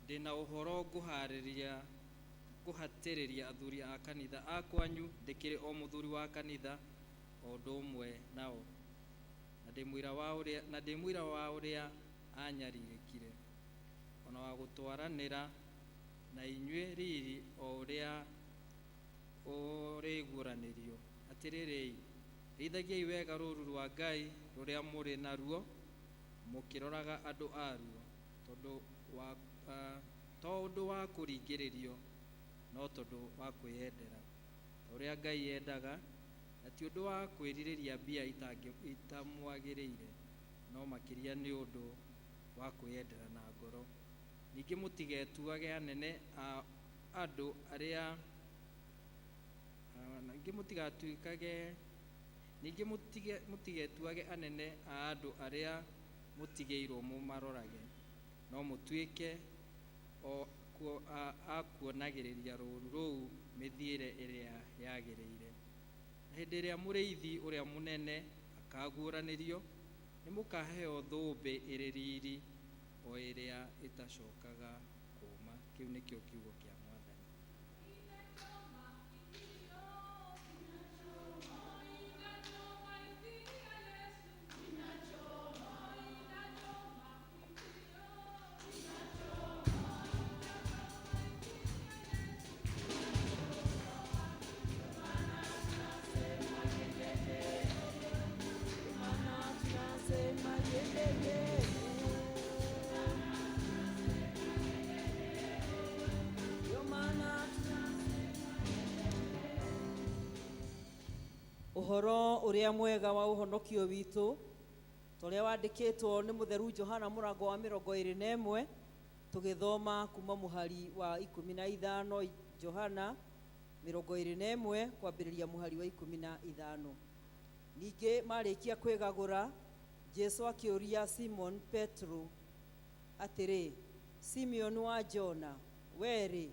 Ndĩ na ũhoro ngũharĩria ngũhatĩrĩria athuri a kanitha a kwanyu, ndĩkĩrĩ o mũthuri wa kanitha o ũndũ ũmwe nao, na ndĩ mũira wa ũrĩa, na ndĩ mũira wa ũrĩa anyarirĩkire, ona wa gũtwaranĩra na inyuĩ riri o ũrĩa ũrĩguũranĩrio. Atĩrĩrĩi, rĩithagiai wega rũũru rwa Ngai rũrĩa mũrĩ naruo, mũkĩroraga andũ aruo, tondũ wa, to ũndũ wa kũringĩrĩrio, no tondũ wa kwĩyendera, ta ũrĩa Ngai endaga, na ti ũndũ wa kwĩrirĩria mbia itamwagĩrĩire, no makĩria nĩ ũndũ wa kwĩyendera na ngoro. Ningĩ mũtigetuage anene a andũ arĩa, ningĩ mũtigatuĩkage, ningĩ mũtigetuage anene a andũ arĩa mũtigĩirwo mũmarorage, no mũtuĩke o a kuonagĩrĩria rũũru rũu mĩthiĩre ĩrĩa yagĩrĩire. Na hĩndĩ ĩrĩa mũrĩithi ũrĩa mũnene akaguũranĩrio, nĩ mũkaheo thũmbĩ ĩrĩ riri o ĩrĩa ĩtacokaga kũũma. Kĩu nĩkĩo kiugo kĩa Mwathani. Ũhoro ũrĩa mwega wa ũhonokio witũ ta ũrĩa wandĩkĩtwo nĩ mũtheru Johana mũrango wa 21, tũgĩthoma kuma mũhari wa 15. Johana 21 kwambĩrĩria mũhari wa 15. Ningĩ marĩkia kwĩgagũra, Jesu akĩũria Simon Petro atĩrĩ, Simeon wa Jona, wee-rĩ,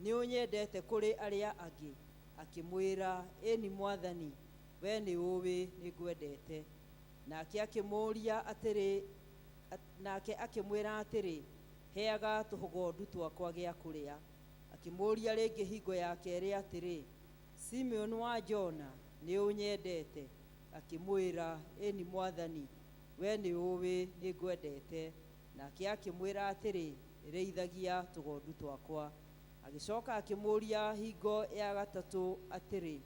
nĩ ũnyendete kũrĩ arĩa angĩ? Akĩmwĩra, Ĩni Mwathani, wee nĩ ũũĩ nĩ ngwendete. Nake akĩmũũria atĩrĩ, nake akĩmwĩra atĩrĩ, Heaga tũgondu twakwa gĩa kũrĩa. Akĩmũũria rĩngĩ hingo ya kerĩ atĩrĩ, Simeon wa Jona, nĩ ũnyendete? Akĩmwĩra, Ĩni Mwathani, wee nĩ ũũĩ nĩ ngwendete. Nake akĩmwĩra atĩrĩ, Rĩithagia tũgondu twakwa. Agĩcoka akĩmũũria hingo ya gatatũ atĩrĩ,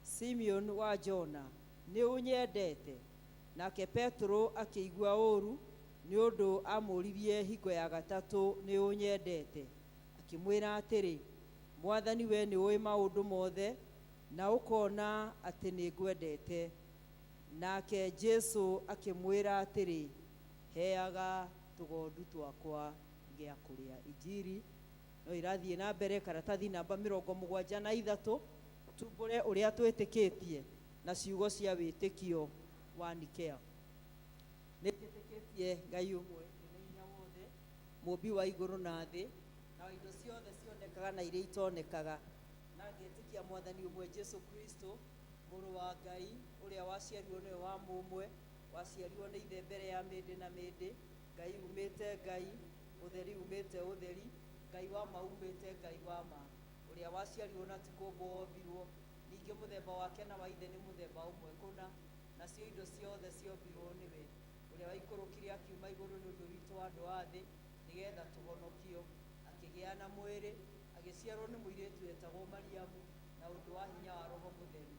Simeon wa Jona, nĩ ũnyendete? Nake Petero akĩigua ũũru nĩ ũndũ amũũririe hingo ya gatatũ, Nĩ ũnyendete? Akĩmwĩra atĩrĩ, Mwathani, wee nĩ ũĩ maũndũ mothe, na ũkona atĩ nĩ ngwendete. Nake Jesu akĩmwĩra atĩrĩ, Heaga tũgondu twakwa gĩa kũrĩa. Injiri no irathiĩ na mbere, karatathi namba 73, tumbũre ũrĩa twĩtĩkĩtie na ciugo cia wĩtĩkio wa Nikea. Nĩ njĩtĩkĩtie Ngai ũmwe mwene hinya wothe, mũũmbi wa igũrũ na thĩ, na wa indo ciothe cionekaga na iria itonekaga, na ngetĩkia Mwathani ũmwe Jesu Kristo, Mũrũ wa Ngai, ũrĩa waciarirwo nĩwe wa mũmwe, waciarirwo nĩ Ithe mbere ya mĩndĩ na mĩndĩ, Ngai umĩte Ngai, ũtheri umĩte ũtheri, Ngai wa ma umĩte Ngai wa ma, ũrĩa waciarirwo na ti kũũmbwo ombirwo, ningĩ mũthemba wake na wa Ithe nĩ mũthemba ũmwe kũna, nacio indo ciothe ciombirwo nĩwe, ũrĩa waikũrũkire akiuma igũrũ nĩ ũndũ witũ andũ a thĩ, nĩgetha tũhonokio. Akĩgĩa na mwĩrĩ, agĩciarwo nĩ mũirĩtu wetagwo Mariamu, na ũndũ wa hinya wa Roho Mũtheru,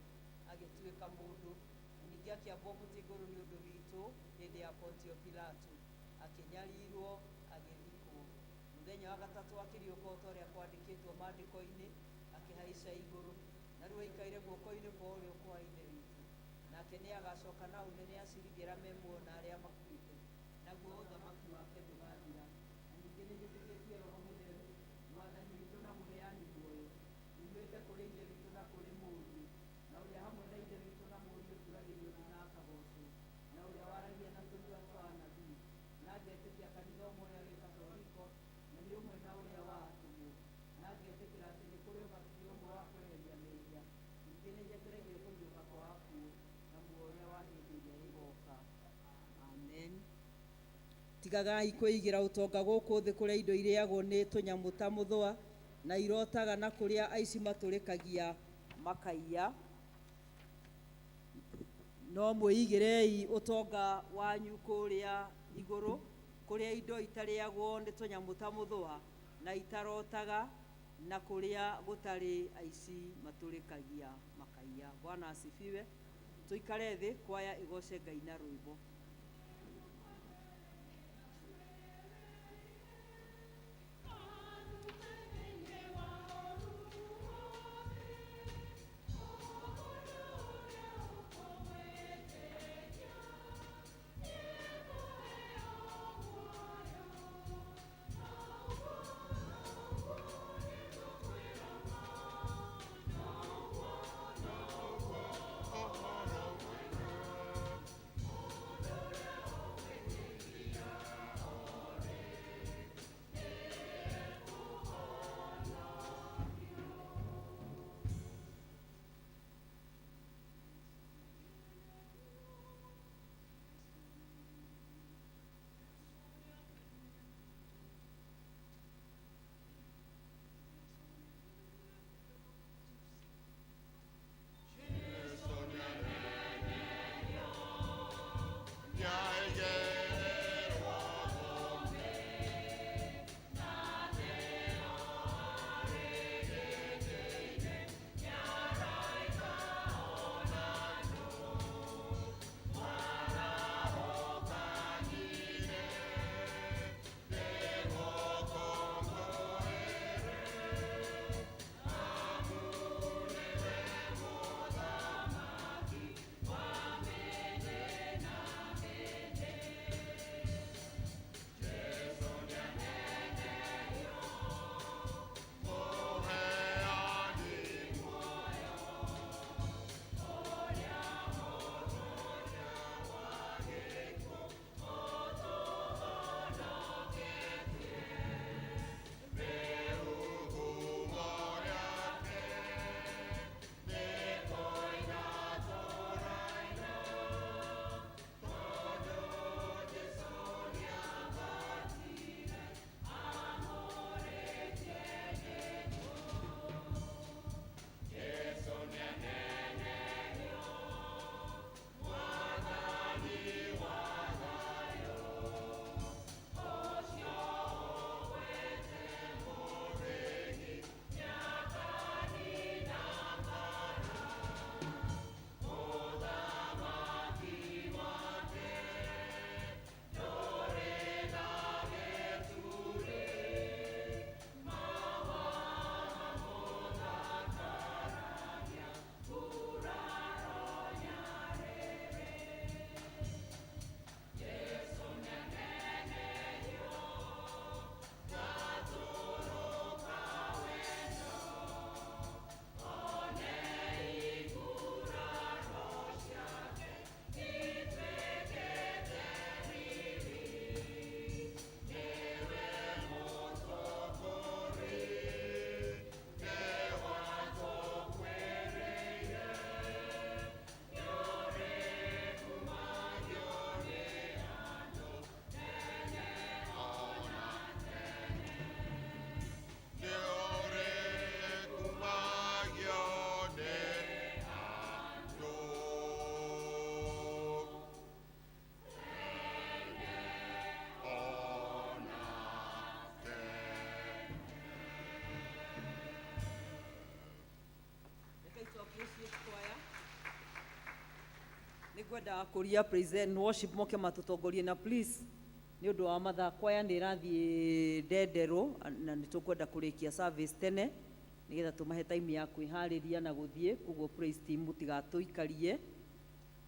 agĩtuĩka mũndũ, na ningĩ akĩambwo mũtĩ igũrũ nĩ ũndũ witũ hĩndĩ ya Pontio Pilato, akĩnyarirwo, agĩthikwo. Mũthenya wa gatatũ akĩriũka o ta ũrĩa kwandĩkĩtwo Maandĩko-inĩ, akĩhaica igũrũ, na rĩu aikaire guoko-inĩ kwa ũrĩo kwa Ithe witũ. Nake nĩagacoka na ũnene acirithie arĩa me muoyo na arĩa makuĩte, naguo ũthamaki wake ndũgathira. Na ningĩ nĩnjĩtĩkĩtie Roho Mũtheru, Mwathani witũ na Mũheani muoyo, uumĩte kũrĩ Ithe witũ na kũrĩ Mũriũ, na ũrĩa hamwe na Ithe witũ na Mũriũ ũturagĩrio ndu na akagoocwo, na ũrĩa waragia na tũnua twa anabii. Na ngetĩkia kanitha ũmwe ũrĩa Gĩkatholiko, na nĩ ũmwe na ũrĩa wa atũmwo. Na ngetĩkĩra atĩ nĩ kũrĩ ũbatithio ũmwe wa kweheria mehia, ningĩ nĩnjetereire kũriũka kwa akuũ, na muoyo ũrĩa wa hĩndĩ ĩrĩa ĩgoka. Amen. Tigagai kwĩigĩra ũtonga gũkũ thĩ kũrĩa indo irĩagwo nĩ tũnyamũ ta mũthũa na irotaga na kũrĩa aici matũrĩkagia makaiya. No mwĩigĩrei ũtonga wanyu kũrĩa igũrũ kũrĩa indo itarĩagwo nĩ tũnyamũ ta mũthũa na itarotaga na kũrĩa gũtarĩ aici matũrĩkagia makaiya. Bwana asifiwe. Tũikare thĩ kwaya ĩgoce Ngai na rwĩmbo. Nĩngwenda kũria praise and worship moke matũtongorie na please nĩ ũndũ wa mathaa kwaya nĩ ĩrathiĩ ndenderũ na nĩ tũkwenda kũrĩkia service tene nĩgetha tũmahe time ya kwĩharĩria na gũthiĩ, koguo praise team mũtigatũikarie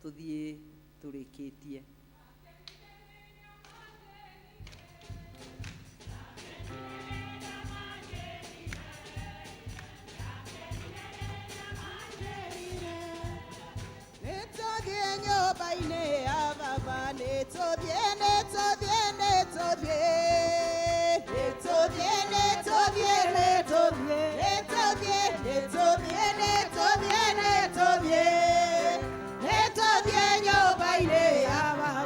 tũthiĩ tũrĩkĩtie. Nĩtũthiĩ nyũmba-inĩ ya baba, nĩtũthiĩ, nĩtũthiĩ, nĩtũthiĩ. Nĩtũthiĩ, nĩtũthiĩ, nĩtũthiĩ. Nĩtũthiĩ, nĩtũthiĩ, nĩtũthiĩ, nĩtũthiĩ. Nĩtũthiĩ nyũmba-inĩ ya baba.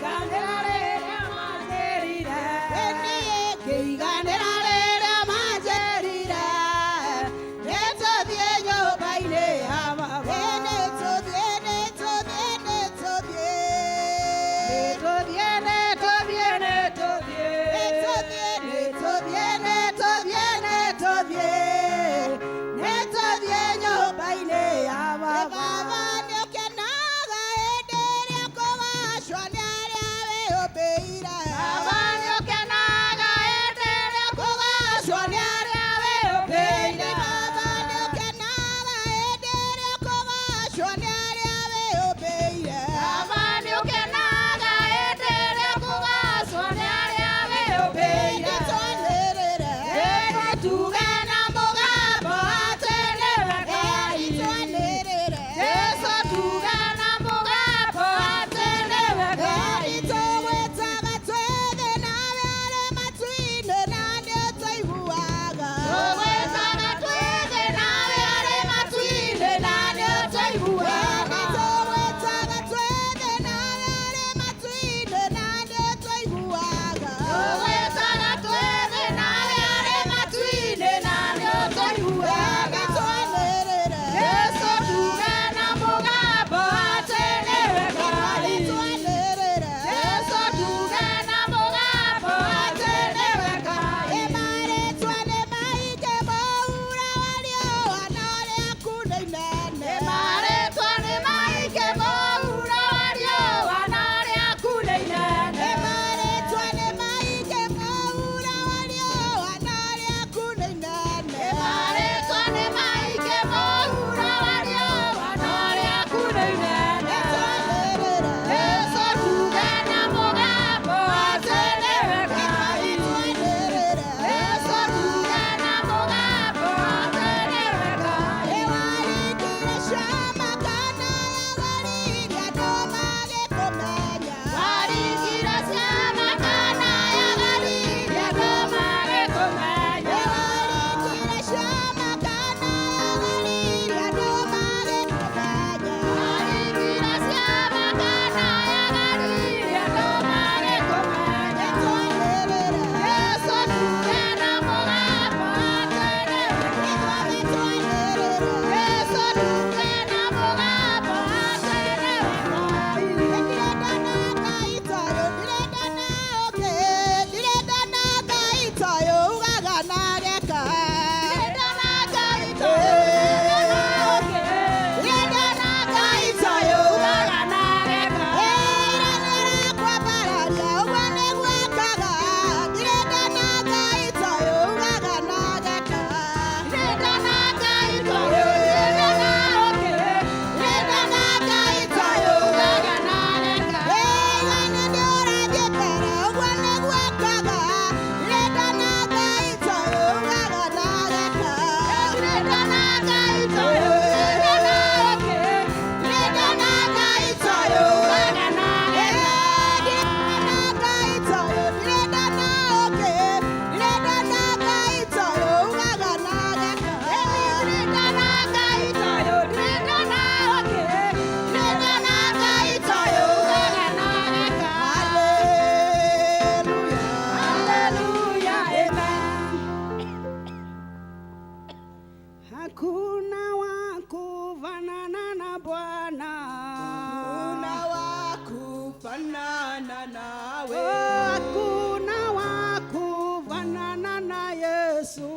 Ngĩiganĩra rĩrĩa manjĩrire. Niĩ ngĩiganĩra rĩrĩa manjĩrire. Nĩtũthiĩ nyũmba-inĩ ya baba. Nĩtũthiĩ, nĩtũthiĩ, nĩtũthiĩ. Nĩtũthiĩ, nĩtũthiĩ, nĩtũthiĩ. Nĩtũthiĩ, nĩtũthiĩ, nĩtũthiĩ, nĩtũthiĩ. Nĩtũthiĩ nyũmba-inĩ ya baba. Baba nĩũkenaga hĩndĩ ĩrĩa kũgacwo nĩ arĩa wĩyũmbĩire. Baba nĩũkenaga hĩndĩ ĩrĩa kũgacwo nĩ arĩa wĩyũmbĩire. Baba nĩũkenaga hĩndĩ ĩrĩa kũgacwo nĩ arĩa wĩyũmbĩire. Baba nĩũkenaga hĩndĩ ĩrĩa kũgacwo nĩ arĩa wĩyũmbĩire. Twanĩrĩre tuge na mũgambo atĩ nĩwe Ngai. Twanĩrĩre Jesũ tuge na mũgambo atĩ nĩwe Ngai. Tũgwĩtaga twĩ thĩ nawe arĩ matu-inĩ na nĩũtũiguaga. Tũgwĩtaga twĩ thĩ nawe arĩ matu-inĩ na nĩũtũiguaga. Tũgwĩtaga twĩ thĩ nawe arĩ matu-inĩ na nĩũtũiguaga. Tũgwĩtaga twĩ thĩ nawe arĩ matu-inĩ na nĩũtũiguaga. Twanĩrĩre Jesũ tuge na mũgambo atĩ nĩwe Ngai. Twanĩrĩre Jesũ tuge na mũgambo atĩ nĩwe Ngai. Marĩtwa nĩ maingĩ mũhuro wa riũa no rĩaku nĩ inene. Marĩtwa nĩ maingĩ mũhuro wa riũa no rĩaku nĩ inene. Marĩtwa nĩ maingĩ mũhuro wa riũa no rĩaku nĩ inene. Marĩtwa nĩ maingĩ mũhuro wa riũa no rĩaku nĩ inene. Twanĩrĩre Jesũ tuge na mũgambo atĩ nĩwe Ngai. Twanĩrĩre Jesũ tuge na mũgambo atĩ nĩwe Ngai. Waringire ciama Kana ya Galili andũ magĩkũmenya. Waringire ciama Kana ya Galili andũ magĩkũmenya. Waringire ciama Kana ya Galili andũ magĩkũmenya. Waringire ciama Kana ya Galili andũ magĩkũmenya. Twanĩrĩre Jesũ tuge na mũgambo atĩ nĩwe Ngai. Twanĩrĩre Jesũ tuge na mũgambo atĩ nĩwe Ngai. Ndirenda na Ngai toyũ, ndirenda na ũngĩ, ndirenda na Ngai toyũ, ugaga na geka. Ndirenda na Ngai toyũ, ndirenda na Ngai toyũ, ugaga na geka. Kwambararia ũguo nĩguo ekaga. Ndirenda na Ngai toyũ, ugaga na geka. Ndirenda na Ngai toyũ, ndirenda na ũngĩ, ndirenda na Ngai toyũ, ugaga na geka. Nĩ ũrathiĩ mbere, ũguo nĩguo ekaga. Ndirenda na Ngai toyũ, ugaga na geka. Ndirenda na Ngai toyũ, ndirenda na ũngĩ, ndirenda na Ngai toyũ, ugaga na geka. Ndirenda na Ngai toyũ, ndirenda na ũngĩ, ndirenda na Ngai toyũ, ugaga na geka. Ndirenda na Ngai toyũ, ndirenda na ũngĩ, ndirenda na Ngai toyũ, ugaga na geka. Hallelujah. Hallelujah, amen. Hakuna wa kufanana na Bwana. Hakuna wa kufanana nawe. Oh, hakuna wa kufanana na Yesu.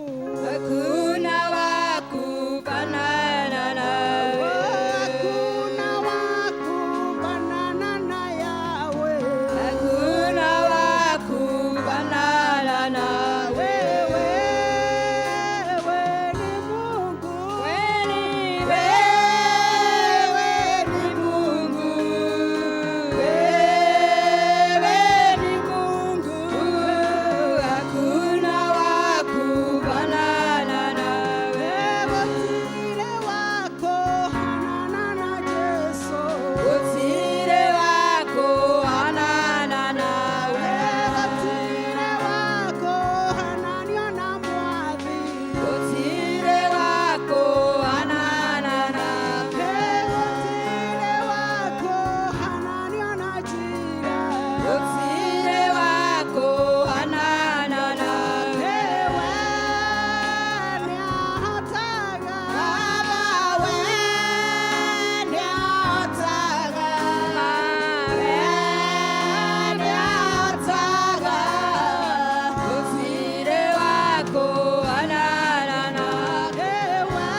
Hakuna wa kufanana nawe. Oh, hakuna wa kufanana na Yahweh. Hakuna wa kufanana nawe. Wewe, wewe ni Mungu. Wewe ni Mungu. Wewe ni Mungu. Hakuna wa kufanana nawe. Gũtirĩ wa kũhanana nawe. We nĩahotaga. Baba we nĩahotaga. We nĩahotaga. Gũtirĩ wa kũhanana nawe. We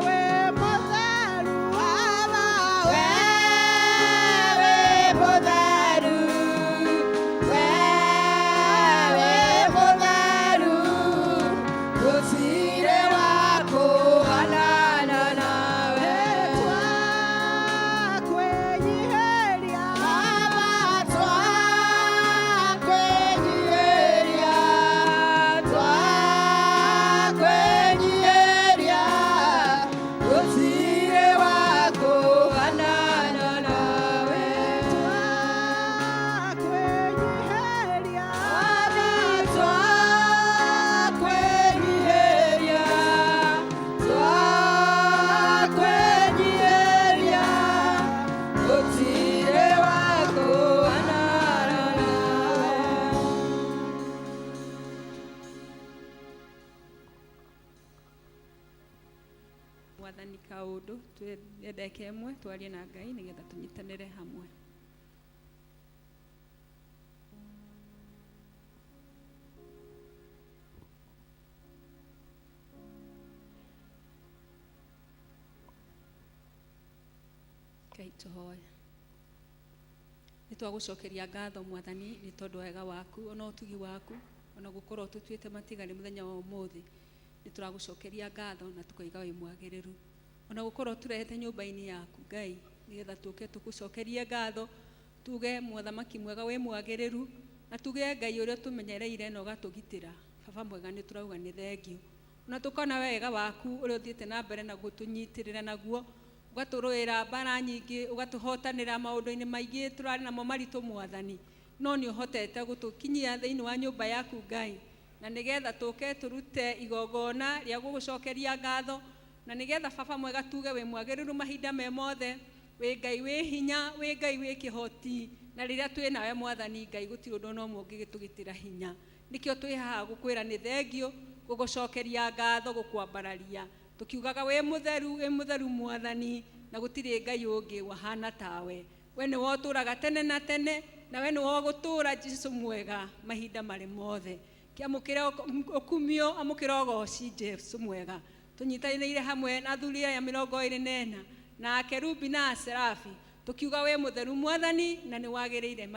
wĩ mũtheru. Baba we wĩ mũtheru. We wĩ mũtheru. Gũtirĩ wa kũhanana nawe. Twakwĩnyihĩria. Baba twakwĩnyihĩria. Twakwĩnyihĩria. Gũtirĩ wa kũhanana nawe. Twakwĩnyihĩria. Baba twakwĩnyihĩria. Twakwĩnyihĩria. Gũtirĩ wa kũhanana nawe. Mwathani kaundu twendeke ĩmwe twarie na Ngai nĩgetha tũnyitanĩre hamwe. Ngai tũhoe. Nĩ twagũcokeria ngatho Mwathani nĩ tondũ wa wega waku ona ũtugi waku ona gũkorwo tũtuĩte matigari mũthenya wa ũmũthĩ. Nĩ tũragũcokeria ngatho na tũkoiga wĩ mwagĩrĩru ona gũkorwo tũrehete nyũmba-inĩ yaku Ngai nĩgetha tũke tũgũcokerie ngatho tuge mũthamaki mwega wĩ mwagĩrĩru na tuge Ngai ũrĩa ũtũmenyereire na ũgatũgitĩra. Baba mwega nĩ tũrauga nĩ thengiũ ona tũkona wega waku ũrĩa ũthiĩte na mbere na gũtũnyitĩrĩra naguo ũgatũrũĩra mbara nyingĩ ũgatũhotanĩra maũndũ-inĩ maingĩ tũrarĩ namo maritũ Mwathani no nĩ ũhotete gũtũkinyia thĩinĩ wa nyũmba yaku Ngai na nĩgetha tũke tũrute igongona rĩa gũgũcokeria ngatho na nĩgetha baba mwega tuge wĩ mwagĩrĩru mahinda me mothe wĩ Ngai wĩ hinya wĩ Ngai wĩ kĩhoti na rĩrĩa twĩ nawe Mwathani Ngai gũtirĩ ũndũ ona ũmwe ũngĩgĩtũgitĩra hinya nĩkĩo twĩ haha gũkwĩra nĩ thengio gũgũcokeria ngatho gũkwambararia tũkiugaga wĩ mũtheru wĩ mũtheru Mwathani na gũtirĩ Ngai ũngĩ wahana tawe we nĩwe ũtũraga tene na tene na we nĩwe ũgũtũra Jesũ mwega mahinda marĩ mothe kĩamũkĩre ũkumio amũkĩre ũgoci Jesũ mwega tũnyitanĩire hamwe na athuri aya 24 na akerubi na aserafi tũkiuga wĩ mũtheru Mwathani na nĩ wagĩrĩire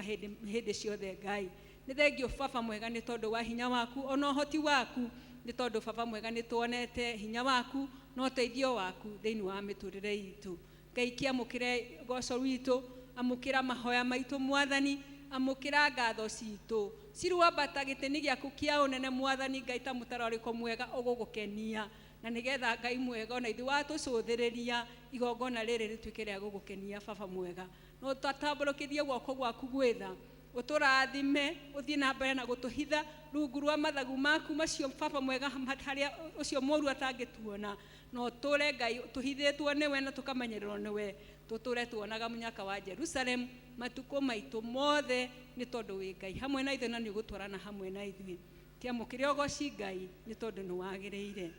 hĩndĩ ciothe Ngai. Nĩ thengio baba mwega nĩ tondũ wa hinya waku ona ũhoti waku nĩ tondũ baba mwega nĩ tuonete hinya waku na ũteithio waku thĩinĩ wa mĩtũrĩre itũ. Ngai kĩamũkĩre ũgoco witũ amũkĩra mahoya maitũ Mwathani amũkĩra ngatho citũ ciruambata gĩtĩ-inĩ gĩaku kĩa ũnene Mwathani Ngai ta mũtararĩko mwega ũgũgũkenia na nĩgetha Ngai mwega ona ithuĩ watũcũthĩrĩria igongona rĩrĩ rĩtuĩke rĩa gũgũkenia baba mwega no tatambũrũkithie guoko gwaku gwĩtha ũtũrathime ũthiĩ na mbere na gũtũhitha rungu rwa mathagu maku macio baba mwega harĩa ũcio mũru atangĩtuona na ũtũre Ngai tũhithĩtwo nĩwe na tũkamenyererwo nĩwe tũtũre tuonaga mũnyaka wa Jerusalem matukũ maitũ mothe nĩ tondũ wĩ Ngai hamwe na ithuĩ na nĩ ũgũtwarana hamwe na ithuĩ. Kĩamũkĩre ũgoci Ngai nĩ tondũ nĩ wagĩrĩire.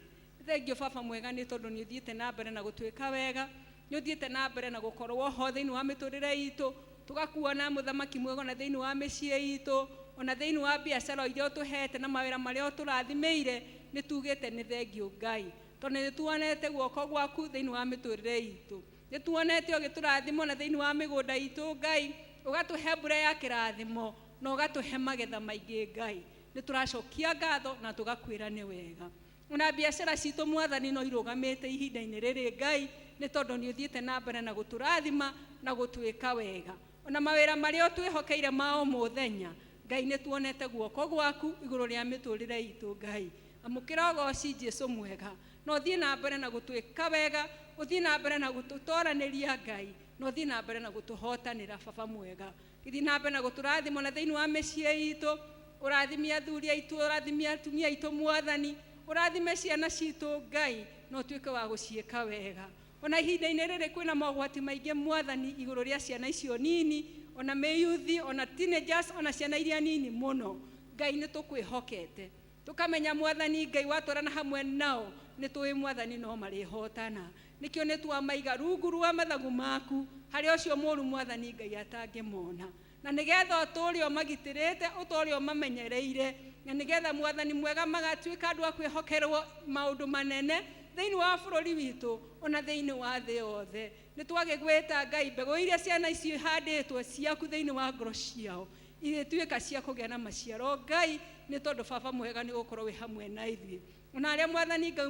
Thengio baba mwega nĩ tondũ nĩ ũthiĩte na mbere na gũtuĩka wega nĩ ũthiĩte na mbere na gũkorwo ho thĩinĩ wa mĩtũrĩre itũ tũgakuona mũthamaki mwega ona thĩinĩ wa mĩciĩ itũ ona thĩinĩ wa biacara iria ũtũhete na mawĩra marĩa ũtũrathimĩire nĩ tugĩte nĩ thengio Ngai tondũ nĩ tuonete guoko gwaku thĩinĩ wa mĩtũrĩre itũ nĩ tuonete ũgĩtũrathima ona thĩinĩ wa mĩgũnda itũ Ngai ũgatũhe mbura ya kĩrathimo na ũgatũhe magetha maingĩ Ngai nĩ tũracokia ngatho na tũgakwĩra nĩ wega. Ona biacara citũ Mwathani no irũgamĩte ihinda-inĩ rĩrĩ Ngai nĩ tondũ nĩ ũthiĩte na mbere na gũtũrathima na gũtwĩka wega ona mawĩra marĩa ũtwĩhokeire ma o mũthenya Ngai nĩ tuonete guoko gwaku igũrũ rĩa mĩtũrĩre itũ Ngai amũkĩra ũgoci Jesũ mwega na ũthiĩ na mbere na gũtwĩka wega ũthiĩ na mbere na gũtũtoranĩria Ngai na ũthiĩ na mbere na gũtũhotanĩra baba mwega gĩthiĩ na mbere na gũtũrathima ona thĩinĩ wa mĩciĩ itũ ũrathime athuri aitũ ũrathime atumia aitũ Mwathani ũrathime ciana citũ Ngai na ũtuĩke wa gũciĩka wega ona ihinda-inĩ rĩrĩ kwĩna mogwati maingĩ Mwathani igũrũ rĩa ciana icio nini Ona mĩyuthi, ona teenagers, ona ciana iria nini mũno. Ngai, nĩ tũkwĩhokete, tũkamenya Mwathani Ngai watwarana hamwe nao, nĩ tũĩ Mwathani no marĩhotana. Nĩkĩo nĩ twamaiga rungu rwa mathagu maku, harĩa ũcio mũru Mwathani Ngai atangĩmona, na nĩgetha ũtũũre ũmagitĩrĩte, ũtũũre ũmamenyereire, na nĩgetha Mwathani mwega magatuĩka andũ a kwĩhokerwo maũndũ manene thĩinĩ wa bũrũri witũ, ona thĩinĩ wa thĩ yothe. Nĩ twagĩgwĩta Ngai, mbegũ iria ciana icio ihandĩtwo ciaku thĩinĩ wa ngoro ciao irĩtuĩka cia kũgĩa na maciaro, Ngai, nĩ tondũ Baba mwega nĩ gũkorwo wĩ hamwe na ithuĩ. Ona arĩa Mwathani Ngai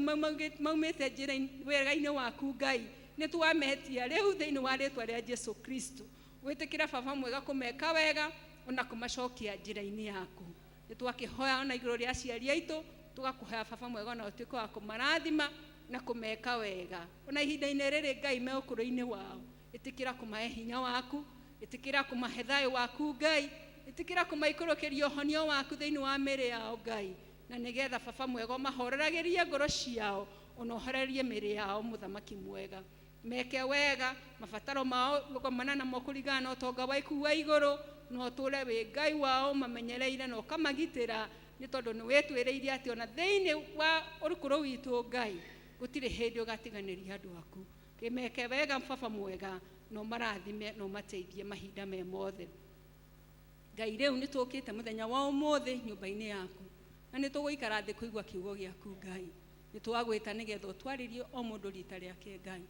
maumĩte njĩra wega-inĩ waku, Ngai, nĩ twametia rĩu thĩinĩ wa rĩtwa rĩa Jesu Kristo, wĩtĩkĩra Baba mwega kũmeka wega ona kũmacokia njĩra-inĩ yaku. Nĩ twakĩhoya ona igũrũ rĩa aciari aitũ, tũgakũhoya Baba mwega ona ũtuĩke wa kũmarathima na kũmeka wega ona ihinda-inĩ rĩrĩ, Ngai, me ũkũrũ-inĩ wao. Ĩtĩkĩra kũmahe hinya waku, ĩtĩkĩra kũmahe thayũ waku, Ngai, ĩtĩkĩra kũmaikũrũkĩria ũhonio waku thĩinĩ wa mĩĩrĩ yao, Ngai, na nĩgetha Baba mwega ũmahoreragĩrie ngoro ciao, ona ũhorerie mĩĩrĩ yao. Mũthamaki mwega, meke wega mabataro mao gũkomana namo kũringana na ũtonga waku wa igũrũ, na ũtũũre wĩ Ngai wao mamenyereire na ũkamagitĩra, nĩ tondũ nĩ wĩtwĩrĩire atĩ ona thĩinĩ wa ũrukũrũ witũ, Ngai, gũtirĩ hĩndĩ ũgatiganĩria andũ aku. Kĩmeke wega Baba mwega, na ũmarathime na ũmateithie mahinda me mothe. Ngai, rĩu nĩ tũkĩte mũthenya wa ũmũthĩ nyũmba-inĩ yaku, na nĩ tũgũikara thĩ kũigua kiugo gĩaku. Ngai, nĩ twagwĩta nĩgetha ũtwarĩrie o mũndũ rita rĩake, Ngai,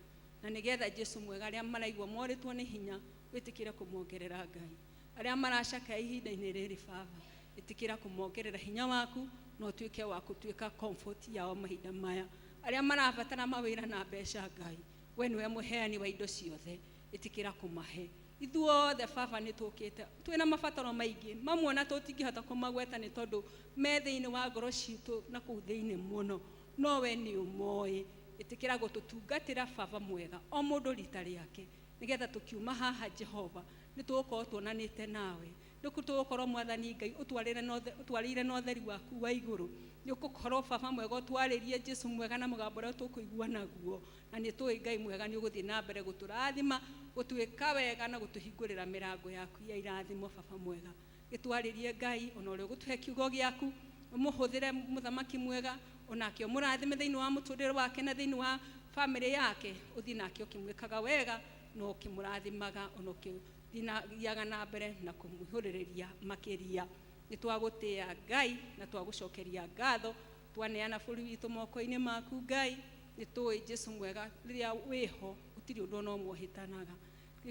na nĩgetha Jesu mwega arĩa maraigua morĩtwo nĩ hinya, wĩtĩkĩre kũmongerera. Ngai, arĩa maracakaya ihinda-inĩ rĩrĩ, Baba, ĩtĩkĩra kũmongerera hinya waku na ũtuĩke wa gũtuĩka comfort yao mahinda maya. Arĩa marabatara mawĩra na mbeca, Ngai, we nĩwe mũheani wa indo ciothe, ĩtĩkĩra kũmahe. Ithuothe Baba nĩ tũkĩte twĩna mabataro maingĩ, mamwe na tũtingĩhota kũmagweta nĩ tondũ me thĩinĩ wa ngoro citũ na kũu thĩinĩ mũno, no we nĩ ũmoĩ. Ĩtĩkĩra gũtũtungatĩra Baba mwega, o mũndũ rita rĩake, nĩgetha tũkiuma haha, Jehova, nĩ tũgũkorwo tuonanĩte nawe, nĩ tũgũkorwo Mwathani Ngai ũtwarĩire na ũtheri waku wa igũrũ. Nĩ ũgũkorwo Baba mwega ũtwarĩrie, Jesu mwega, na mũgambo ũrĩa tũkũigua naguo, na nĩ tũĩ Ngai mwega nĩ ũgũthiĩ na mbere gũtũrathima, gũtuĩka wega na gũtũhingũrĩra mĩrango yaku ya irathimo. Baba mwega, gĩtwarĩrie Ngai, ona ũrĩa ũgũtũhe kiugo gĩaku, ũmũhũthĩre mũthamaki mwega, onake ũmũrathime thĩinĩ wa mũtũrĩre wake na thĩinĩ wa bamĩrĩ yake. Ũthiĩ nake ũkĩmwĩkaga wega na ũkĩmũrathimaga, ona ũkĩthiaga na mbere na kũmũihũrĩrĩria makĩria. Nĩ twagũtĩĩa Ngai na twagũcokeria ngatho, twaneana bũrũri witũ moko-inĩ maku. Ngai, nĩ tũĩ Jesu mwega rĩrĩa wĩho gũtirĩ ũndũ ona ũmwe ũhĩtanaga.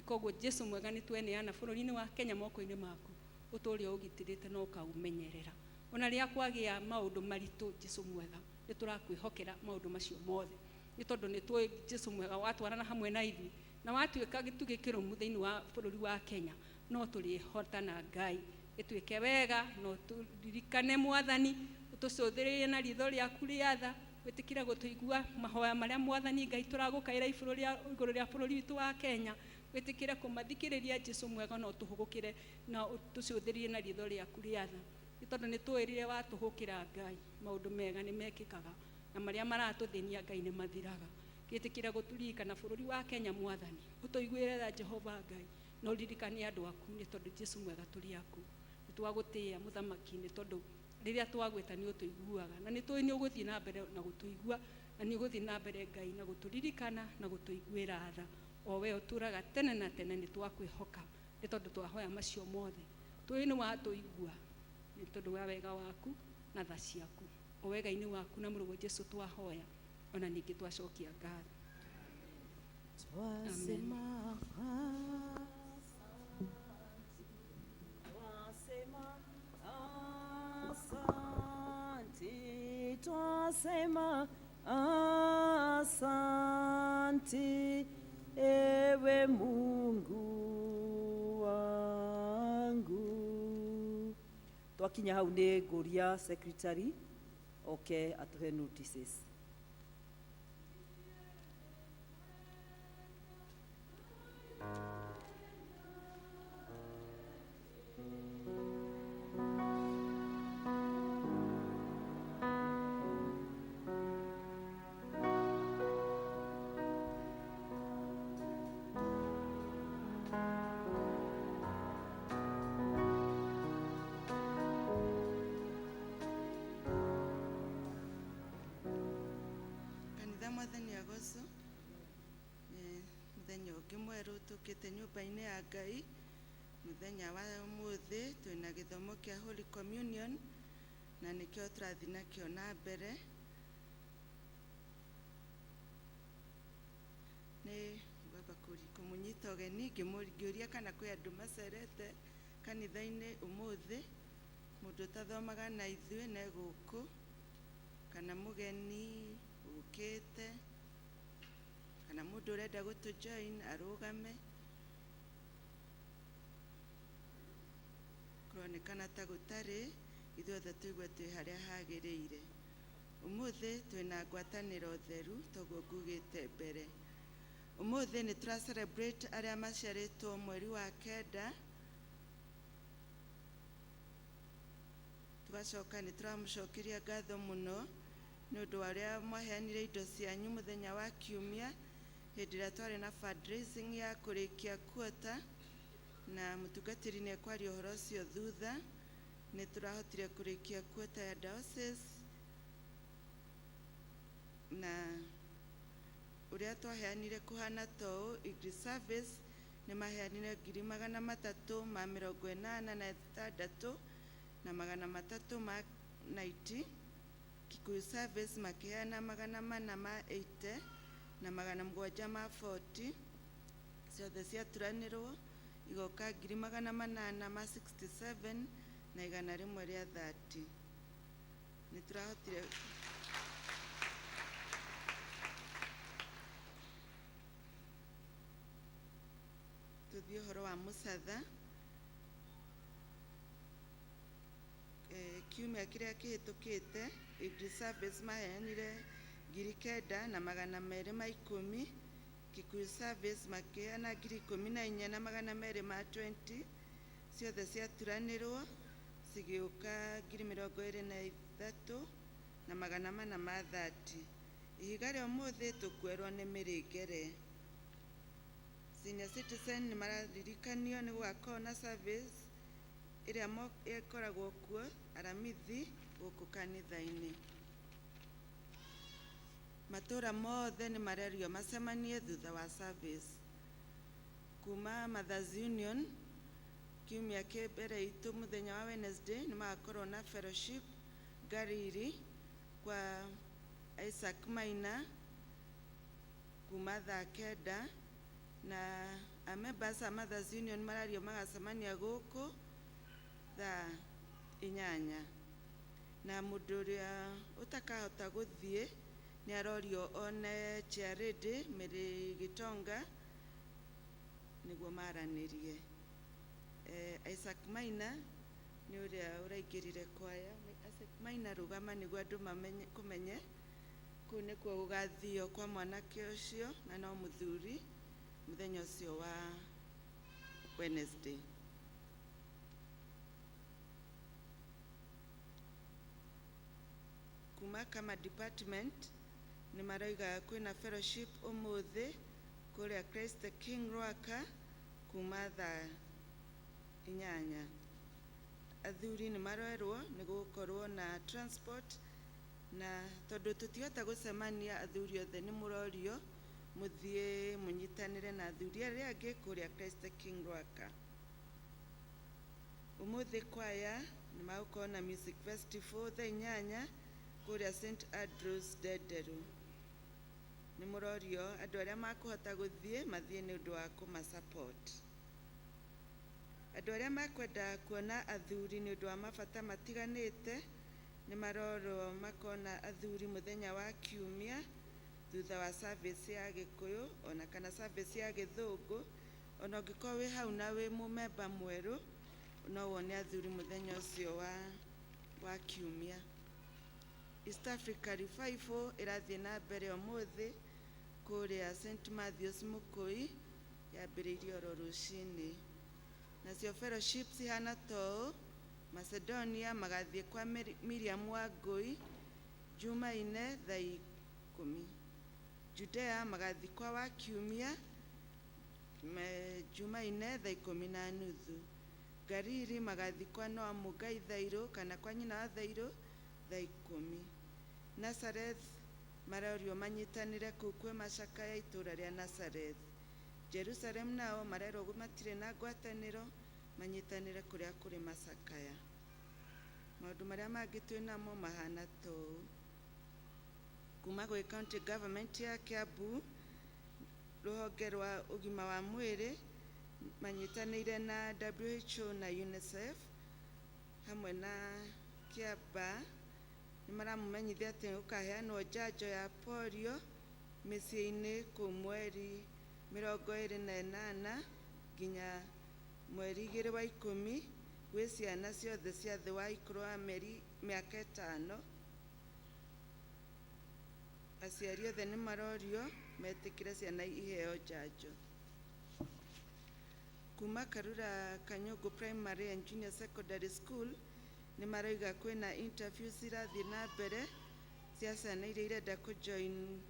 Koguo Jesu mwega, nĩ tweneana bũrũri-inĩ wa Kenya moko-inĩ maku, ũtũũre ũgitĩrĩte na ũkaũmenyerera. Ona rĩrĩa kwagĩa maũndũ maritũ, Jesu mwega, nĩ tũrakwĩhokera maũndũ macio mothe, nĩ tondũ nĩ tũĩ Jesu mwega watwarana hamwe na ithuĩ na watuĩka gĩtugĩ kĩrũmu thĩinĩ wa bũrũri wa Kenya, no tũrĩhotana. Ngai, ĩtuĩke wega na ũtũririkane. Mwathani, ũtũcũthĩrĩrie na ritho rĩaku rĩa tha, wĩtĩkĩre gũtũigua mahoya marĩa Mwathani Ngai tũragũkaĩra igũrũ rĩa bũrũri witũ wa Kenya. Wĩtĩkĩre kũmathikĩrĩria, Jesu mwega, na ũtũhũgũkĩre na ũtũcũthĩrĩrie na ritho rĩaku rĩa tha, nĩ tondũ nĩ tũĩ rĩrĩa watũhũkĩra, Ngai, maũndũ mega nĩ mekĩkaga na marĩa maratũthĩnia, Ngai, nĩ mathiraga. Gĩtĩkĩre gũtũririkana bũrũri wa Kenya. Mwathani, ũtũiguĩre tha, Jehova Ngai, na ũririkane andũ aku, nĩ tondũ Jesu mwega tũrĩ aku. Nĩ twagũtĩĩa mũthamaki, nĩ tondũ rĩrĩa twagwĩta nĩ ũtũiguaga, na nĩ tũĩ nĩ ũgũthiĩ na mbere na gũtũigua, na nĩ ũgũthiĩ na mbere, Ngai, na gũtũririkana na gũtũiguĩra tha, o we ũtũraga tene na tene. Nĩ twakwĩhoka, nĩ tondũ twahoya macio mothe tũĩ nĩ watũigua, nĩ tondũ wa wega waku na tha ciaku. O wega-inĩ waku na mũrũguo Jesu twahoya, ona ningĩ twacokia ngatho. Twasema asante, twasema asante, twasema asante, ewe Mungu wangu. Twakinya hau nĩ ngũria secretary oke atũhe notices. Mwathani agocwo. Muthenya ũngĩ mwerũ tũkĩte nyũmba-inĩ ya Ngai. Mũthenya wa ũmũthĩ twĩna gĩthomo kĩa Holy Communion na nĩkĩo tũrathiĩ nakĩo na mbere. Nĩ ngwamba kũmũnyita ũgeni ngĩũria kana kwĩ andũ macerete kanitha-inĩ ũmũthĩ, mũndũ ũtathomaga na ithuĩ ne gũkũ, kana mũgeni ũkĩte, kana mũndũ ũrenda gũtũ join arũgame. Kũronekana ta gũtarĩ, ithuothe tũigue twĩ harĩa hagĩrĩire. Ũmũthĩ twĩna ngwatanĩro theru toguo ngugĩte mbere. Ũmũthĩ nĩ tũra celebrate arĩa maciarĩtwo mweri wa kenda, tugacoka nĩ tũramũcokeria ngatho mũno nĩ ũndũ wa ũrĩa mwaheanire indo cianyu mũthenya wa kiumia hĩndĩ ĩrĩa twarĩ na fundraising ya kũrĩkia quarter, na mũtungatĩri nĩ ekwaria ũhoro ũcio thutha. Nĩ tũrahotire kũrĩkia quarter ya diocese, na ũrĩa twaheanire kũhana ta ũũ: English Service nĩ maheanire 386,390. Kikuyu Service makĩheana 480,740. Ciothe ciaturanĩrwo igoka 867,130. Nĩ tũrahotire tũthiĩ ũhoro wa mũcatha. Kiumia kĩrĩa kĩhĩtũkĩte English Service maheanire 9,210. Kikuyu Service makĩheana 14,220. Ciothe ciaturanĩrwo cigĩũka 23,430. Ihiga rĩa ũmũthĩ tũkwerwo nĩ mĩrĩngere. Senior citizen nĩ mararirikanio nĩ gũgakorwo na service ĩrĩa ĩkoragwo kuo aramithi gũkũ kanitha-inĩ. Matũra mothe nĩ marerio macemanie thutha wa service. Kuma Mothers Union kiumia kĩ mbere itũ mũthenya wa Wednesday nĩ magakorwo na fellowship Ngariri kwa Isaac Maina kuma thaa 9, na a members a Mothers Union marario magacemania gũkũ thaa 8, na mũndũ ũrĩa ũtakahota gũthiĩ nĩ arorio one chairlady Mary Gitonga nĩguo maranĩrie. Isaac Maina nĩ ũrĩa ũraingĩrire kwaya. Isaac Maina, rũgama nĩguo andũ mamenye kũmenye kũu nĩkuo gũgathio kwa mwanake ũcio, na no mũthuri, mũthenya ũcio wa Wednesday. Kuma kama department nĩ maroiga kwĩna fellowship ũmũthĩ kũrĩa Christ the King Rwaka kuma thaa 8. Athuri nĩ marerwo nĩ gũgũkorwo na transport, na tondũ tũtihota gũcemania athuri othe nĩ mũrorio mũthiĩ mũnyitanĩre na athuri arĩa angĩ kũrĩa Christ the King Rwaka. Ũmũthĩ kwaya nĩ magũkorwo na music festival thaa 8 kũrĩa St Andrews Ndenderu. Nĩ mũrorio andũ arĩa makũhota gũthiĩ mathiĩ nĩ ũndũ wa kũma support. Andũ arĩa makwenda kuona athuri nĩ ũndũ wa mabata matiganĩte nĩ marorwo makona athuri mũthenya wa kiumia thutha wa service ya Gĩkũyũ ona kana service ya Gĩthũngũ. Ona ũngĩkorwo wĩ hau na wĩ mũmemba mwerũ no wone athuri mũthenya ũcio wa kiumia. East Africa Revival ĩrathiĩ na mbere ũmũthĩ kũrĩa St Matthews Mũkũi, yambĩrĩirie oro rũcinĩ. Nacio fellowship cihana ta ũũ: Macedonia magathiĩ kwa Miriam Wangũi Jumaine thaa 10. Judea magathiĩ kwa Wakiumia Jumaine thaa 10:30. Gariri magathiĩ kwa Noah Mũngai Thairũ kana kwa nyina wa Thairũ thaa 10. Nazareth Marorio manyitanĩre kũu kwĩ macakaya itũũra rĩa Nazareth. Jerusalem nao marerwo matirĩ na ngwatanĩro, manyitanĩre kũrĩa kũrĩ macakaya. Maũndũ marĩa mangĩ twĩ namo mahana ta ũũ. Kuma gwĩ county government ya Kiambu, rũhonge rwa ũgima wa mwĩrĩ manyitanĩire na WHO na UNICEF hamwe na Kiamba nĩ maramũmenyithia atĩ gũkaheanwo njanjo ya polio mĩciĩ-inĩ kũu mweri 28 nginya mweri 2 wa 10 gwĩ ciana ciothe cia thĩ wa ikũrũ wa mĩaka 5. Aciari othe nĩ marorio metĩkĩre ciana iheo njanjo. Kuma Karura Kanyũngũ Primary and Junior Secondary School nĩ maroiga kwĩna interviews irathiĩ na mbere cia ciana iria irenda kũ join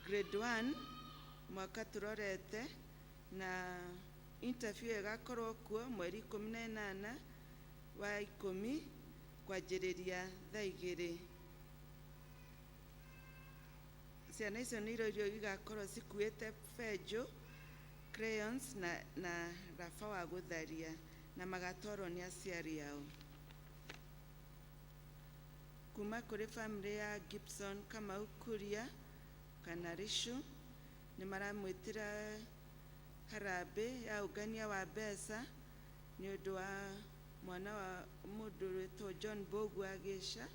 grade 1 mwaka tũrorete, na interview ĩgakorwo kuo mweri 18 wa 10 kwanjĩrĩria thaa 2. Ciana icio nĩ irorio igakorwo cikuĩte benjũ, crayons na raba wa gũtharia, na magatwarwo nĩ aciari ao. Kuma kũrĩ family ya Gibson Kamau Kuria kana Ricu nĩ maramwĩtĩra harambĩ ya ũngania wa mbeca nĩ ũndũ wa mwana wa mũndũ wĩtwo John Mbogu Agĩca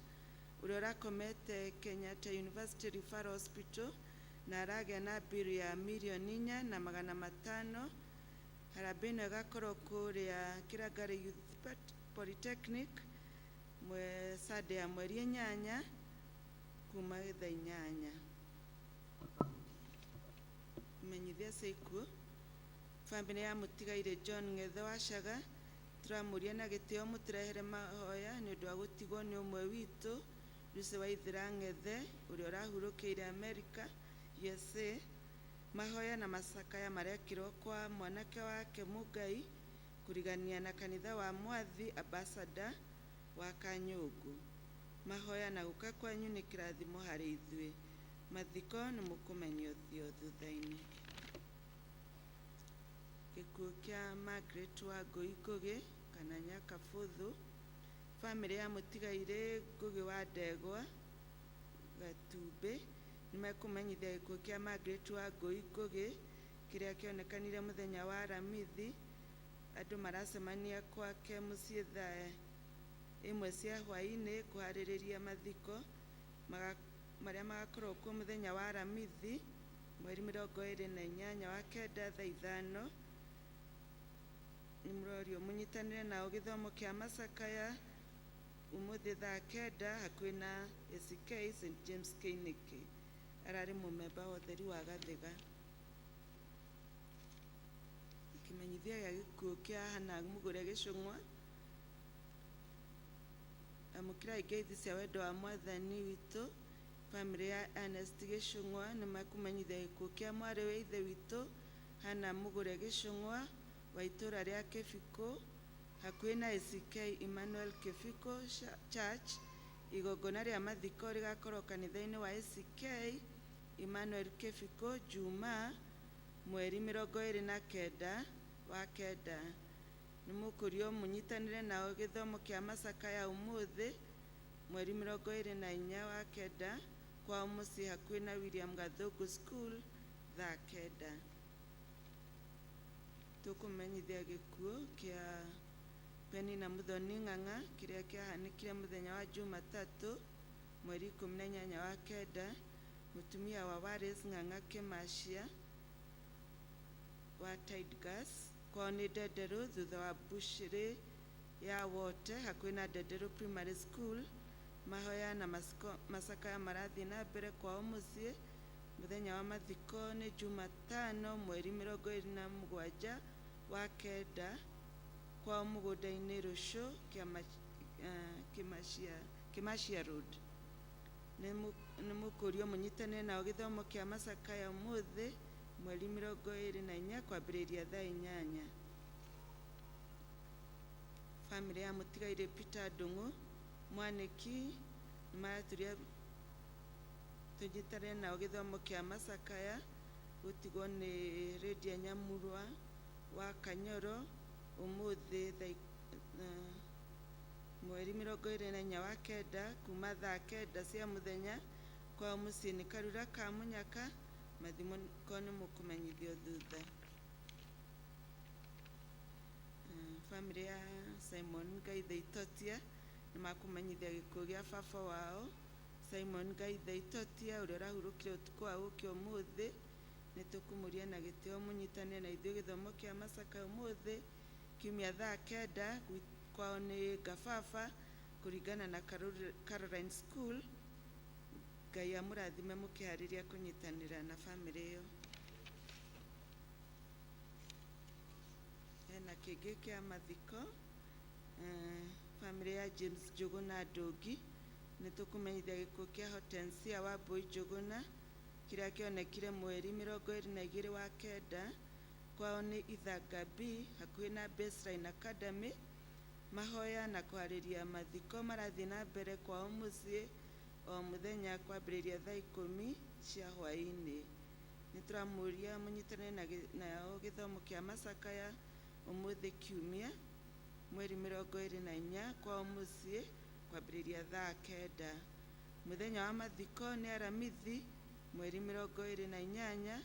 ũrĩa ũrakomete Kenyatta University Referral Hospital na aragĩa na bill ya 4,500,000. Harambĩ ĩno ĩgakorwo kũrĩa Kĩrangari Youth Polytechnic Sunday ya mweri 8 kuma thaa 8. Menyithia cia ikuũ. Bamĩrĩ ya mũtigairĩ John Ng'ethe Wacaga tũramũria na gĩtĩo mũtũrehere mahoya nĩ ũndũ wa gũtigwo nĩ ũmwe witũ Lucy Waithera Ng'ethe ũrĩa ũrahurũkĩire America USA. Mahoya na macakaya marekĩrwo kwa mwanake wake Mũngai kũrigania na kanitha wa Mwathi Ambassador wa Kanyũngũ. Mahoya na gũka kwanyu nĩ kĩrathimo harĩ ithuĩ. Mathiko nĩ mũkũmenyithio thutha-inĩ. Gĩkuũ kĩa Margaret Wangũi Ngũgĩ kana Nyakabũthũ. Bamĩrĩ ya mũtigairĩ Ngũgĩ wa Ndegwa Gatumbĩ nĩ mekũmenyithia gĩkuũ kĩa Margaret Wangũi Ngũgĩ kĩrĩa kĩonekanire mũthenya wa Aramithi. Andũ maracemania kwake mũciĩ thaa 1 cia hwaĩ-inĩ kũharĩrĩria mathiko marĩa magakorwo kuo mũthenya wa Aramithi mweri 28 wa 9 thaa 5. Nĩ mũrorio mũnyitanĩre nao gĩthomo kĩa macakaya ũmũthĩ thaa 9 hakuhĩ na ACK St James Kĩinĩkĩ. Ararĩ mũmemba wa ũtheri wa Gathiga. Kĩmenyithia gĩa gĩkuũ kĩa Hannah Mũgũre Gĩcũng'wa. Amũkĩrai ngeithi cia wendo wa mwathani witũ. Bamĩrĩ ya Ernest Gĩcũng'wa nĩ mekũmenyithia gĩkuũ kĩa mwarĩ wa ithe witũ Hannah Mũgũre Gĩcũng'wa wa itũũra rĩa Kĩbikũ hakuhĩ na ACK Emmanuel Kĩbikũ Church. Igongona rĩa mathiko rĩgakorwo kanitha-inĩ wa ACK Emmanuel Kĩbikũ Jumaa mweri 29 wa 9. Nĩ mũkũrio mũnyitanĩre nao gĩthomo kĩa macakaya ũmũthĩ mweri 24 wa 9 kwao mũciĩ hakuhĩ na William Gathũngũ School thaa 9. Tũkũmenyithia gĩkuũ kĩa Penina Muthoni Ng'ang'a kĩrĩa kĩahanĩkire mũthenya wa Jumatatũ mweri 18 wa 9. Mũtumia wa Wallace Ng'ang'a Kĩmacia wa Tide Gas kwao nĩ Ndenderũ thutha wa bushĩrĩ ya Wote hakuhĩ na Ndenderũ Primary School. Mahoya na macakaya marathiĩ na mbere kwao mũciĩ. Mũthenya wa mathiko nĩ Jumatano mweri 27 wa 9 kwao mũgũnda-inĩ Rũcũ Kĩmacia Road. Nĩ mũkũrio mũnyitanĩre nao gĩthomo kĩa macakaya ũmũthĩ mweri 24 kwambĩrĩria thaa 8. Bamĩrĩ ya mũtigairĩ Peter Ndung'u Mwanĩki nĩ maraturia Tũnyitanĩre nao gĩthomo kĩa macakaya gũtigwo nĩ Rĩndia Nyamurwa wa Kanyoro ũmũthĩ mweri 24 wa kenda kuma thaa 9 cia mũthenya kwao mũciĩ nĩ Karura ka Mũnyaka. Mathimo ko nĩ mũkũmenyithio thutha. Famĩlĩ ya Simon Ngaithe Itotia nĩ makũmenyithia gĩkuũ gĩa baba wao Simon Ngaithe Itotia ũrĩa ũrahurũkire ũtukũ wa gũkĩa ũmũthĩ. Nĩ tũkũmũria na gĩtĩo mũnyitane na ithuĩ gĩthomo kĩa macaka ũmũthĩ kiumia thaa 9 kwao nĩ Ngababa kũringana na Caroline School. Ngai amũrathime mũkĩharĩria kũnyitanĩra na famĩlĩ ĩyo. Hena kĩngĩ kĩa mathiko, famĩlĩ ya James Njũgũna Ndũngi nĩ tũkũmenyithia gĩkuũ kĩa Hortensia Wambui Njũgũna kĩrĩa kĩonekire mweri 22 wa kenda kwao nĩ Ithanga B hakuhĩ na Baseline Academy. Mahoya na kũharĩria mathiko marathiĩ na mbere kwao mũciĩ o mũthenya kwambĩrĩria thaa 10 cia hwaĩ-inĩ. Nĩ tũramũria mũnyitanĩre nao gĩthomo kĩa macakaya ũmũthĩ kiumia mweri 24 kwao mũciĩ kwambĩrĩria thaa 9. Mũthenya wa mathiko nĩ Aramithi mweri 28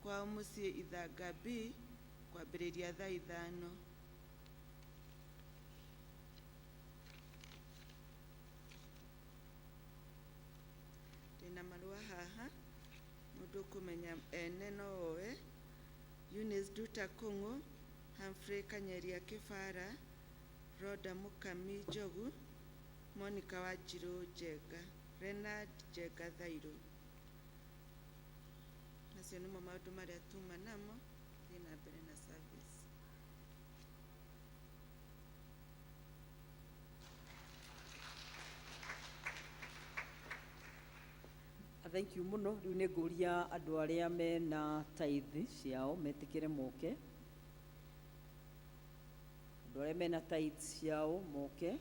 kwao mũciĩ Ithanga B kwambĩrĩria thaa 5. Ndĩna marũa haha mũndũ ũkũmenya ene no oe. Eunice Nduta Kũng'ũ, Humphrey Kanyeria Kĩbara, Rhoda Mũkami Njogu, Monica Wanjirũ Njenga, Renard Njenga Thairũ. Macio nĩmo maũndũ marĩa tuma namo. Thiĩ na mbere na service. Thank you mũno. Rĩu nĩ ngũria andũ arĩa mena tithe ciao metĩkĩre moke. Andũ arĩa mena tithe ciao moke.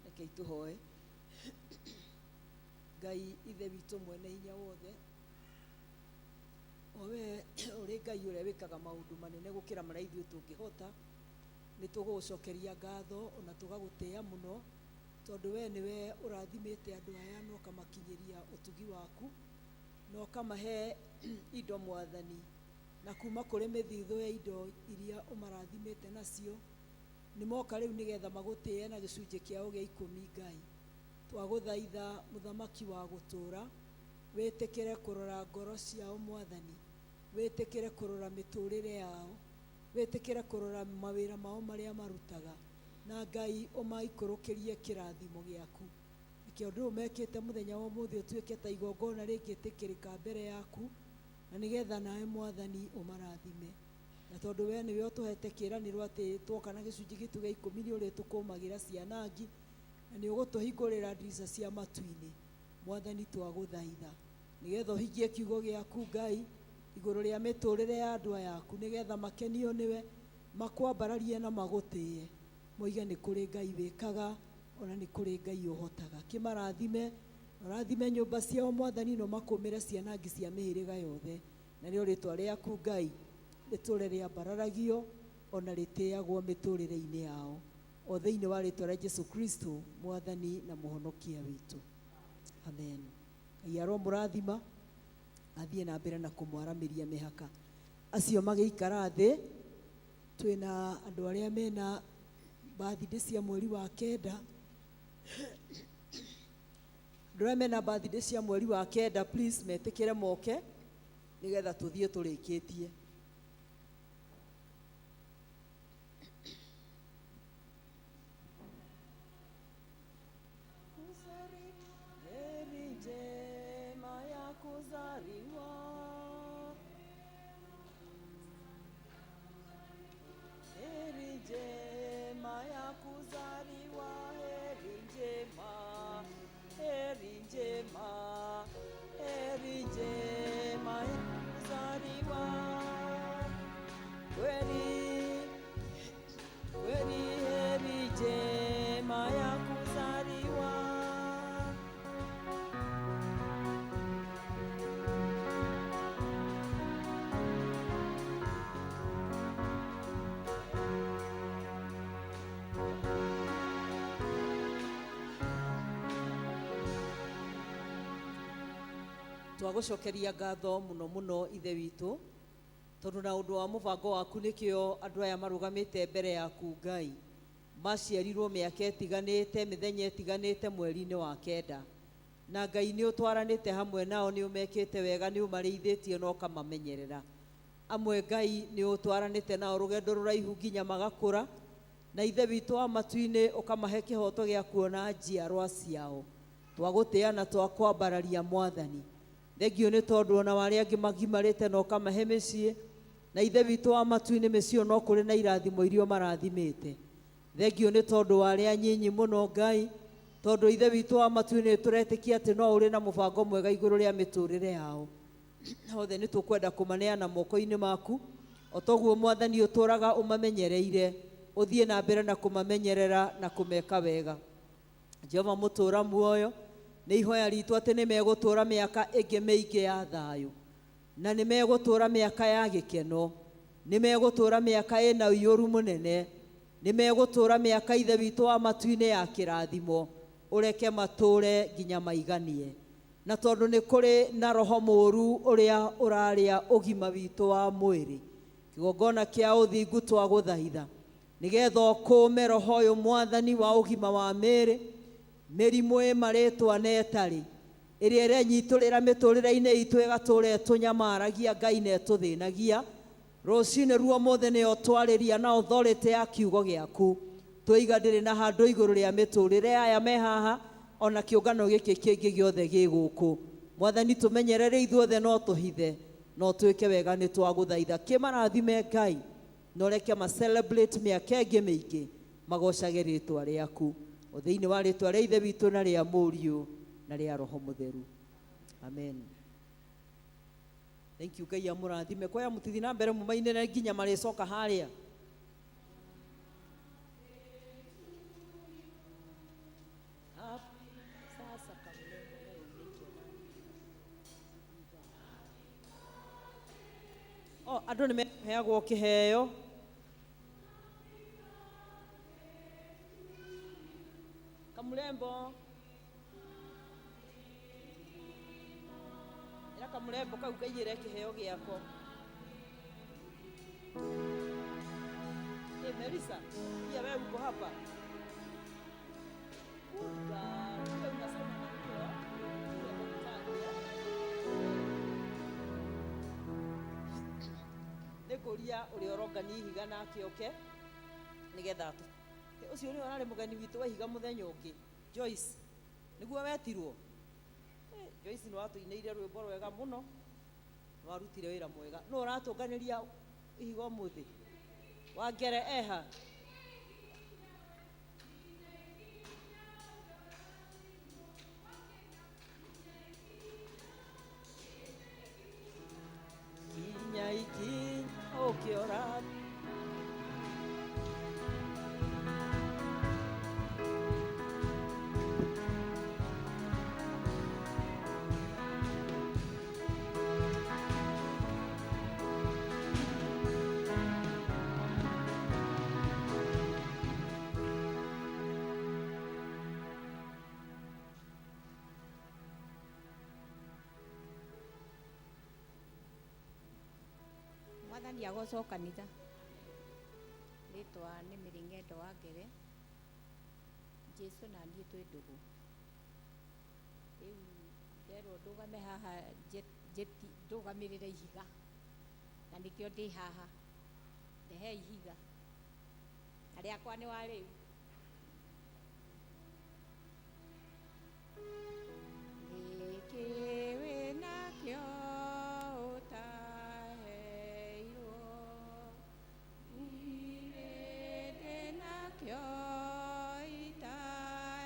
Rekei tũhoe. Ngai ithe witũ mwene hinya wothe, o we ũrĩ Ngai ũrĩa wĩkaga maũndũ manene gũkĩra marĩa ithuĩ tũngĩhota, nĩ tũgũgũcokeria ngatho ona tũgagũtĩĩa mũno, tondũ we nĩwe ũrathimĩte andũ aya na ũkamakinyĩria ũtugi waku na ũkamahe indo Mwathani, na kuma kũrĩ mĩthithũ ya indo iria ũmarathimĩte nacio nĩ moka rĩu nĩgetha magũtĩe na gĩcunjĩ kĩao gĩa 10. Ngai twagũthaitha mũthamaki wa gũtũũra, wĩtĩkĩre kũrora ngoro ciao Mwathani, wĩtĩkĩre kũrora mĩtũrĩre yao, wĩtĩkĩre kũrora mawĩra mao marĩa marutaga, na Ngai ũmaikũrũkĩrie kĩrathimo gĩaku. Reke ũndũ ũyũ mekĩte mũthenya wa ũmũthĩ ũtuĩke ta igongona rĩngĩtĩkĩrĩka mbere yaku, na nĩgetha nawe Mwathani ũmarathime. Na tondũ we nĩwe ũtũhete kĩĩranĩro atĩ twoka na gĩcunjĩ gitũ gĩa 10 nĩ ũrĩtũkũmagĩra cianangi, na nĩ ũgũtũhingũrĩra ndirica cia matu-inĩ. Mwathani twagũthaitha nĩgetha ũhingie kiugo gĩaku Ngai igũrũ rĩa mĩtũrĩre ya andũ aya aku, nĩgetha makenio nĩwe, makwambararie na magũtĩe, moige nĩ kũrĩ Ngai wĩkaga ona nĩ kũrĩ Ngai ũhotaga. Kĩmarathime Ũrathime nyũmba ciao Mwathani, no makũmĩre ciana ngi cia mĩhĩrĩga yothe. Na rĩo rĩtwa rĩaku Ngai rĩtũre rĩambararagio ona rĩtĩagwo mĩtũrĩre-inĩ yao, o thĩinĩ wa rĩtwa rĩa Jesu Kristo Mwathani na Mũhonokia witũ, amen. Ngai aromũrathima, athiĩ na mbere na kũmwaramĩria mĩhaka. Acio magĩikara thĩ, twĩna andũ arĩa mena birthday cia mweri wa kenda. Andũ arĩa mena birthday cia mweri wa kenda, please metĩkĩre moke nĩgetha tũthiĩ tũrĩkĩtie. Heri njema ya kuzaliwa, heri njema ya kuzaliwa, heri njema, heri njema, heri njema ya kuzaliwa. Kweli kweli heri njema ya kuzaliwa. Twagũcokeria ngatho mũno mũno Ithe witũ, tondũ na ũndũ wa mũbango waku nĩkĩo andũ aya marũgamĩte mbere yaku Ngai maciarirwo mĩaka ĩtiganĩte, mĩthenya ĩtiganĩte, mweri-inĩ wa kenda, na Ngai nĩ ũtwaranĩte hamwe nao, nĩ ũmekĩte wega, nĩ ũmarĩithĩtie na ũkamamenyerera. Amwe Ngai nĩ ũtwaranĩte nao rũgendo rũraihu nginya magakũra, na Ithe witũ wa matu-inĩ ũkamahe kĩhoto gĩa kuona njiarwa ciao. Twagũtĩa na twakwambararia Mwathani. Thengio nĩ tondũ ona wa arĩa angĩ magimarĩte na ũkamahe mĩciĩ, na Ithe witũ wa matu-inĩ mĩciĩ ĩyo no kũrĩ na irathimo iria ũmarathimĩte. Thengio nĩ tondũ wa arĩa anyinyi mũno Ngai, tondũ Ithe witũ wa matu-inĩ tũretĩkia atĩ no ũrĩ na mũbango mwega igũrũ rĩa mĩtũrĩre yao. Othe nĩ tũkwenda kũmaneana moko-inĩ maku, o toguo Mwathani ũtũraga ũmamenyereire, ũthiĩ na mbere na kũmamenyerera na kũmeka wega. Jehova mũtũra muoyo, nĩ ihoya ritũ atĩ nĩ megũtũra mĩaka ĩngĩ mĩingĩ ya thayũ, na nĩ megũtũra mĩaka ya gĩkeno, nĩ megũtũra mĩaka ĩna ũiyũru mũnene, nĩ megũtũra mĩaka Ithe witũ wa matu-inĩ ya kĩrathimo, ũreke matũre nginya maiganie. Na tondũ nĩ kũrĩ na roho mũũru ũrĩa ũrarĩa ũgima witũ wa mwĩrĩ, kĩgongona kĩa ũthingu twagũthaitha nĩgetha ũkũme roho ũyũ Mwathani wa ũgima wa mĩĩrĩ, mĩrimũ ĩ marĩtwa na ĩtarĩ, ĩrĩa ĩrenyitũrĩra mĩtũrĩre-inĩ itũ ĩgatũra ĩtũnyamaragia Ngai na ĩtũthĩnagia. Rũcinĩ ruo mũthĩ nĩyo twarĩria na authority ya kiugo gĩaku, twĩiga ndĩrĩ na handũ igũrũ rĩa mĩtũrĩre aya me haha ona kĩũngano gĩkĩ kĩngĩ gĩothe gĩ gũkũ. Mwathani tũmenyerere ithuothe, no tũhithe no twĩke wega, nĩ twagũthaitha. Kĩmarathime Ngai, na ũreke ma celebrate mĩaka ĩngĩ mĩingĩ magocage rĩtwa rĩaku, o thĩinĩ wa rĩtwa rĩa Ithe witũ na rĩa Mũriũ na rĩa Roho Mũtheru, amen. Thank you. Ngai amũrathime. Kwaya mũtithi na mbere mũmainĩre nginya marĩcoka harĩa. Sasa kamurembo leo unaitwa nani? Oh, andũ nĩ mekũheagwo kĩheo. Kamurembo, ĩra kamurembo kau kaiyĩre kĩheo gĩako. Hey, Melissa, pia wewe uko hapa. Good girl. Pia unasoma na huyo. Huyo daktari, eh? Nĩ ngũria ũrĩa ũrongania ihiga nake oke nĩgetha ũcio nĩwe ũrarĩ mũgeni witũ wa ihiga mũthenya ũngĩ, Joyce, nĩguo wetirwo. Joyce nĩ watũinĩire rwĩmbo rwega mũno, nĩ warutire wĩra mwega. Nũ ũratũnganĩria ihiga ũmũthĩ? Wangere eha? Kinya ikinya ũkĩora. Mwathani agocwo kanitha. Rĩtwa nĩ Mĩrĩng'endo wa Ngere. Jesu na niĩ twĩ ndũgũ. Rĩu nderwo ndũgame haha ndũgamĩrĩre ihiga. Na nĩkĩo ndĩ haha. Ndehe ihiga. Na rĩakwa nĩ wa rĩu. Gĩkĩ wĩnakĩo ũtaheirwo, niĩ ndĩnakĩo itaheirwo.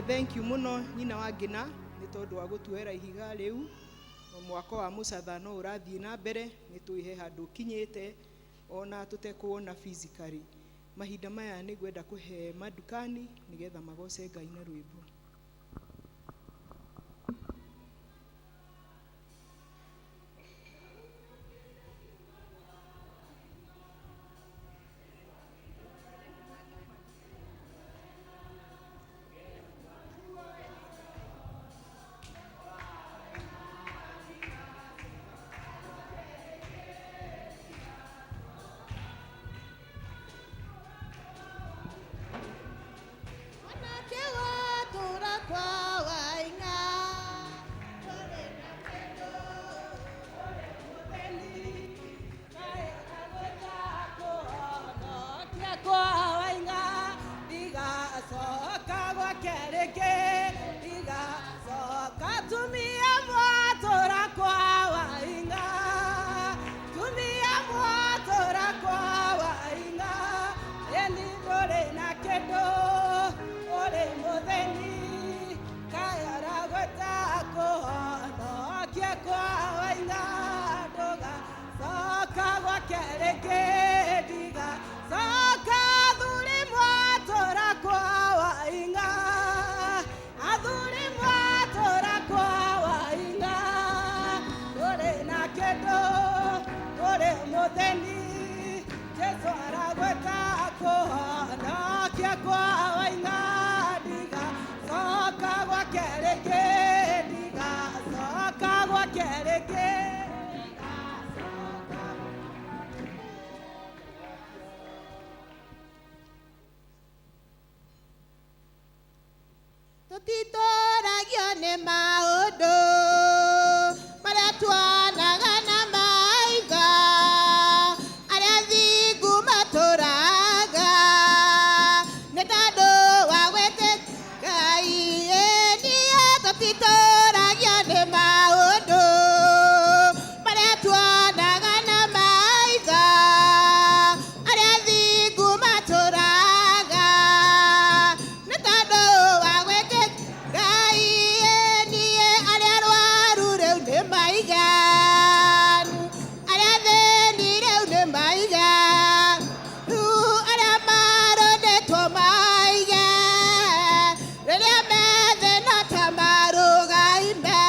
Thank you muno nyina wa Ngina nĩ tondũ wa gũtuoera ihiga rĩu. Mwako wa mũcatha no ũrathiĩ na mbere, nĩ tũihe handũ ũkinyĩte ona tũtekuona physically. Mahinda maya nĩ ngwenda kũhe madukani nĩgetha magoce Ngai na rwĩmbo. Mwanake watũra kwa Waing'a, tũrĩ na kĩndũ, ũrĩ mũtheni, kaĩ agũta kũhonokia kwa Waing'a, ndigacoka gwake rĩngĩ, ndigacoka. Tumia mwatũra kwa Waing'a, tumia mwatũra kwa Waing'a, ĩni ndũrĩ na kĩndũ, ũrĩ mũtheni, kaĩ aragwĩta kũhonokia kwa Waing'a, ndũgacoka gwake rĩngĩ, ndigacoka. Athuri mwatũra kwa Waing'a, athuri mwatũra kwa Waing'a, ndũrĩ na kĩndũ, ũrĩ mũtheni, Jesu aragwĩta kũhonokia kwa Waing'a, ndigacoka. Nake rĩngĩ. Tũtitũragio nĩ maũndũ marĩa tuonaga na maitho, arĩa thingu matũraga nĩ tondũ wa gwĩtĩkia Ngai. Ĩĩ, niĩ tũtitũragio nĩ maũndũ marĩa tuonaga na maitho, arĩa thingu matũraga nĩ tondũ wa gwĩtĩkia Ngai. Ĩĩ, niĩ arĩa arwaru rĩu nĩ maiganu, arĩa athĩni rĩu nĩ maiganu, arĩa marondetwo maige rĩrĩa methĩna ta marũgaime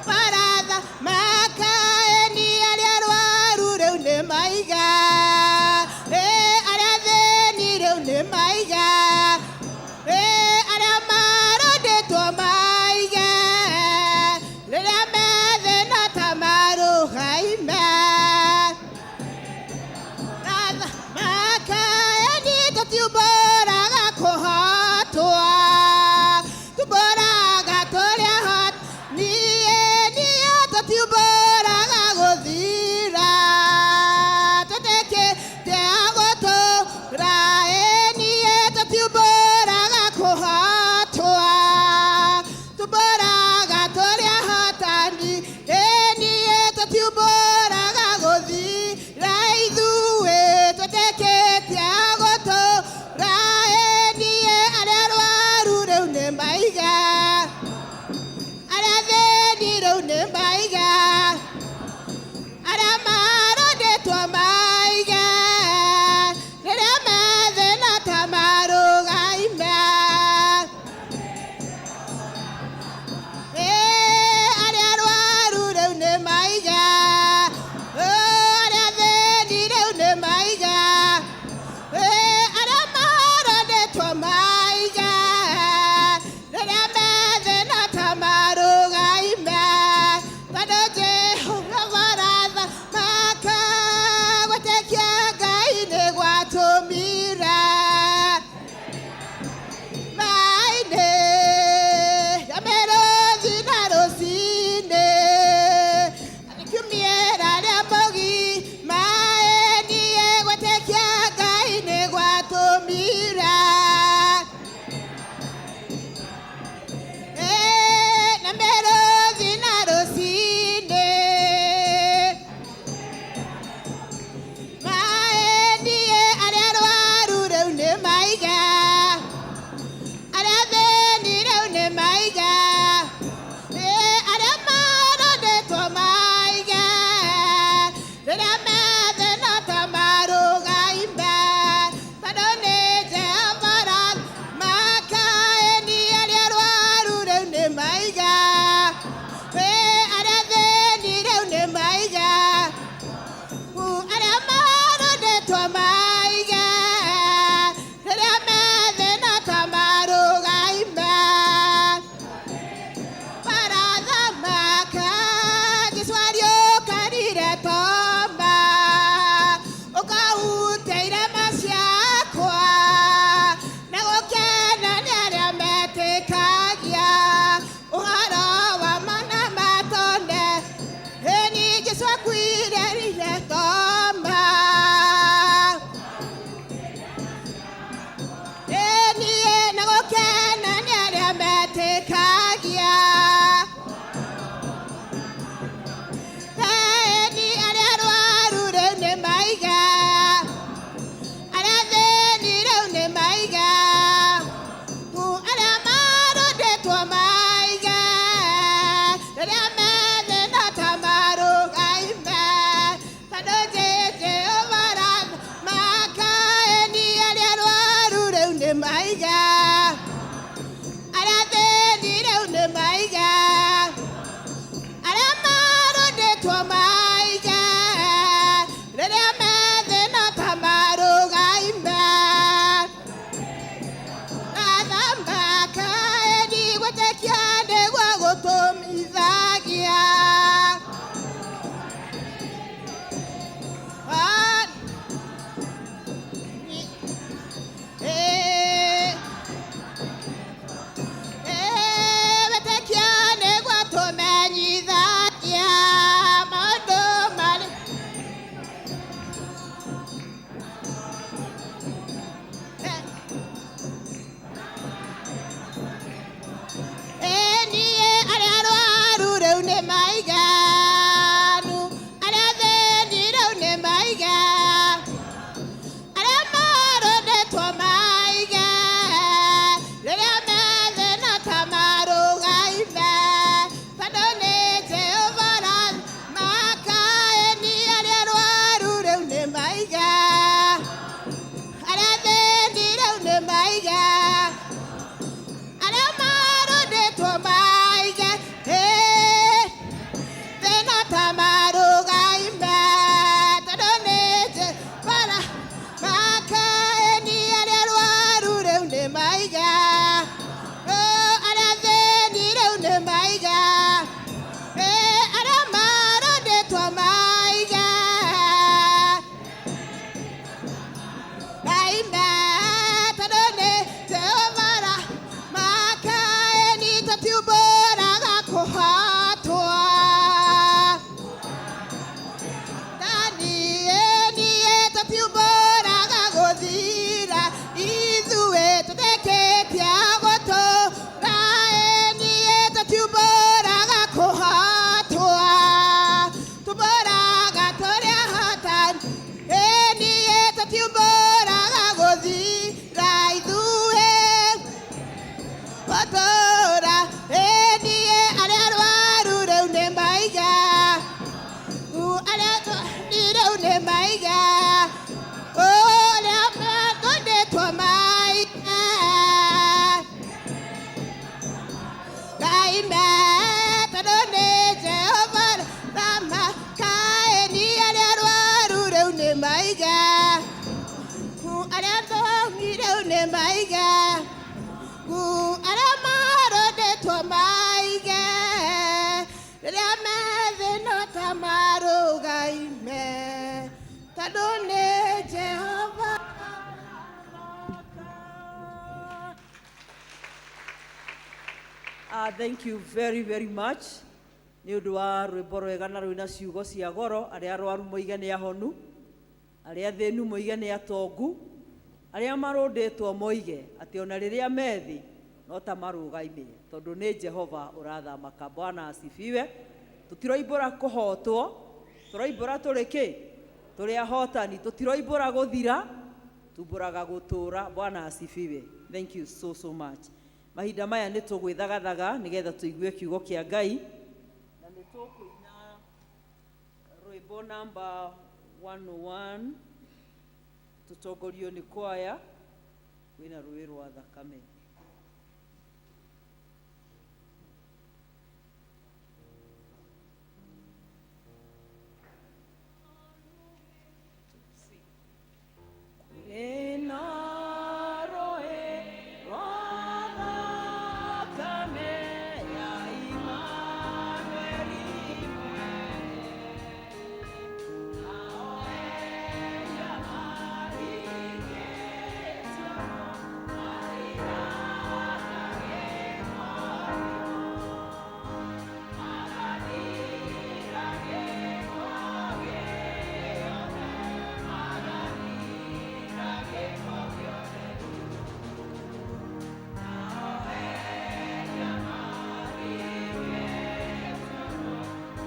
baratha makaeni, arĩa arwaru rĩu nĩ maiga, arĩa athĩni rĩu nĩ maiga, arĩa marondetwo maige rĩrĩa methĩna ta marũgaime makaeni. Tũtiumbũraga kũhotwo, tumbũraga tũrĩa hot niĩ, niĩ tũtiumbũraga gũthira, tũtĩkĩte gũtũra. Ĩ, niĩ tũtiumbũraga kũhotwo, tumbũraga tũrĩa hotani. Ĩ, niĩ tũtiumbũraga gũthira, ithuĩ tũtĩkĩtie gũtũra. Ĩ, niĩ arĩa arwaru rĩu nĩ maiga, arĩa athĩni rĩu nĩ maiga, arĩa marondetwo maige rĩrĩa methĩna ta marũgaime. Ĩ, arĩa arwaru rĩu nĩ maiga, arĩa athĩni rĩu nĩ maiga, ĩ, arĩa marondetwo maiga rĩrĩa methĩna ta marũgaime, tondũ Nĩ maige gu arĩa marũndĩtwo maige rĩrĩa methĩ no ta marũgaime tondũ nĩ Jehova. Thank you very very much nĩ ũndũ wa rwĩmbo rwega na rwĩna ciugo cia goro. Arĩa arwaru moige nĩ ahonu, arĩa athĩnu moige nĩ atongu, arĩa marũndĩtwo moige atĩ ona rĩrĩa methi no ta marũgaime tondũ nĩ Jehova ũrathamaka. Bwana asifiwe. Tũtiroimbũra kũhotwo, tũroimbũra tũrĩ kĩ? Tũrĩ ahotani. Tũtiroimbũra gũthira, tumbũraga gũtũra. Bwana asifiwe. Thank you so so much. Mahinda maya nĩ tũgwĩthagathaga nĩgetha tũigue kiugo kĩa Ngai, na nĩ tũkũina rwĩmbo namba 101 tũtongorio nĩ kwaya kwĩna rũĩ rwa thakame. Kwĩna rũĩ rwa thakame ya Imanueli mwene, nao ehia marigĩtwo mathiraga gĩko magathira gĩko gĩothe, magathira gĩko gĩothe. Nao ehia marigĩtwo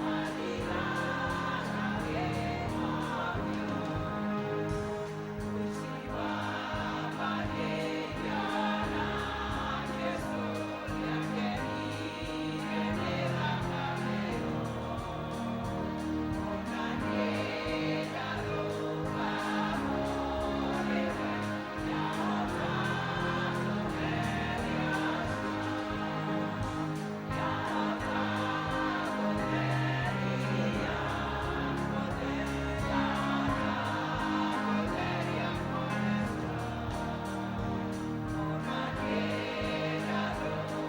mathiraga gĩko. Ũici wa makĩria na Jesũ nĩakenirio nĩ thakame ĩyo. Ona niĩ ndarũga kũrĩ we, ndahota kũtheria, ndahota kũtheria, ndahota kũtheria ngoro. Ona niĩ ndarũga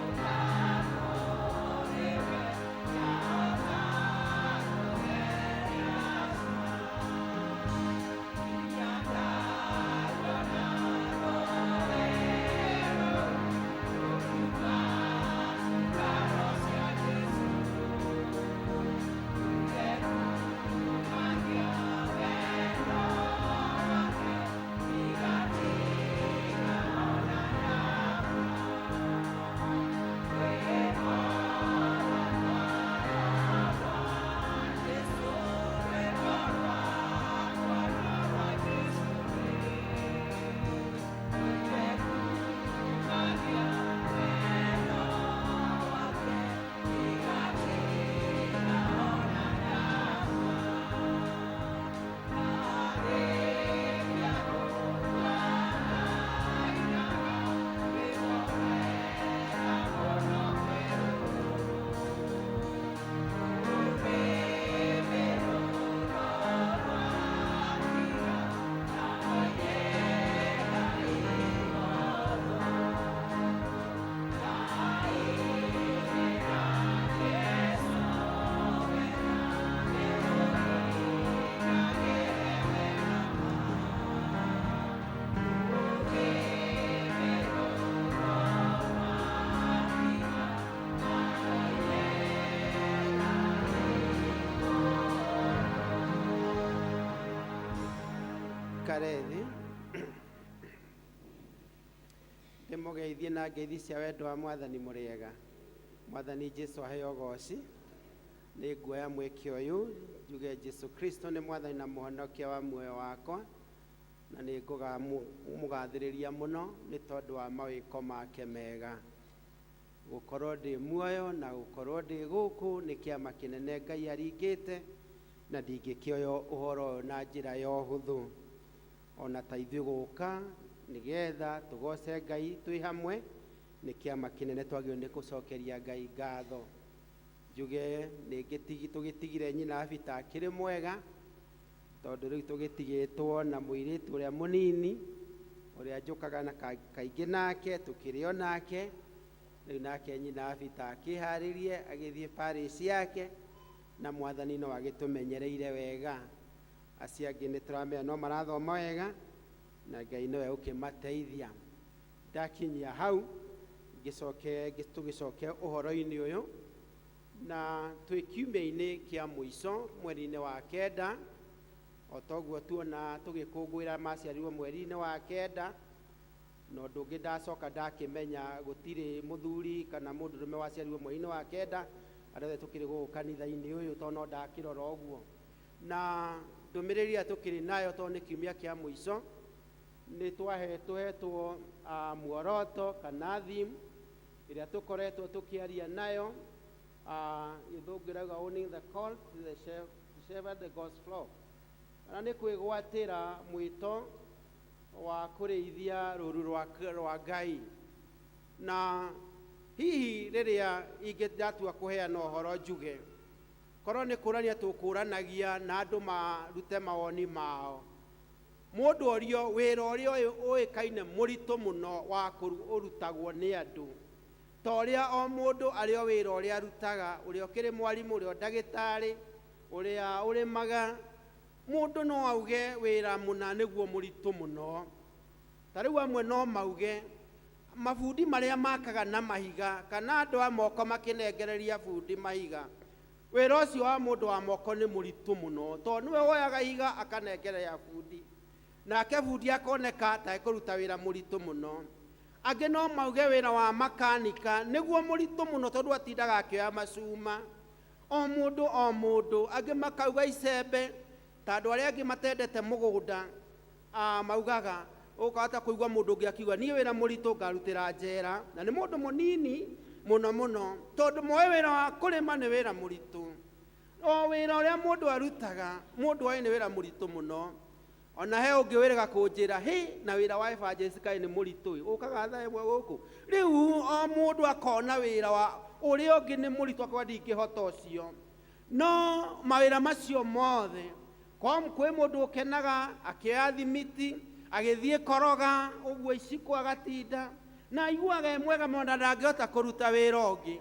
kũrĩ we, ndahota kũtheria nginya ndaruona rũĩ rũu rũkiuma ngaro cia Jesũ, rũkumagia wendo wake, ndigatiga ona ndakua. Rwĩmbo rwakwa rwa Jesũ, rwĩmbo rwakwa rwa Jesũ, rũkumagia wendo wake, ndigatiga ona ndakua. Ndarĩkia gũkua ngainaga rwĩmbo rwega mũno mwerũ, rũrĩmĩ rũrũ rwakira na moige Ngai igotho. Ndainĩra Jesũ wega, ndĩmũinagĩre wega ma. Rũrĩmĩ rũrũ rwakira na moige Ngai igotho. Karethi ndĩmũgeithie na ngeithi cia wendo wa Mwathani. Mũrĩega? Mwathani Jesu aheo ũgoci. Nĩ nguoya mweke ũyũ njuge Jesu Kristo nĩ Mwathani na Mũhonokia wa muoyo wakwa, na nĩ ngũmũgathĩrĩria mũno nĩ tondũ wa mawĩko make mega. Gũkorwo ndĩ muoyo na gũkorwo ndĩ gũkũ nĩ kĩama kĩnene Ngai aringĩte, na ndingĩkĩoya ũhoro ũyũ na njĩra ya ũhũthũ. Ona ta ithuĩ gũka nĩgetha tũgoce Ngai twĩ hamwe nĩ kĩama kĩnene, twagĩrĩirwo nĩ gũcokeria Ngai ngatho. Njuge nĩ tũgĩtigire nyina Abita akĩrĩ mwega, tondũ rĩu tũgĩtigĩtwo na mũirĩtu ũrĩa mũnini. Ũrĩa njũkaga na kaingĩ nake tũkĩrĩ o nake rĩu, nake nyina wa Peter akĩharĩrie agĩthiĩ parish yake, na Mwathani no agĩtũmenyereire wega. Acio angĩ nĩ tũramenya no marathoma wega na Ngai nĩwe ũkĩmateithia. Ndakinyia hau, ngĩcoke tũgĩcoke ũhoro-inĩ ũyũ, na twĩ kiumia-inĩ kĩa mũico mweri-inĩ wa kenda. O toguo tuona tũgĩkũngũĩra maciarirwo mweri-inĩ wa kenda, na ũndũ ũngĩ ndacoka ndakĩmenya gũtirĩ mũthuri kana mũndũrũme waciarirwo mweri-inĩ wa kenda. Arĩa othe tũkĩrĩ gũkũ kanitha-inĩ ũyũ, tondũ no ndakĩrora ũguo na ndũmĩrĩri ĩrĩa tũkĩrĩ nayo, tondũ nĩ kiumia kĩa mũico, nĩ twahetwo muoroto kana theme ĩrĩa tũkoretwo tũkĩaria nayo. Gĩthũngũ ĩrauga "Owning the call to the shepherd the God's flock", kana nĩ kwĩgwatĩra mwĩto wa kũrĩithia rũru rwa Ngai. Na hihi rĩrĩa ingĩdatua kũheana ũhoro, njuge korwo nĩ kũrania tũkũranagia na andũ marute mawoni mao, mũndũ orio wĩra ũrĩa ũyũ ũĩkaine mũritũ mũno wa ũrutagwo nĩ andũ, ta ũrĩa o mũndũ arĩ o wĩra ũrĩa arutaga, ũrĩa ũkĩrĩ mwarimũ, ũrĩa ndagĩtarĩ, ũrĩa ũrĩmaga, mũndũ no auge wĩra mũna nĩguo mũritũ mũno. Ta rĩu amwe no mauge mabundi marĩa makaga na mahiga, kana andũ a moko makĩnengereria bundi mahiga, wĩra ũcio wa mũndũ wa moko nĩ mũritũ mũno, tondũ nĩwe woyaga ihiga akanengereria bundi, nake bundi akoneka ta ekũruta wĩra mũritũ mũno. Angĩ no mauge wĩra wa makanika nĩguo mũritũ mũno, tondũ atindaga akĩoya macuma. O mũndũ o mũndũ, angĩ makauga icembe, ta andũ arĩa angĩ matendete mũgũnda, maugaga ũkahota kũigua mũndũ ũngĩ akiuga, "Niĩ wĩra mũritũ ngarutĩra njera," na nĩ mũndũ mũnini mũno mũno, tondũ moĩ wĩra wa kũrĩma nĩ wĩra mũritũ. O wĩra ũrĩa mũndũ arutaga, mũndũ oĩ nĩ wĩra mũritũ mũno. Ona he ũngĩ wĩrĩga kũnjĩra hĩ na wĩra wa evangelist kaĩ nĩ mũritũ ĩ, ũkaga thaa 1 gũkũ. Rĩu o mũndũ akona wĩra wa ũrĩa ũngĩ nĩ mũritũ, akauga, "Ndingĩhota ũcio." No mawĩra macio mothe, kwa kwĩ mũndũ ũkenaga akĩoya thimiti agĩthiĩ koroga ũguo iciko agatinda na aiguaga e mwega mũno na ndangĩhota kũruta wĩra ũngĩ.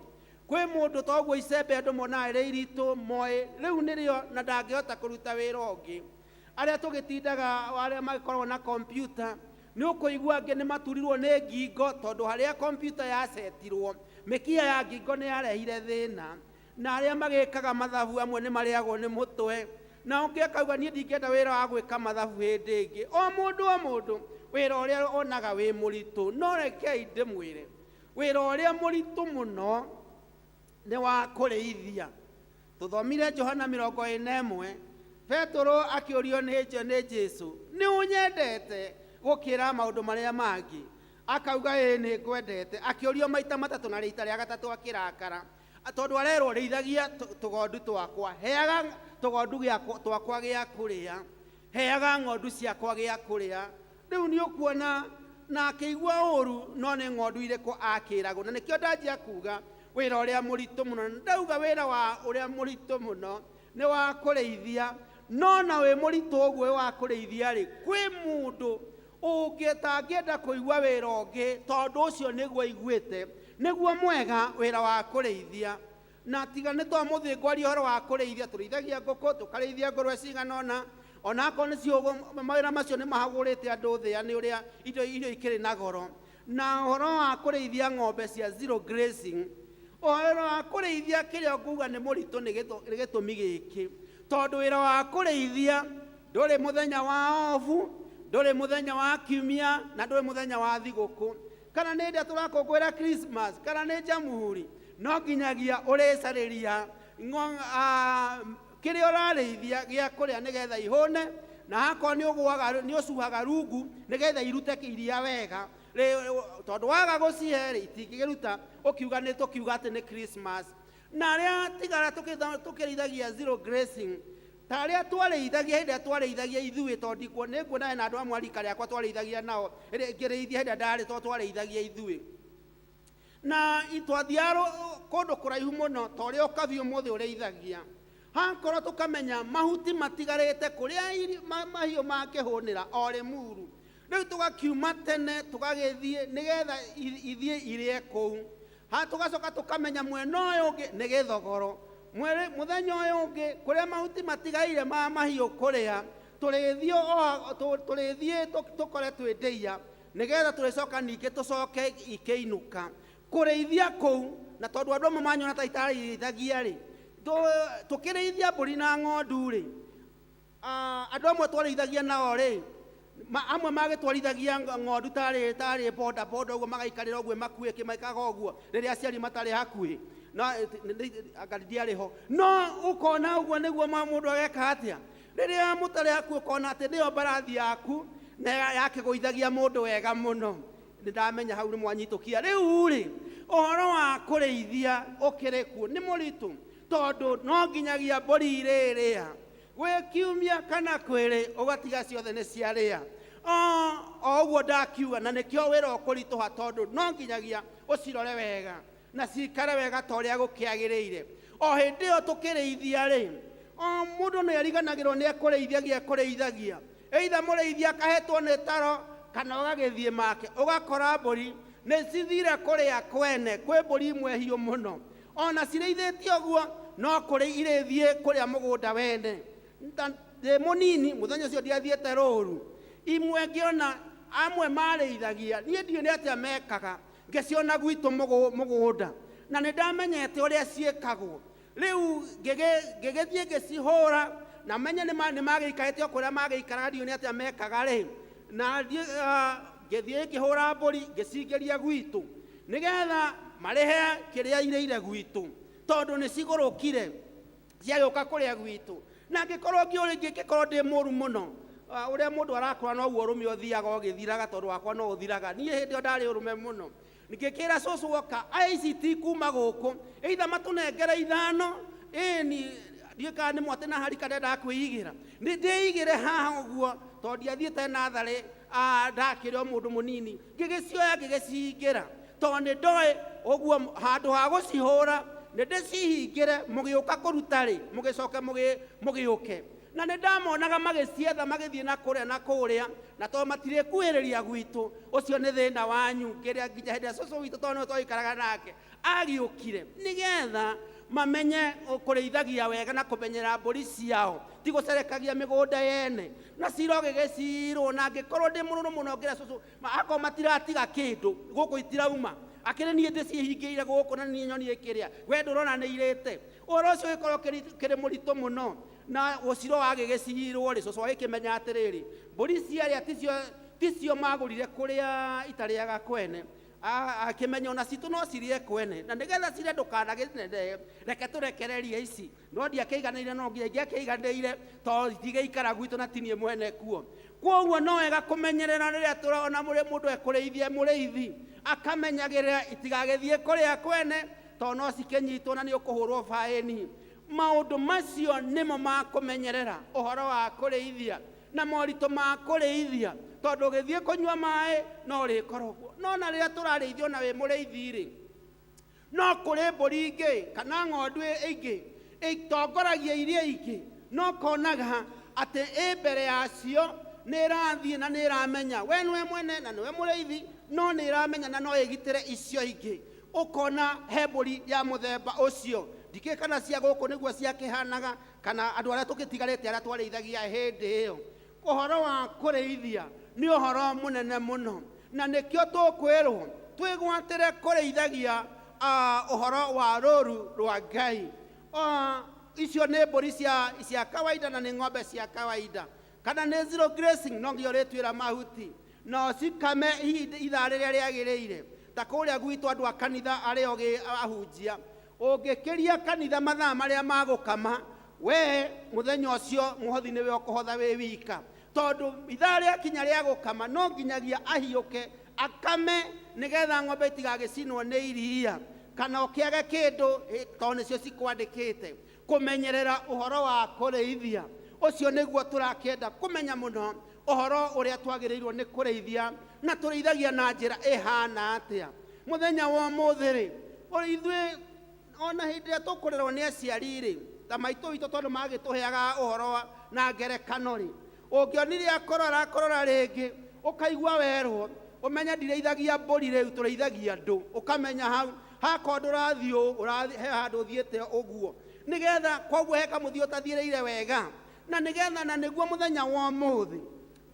Kwĩ mũndũ toguo icembe andũ monaga rĩ iritũ, moĩ rĩu nĩrĩo, na ndangĩhota kũruta wĩra ũngĩ. Arĩa tũgĩtindaga, arĩa magĩkoragwo na kompiuta, nĩ ũkũigua angĩ nĩ maturirwo nĩ ngingo, tondũ harĩa kompiuta yacetirwo mĩkiha ya ngingo nĩ yarehire thĩna. Na arĩa magĩkaga mathabu, amwe nĩ marĩagwo nĩ mũtwe, na ũngĩ akauga, "Niĩ ndingĩenda wĩra wa gwĩka mathabu hĩndĩ ĩngĩ." O mũndũ o mũndũ wĩra ũrĩa onaga wĩ mũritũ, no rekei ndĩmwĩre, wĩra ũrĩa mũritũ mũno nĩ wa kũrĩithia. Tũthomire Johana 41, Petũrũ akĩũrio nĩ Jesu, "Nĩ ũnyendete gũkĩra maũndũ marĩa mangĩ?" Akauga, "Ĩĩ, nĩ ngwendete." Akĩũrio maita matatũ, na rita rĩa gatatũ akĩrakara, tondũ arerwo, "Rĩithagia tũgondu twakwa, heaga tũgondu twakwa gĩa kũrĩa, heaga ng'ondu ciakwa gĩa kũrĩa." Rĩu nĩ ũkuona na akĩigua ũru, no nĩ ng'ondu irĩkũ akĩragwo? Na nĩkĩo ndanjia kuga wĩra ũrĩa mũritũ mũno, na ndauga wĩra wa ũrĩa mũritũ mũno nĩ wa kũrĩithia. No na wĩ mũritũ ũguo wĩ wa kũrĩithia rĩ, kwĩ mũndũ ũngĩtangĩenda kũigua wĩra ũngĩ, tondũ ũcio nĩguo aiguĩte nĩguo mwega, wĩra wa kũrĩithia. Na tiga nĩ to mũthĩ ngwaria ũhoro wa kũrĩithia, tũrĩithagia ngũkũ, tũkarĩithia ngũrwe cigana ũna, onakorwo nĩcio mawĩra macio nĩ mahagũrĩte andũ thĩa nĩ ũrĩa indo irio ikĩrĩ na goro. Na ũhoro wa kũrĩithia ng'ombe cia zero grazing, ũhoro wa kũrĩithia, kĩrĩa nguga nĩ mũritũ nĩ gĩtũmi gĩkĩ, tondũ wĩra wa kũrĩithia ndũrĩ mũthenya wa obu, ndũrĩ mũthenya wa kiumia, na ndũrĩ mũthenya wa thigũkũ, kana nĩ hĩndĩ tũrakũngũĩra Christmas, kana nĩ Jamhuri. No nginyagia ũrĩcarĩria kĩrĩa ũrarĩithia gĩa kũrĩa nĩgetha ihũne, na hakorwo nĩ ũgũaga, nĩ ũcuhaga rungu nĩgetha irute iria wega. Tondũ waga gũcihe rĩ, itingĩkĩruta ũkiuga nĩ tũkiuga atĩ nĩ Christmas. Na arĩa tigara tũkĩrĩithagia zero grazing, ta arĩa twarĩithagia, hĩndĩ ĩrĩa twarĩithagia ithuĩ, tondũ ndikuo nĩ nguona hena andũ amwe a rika rĩakwa twarĩithagia nao, ngĩrĩithia hĩndĩ ĩrĩa ndarĩ, tondũ twarĩithagia ithuĩ na twathiaga kũndũ kũraihu mũno ta ũrĩa ũkabi ũmũthĩ ũrĩithagia. Hakorwo tũkamenya mahuti matigarĩte kũrĩa mahiũ mangĩhũnĩra o Rĩmuru. Rĩu tũgakiuma tene tũgagĩthiĩ nĩgetha ithiĩ irĩe kũu. Ha tũgacoka tũkamenya mwena ũyũ ũngĩ nĩ gĩthogoro. Mwere mũthenya ũyũ ũngĩ kũrĩa mahuti matigaire ma mahiũ kũrĩa tũrĩthiĩ tũrĩthiĩ tũkore twĩ ndĩia nĩgetha tũrĩcoka ningĩ tũcoke ikĩinũka kũrĩithia kũu. Na tondũ andũ amwe manyona ta itarĩithagia rĩ, tũkĩrĩithia mbũri na ng'ondu rĩ, andũ amwe twarĩithagia nao rĩ, amwe magĩtwarithagia ng'ondu tarĩ boda boda ũguo, magaikarĩra ũguo makuĩ kĩmaikaga ũguo rĩrĩa aciari matarĩ hakuhĩ, no anga ndiarĩ ho. No ũkona ũguo nĩguo mũndũ ageka atĩa rĩrĩa mũtarĩ hakuhĩ, ũkona atĩ nĩyo mbarathi yaku na yakĩgũithagia mũndũ wega mũno. Nĩ ndamenya hau nĩ mwanyitũkia. Rĩu rĩ, ũhoro wa kũrĩithia ũkĩrĩ kuo nĩ mũritũ, tondũ no nginyagia mbũri irĩrĩa gwĩ kiumia kana kwĩrĩ, ũgatiga ciothe nĩ ciarĩa o ũguo ndakiuga. Na nĩkĩo wĩra ũkũritũha, tondũ no nginyagia ũcirore wega na cikare wega ta ũrĩa gũkĩagĩrĩire. O hĩndĩ ĩyo tũkĩrĩithia rĩ, o mũndũ nĩ ariganagĩrwo nĩ ekũrĩithagia ekũrĩithagia, either mũrĩithi akahetwo nĩ taro kana ũgagĩthiĩ make, ũgakora mbũri nĩ cithire kũrĩa kwene. Kwĩ mbũri imwe hiũ mũno, ona cirĩithĩtie ũguo no kũrĩ irĩthiĩ kũrĩa mũgũnda wene. Ndĩ mũnini mũthenya ũcio ndiathiĩte rũru, imwe ngĩona amwe marĩithagia, niĩ ndiũĩ nĩ atĩa mekaga, ngĩciona gwitũ mũgũnda, na nĩ ndamenyete ũrĩa ciĩkagwo. Rĩu ngĩgĩthiĩ ngĩcihũra na menye nĩ magĩikarĩte o kũrĩa magĩikaraga, ndiũĩ nĩ atĩa mekaga rĩ. Na ngĩthiĩ ngĩhũra mbũri ngĩcingĩria gwitũ nĩgetha marĩhe kĩrĩa irĩire gwitũ, tondũ nĩ cigũrũkire ciagĩũka kũrĩa gwitũ. Na angĩkorwo ngĩkorwo ndĩ mũru mũno, ũrĩa mũndũ arakũra noguo ũrũme ũthiaga ũgĩthiraga, tondũ wakwa no ũthiraga. Niĩ hĩndĩ ĩyo ndarĩ ũrũme mũno, ngĩkĩra cũcũ oka, aya ici ti kuma gũkũ, either matũnengere 5, ĩni ndiũĩ kana nĩ mwate na harika ndendaga kwĩigĩra, nĩ ndĩigĩre haha ũguo, tondũ ndiathiĩte natharĩ, ndakĩrĩ o mũndũ mũnini. Ngĩgĩcioya ngĩgĩcihingĩra, tondũ nĩ ndoĩ ũguo handũ ha gũcihũra nĩ ndĩcihingĩre, mũgĩũka kũruta rĩ, mũgĩcoke mũgĩũke. Na nĩ ndamonaga magĩcietha magĩthiĩ na kũrĩa na kũrĩa, na tondũ matirĩkuhĩrĩria gwitũ, ũcio nĩ thĩna wanyu. Kĩrĩa nginya hĩndĩ ĩrĩa cũcũ witũ, tondũ nĩwe twaikaraga nake, agĩũkire nĩgetha mamenye kũrĩithagia wega na kũmenyera mbũri ciao, ti gũcerekagia mĩgũnda yene na cira ũgĩgĩcirwo. Na angĩkorwo ndĩ mũrũrũ mũno, ngĩra cũcũ, akorwo matiratiga kĩndũ gũkũ itirauma, akĩrĩ niĩ ndĩcihingĩire gũkũ na niĩ nyoni ĩkĩrĩa, we ndũrona nĩ irĩte. Ũhoro ũcio ũgĩkorwo ũkĩrĩ mũritũ mũno. Na ũciro wagĩgĩcirwo rĩ, cũcũ agĩkĩmenya atĩrĩrĩ, mbũri ciarĩa ticio magũrire kũrĩa itarĩaga kwene. Akĩmenya ona citũ no cirĩe kwene, na nĩgetha cirĩe ndũkanagĩnenehe, reke tũrekererie ici. No ndiakĩiganĩire, no nginya ingĩakĩiganĩire, tondũ itigĩikara gwitũ na ti niĩ mwene kuo. Koguo no wega kũmenyerera rĩrĩa tũrona mũndũ ekũrĩithia, mũrĩithi akamenyagĩrĩra itigagĩthiĩ kũrĩa kwene, tondũ no cikĩnyitwo na nĩ ũkũhũrwo baĩni. Maũndũ macio nĩmo ma kũmenyerera ũhoro wa kũrĩithia na moritũ ma kũrĩithia, tondũ ũgĩthiĩ kũnyua maĩ no ũrĩkorwo. No na rĩrĩa tũrarĩithio na wĩ mũrĩithi rĩ, no kũrĩ mbũri ingĩ kana ng'ondu ingĩ itongoragia iria ingĩ, no konaga atĩ ĩ mbere yacio nĩ ĩrathiĩ na nĩ ĩramenya we nĩwe mwene na nĩwe mũrĩithi, no nĩ ĩramenya na no ĩgitĩre icio ingĩ. Ũkona he mbũri ya mũthemba ũcio, ndikĩũĩ kana cia gũkũ nĩguo ciakĩhanaga, kana andũ arĩa tũgĩtigarĩte arĩa twarĩithagia hĩndĩ ĩyo. Ũhoro wa kũrĩithia nĩ ũhoro mũnene mũno, na nĩkĩo tũkwĩrwo twĩgwatĩre kũrĩithagia ũhoro wa rũru rwa Ngai. Icio nĩ mbũri cia kawaida na nĩ ng'ombe cia kawaida, kana nĩ zero grazing, no nginya ũrĩtuĩra mahuti no cikame ithaa rĩrĩa rĩagĩrĩire. Ta kũrĩa gwitũ andũ a kanitha arĩa ogĩ ahunjia, ũngĩkĩria kanitha mathaa marĩa magũkama, we mũthenya ũcio mũhothi nĩwe ũkũhotha wĩ wika, tondũ ithaa rĩakinya rĩa gũkama no nginyagia ahiũke akame nĩgetha ng'ombe itigagĩcinwo nĩ iria kana ũkĩage kĩndũ, tondũ nĩcio cikwandĩkĩte. Kũmenyerera ũhoro wa kũrĩithia ũcio nĩguo tũrakĩenda kũmenya mũno, ũhoro ũrĩa twagĩrĩirwo nĩ kũrĩithia na tũrĩithagia na njĩra ĩhana atĩa. Mũthenya wa ũmũthĩ rĩ, ithuĩ ona hĩndĩ ĩrĩa tũkũrerwo nĩ aciari rĩ, ta maitũ witũ, tondũ magĩtũheaga ũhoro na ngerekano rĩ, ũngĩonire akorora akorora rĩngĩ, Ũkaigua werwo ũmenye ndirĩithagia mbũri rĩu, tũrĩithagia andũ. Ũkamenya hau hakorwo ndũrathiĩ ũũ, ũrathiĩ he handũ ũthiĩte ũguo, nĩgetha koguo he kamũthiĩ ũtathiĩrĩire wega, na nĩgetha na nĩguo mũthenya wa ũmũthĩ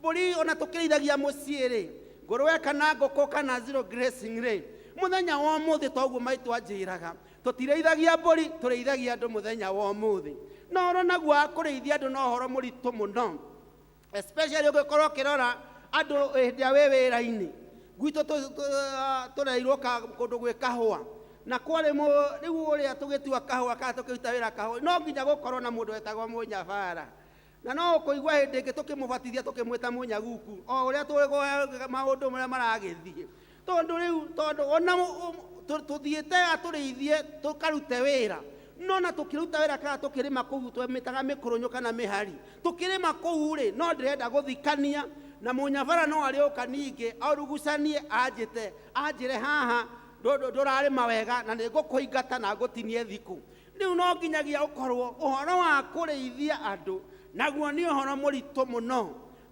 mbũri ona tũkĩrĩithagia mũciĩ rĩ, ngũrwe kana ngũkũ kana zero grazing rĩ, mũthenya wa ũmũthĩ toguo maitũ anjĩraga tũtirĩithagia mbũri, tũrĩithagia andũ mũthenya wa ũmũthĩ. Na ũhoro naguo wa kũrĩithia andũ no ũhoro mũritũ mũno, especially ũngĩkorwo ũkĩrora andũ hĩndĩ ĩrĩa wĩ wĩra-inĩ. Gwitũ tũreirwo kũndũ gwĩ kahũa, na kwarĩ rĩu ũrĩa tũgĩtua kahũa kana tũkĩruta wĩra kahũa, no nginya gũkorwo na mũndũ wetagwo mũnyabara. Na no ũkũigua hĩndĩ ĩngĩ tũkĩmũbatithia tũkĩmwĩta mũnyaguku, o ũrĩa tũgũĩ maũndũ marĩa maragĩthiĩ, tondũ rĩu tondũ ona tũthiĩte atũrĩithie tũkarute wĩra, no na tũkĩruta wĩra kana tũkĩrĩma kũu twemĩtaga mĩkũrũnyũ kana mĩhari, tũkĩrĩma kũu rĩ, no ndĩrenda gũthikania na mũnyabara no arĩũka ningĩ arugucanie anjĩte anjĩre haha ndũrarĩma wega na nĩngũkũingata na ngũtinie thikũ. Rĩu no nginyagia ũkorwo ũhoro wa kũrĩithia andũ naguo nĩ ũhoro mũritũ mũno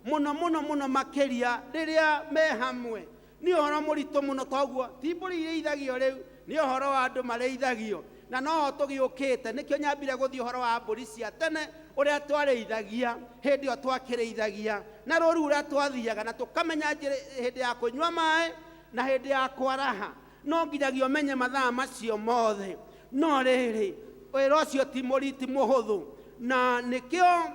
mũno mũno mũno, makĩria rĩrĩa me hamwe nĩ ũhoro mũritũ mũno. Toguo ti mbũri irĩithagio rĩu, nĩ ũhoro wa andũ marĩithagio, na noho tũgĩũkĩte. Nĩkĩo nyambire gũthiĩ ũhoro wa mbũri cia tene, ũrĩa twarĩithagia hĩndĩ ĩyo twakĩrĩithagia na rũru ũrĩa twathiaga na tũkamenya hĩndĩ ya kũnyua maĩ na hĩndĩ ya kwaraha, no nginyagia ũmenye mathaa macio mothe. No rĩrĩ, wĩra ũcio ti mũriti mũhũthũ, na nĩkĩo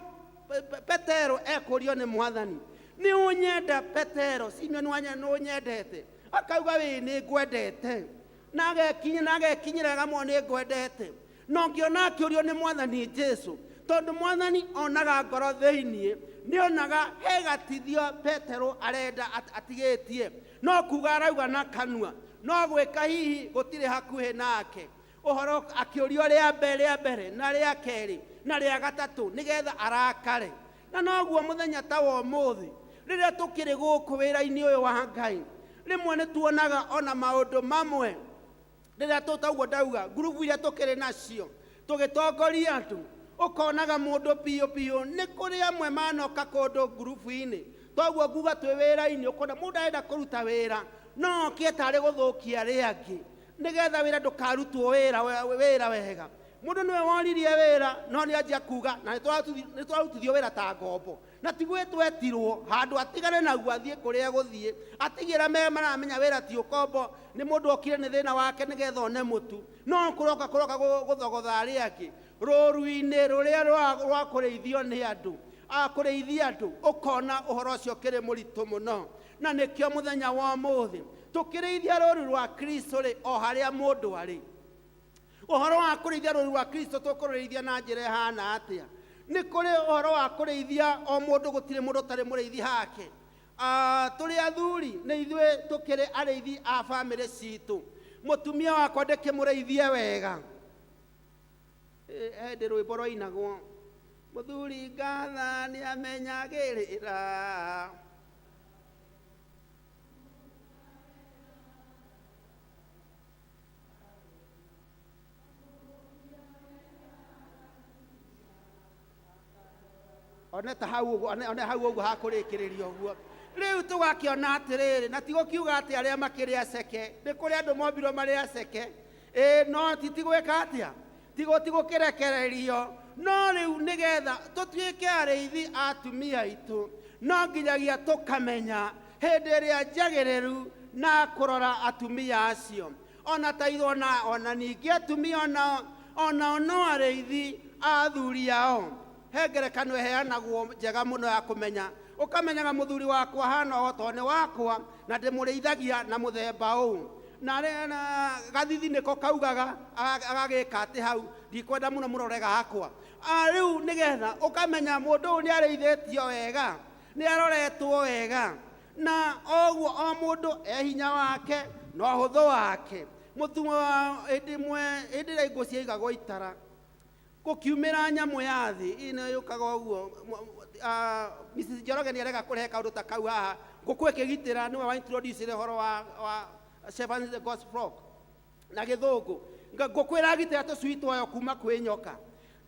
Petero ekũrio nĩ Mwathani, nĩ ũnyenda Petero? Simeon wanya nĩ ũnyendete? Akauga wĩ nĩ ngwendete, na agekinya na agekinyĩra agamwo nĩ ngwendete. No ngĩona akĩũrio nĩ Mwathani Jesu, tondũ Mwathani onaga ngoro thĩiniĩ, nĩ onaga he gatithio Petero arenda atigĩtie, no kuga arauga na kanua, no gwĩka hihi gũtirĩ hakuhĩ nake. Ũhoro akĩũrio rĩa mbere, rĩa mbere na rĩa kerĩ na rĩa gatatũ, nĩgetha arakare. Na noguo mũthenya ta wa ũmũthĩ rĩrĩa tũkĩrĩ gũkũ wĩra-inĩ ũyũ wa Ngai, rĩmwe nĩ tuonaga ona maũndũ mamwe rĩrĩa tũtaguo ndauga ngurubu iria tũkĩrĩ nacio tũgĩtongoria andũ, ũkonaga mũndũ biũ biũ nĩ kũrĩ amwe manoka kũndũ ngurubu-inĩ. Toguo nguga twĩ wĩra-inĩ, ũkona mũndũ arenda kũruta wĩra no okie tarĩ gũthũkia arĩa angĩ, nĩgetha wĩra ndũkarutwo wĩra wega. Mũndũ nĩwe woririe wĩra, no nĩ anjia kuga na nĩ twarutithio wĩra ta ngombo, na tiguo twetirwo handũ atigane naguo athiĩ kũrĩa gũthiĩ, atigĩra me maramenya wĩra ti ũkombo, nĩ mũndũ okire nĩ thĩna wake nĩgetha one mũtu, no kũroka kũroka gũthogotha arĩa angĩ rũru-inĩ rũrĩa rwa kũrĩithio nĩ andũ, kũrĩithia andũ, ũkona ũhoro ũcio ũkĩrĩ mũritũ mũno. Na nĩkĩo mũthenya wa ũmũthĩ tũkĩrĩithia rũru rwa Kristo rĩ, o harĩa mũndũ arĩ, ũhoro wa kũrĩithia rũru rwa Kristo tũkũrĩithia na njĩra ĩhana atĩa? Nĩ kũrĩ ũhoro wa kũrĩithia o mũndũ, gũtirĩ mũndũ ũtarĩ mũrĩithi hake. Tũrĩ athuri nĩ ithuĩ tũkĩrĩ arĩithi a bamĩrĩ citũ. Mũtumia wakwa ndĩkĩmũrĩithie wega. Hĩndĩ rwĩmbo rwainagwo, mũthuri ngatha nĩ amenyagĩrĩra. One ta hau ũguo, one hau ũguo hakũrĩkĩrĩria ũguo. Rĩu tũgakĩona atĩrĩrĩ, na ti gũkiuga atĩ arĩa makĩrĩ aceke, nĩ kũrĩ andũ mombirwo marĩ aceke, ĩ no ti gwĩka atĩa, ti gũkĩrekererio. No rĩu nĩgetha tũtuĩke arĩithi a atumia aitũ, no nginyagia tũkamenya hĩndĩ ĩrĩa njagĩrĩru na kũrora atumia acio. Ona ta ithuĩ, ona ningĩ atumia onao no arĩithi a athuri ao. He ngerekano ĩheanagwo njega mũno ya kũmenya, ũkamenyaga mũthuri wakwa hana ũũ tondũ nĩ wakwa na ndĩmũrĩithagia na mũthemba ũũ. Na gathithi nĩko kaugaga agagĩka atĩ hau ndikwenda mũno mũrore gakwa. Rĩu nĩgetha ũkamenya mũndũ ũyũ nĩ arĩithĩtio wega, nĩ aroretwo wega, na oguo o mũndũ e hinya wake na ũhũthũ wake. Mũtumwa hĩndĩ ĩmwe, hĩndĩ ĩrĩa ingũ ciaigagwo itara, gũkiumĩra nyamũ ya thĩ ĩno yũkaga ũguo. Mrs Njoroge nĩ arega kũrehe kaũndũ ta kau haha, ngũkũ ĩkĩgitĩra, nĩwe wa introduce ũhoro wa Shepherds the God's flock na gĩthũngũ. Ngũkũ ĩragitĩra tũcui twayo kuma kwĩ nyoka.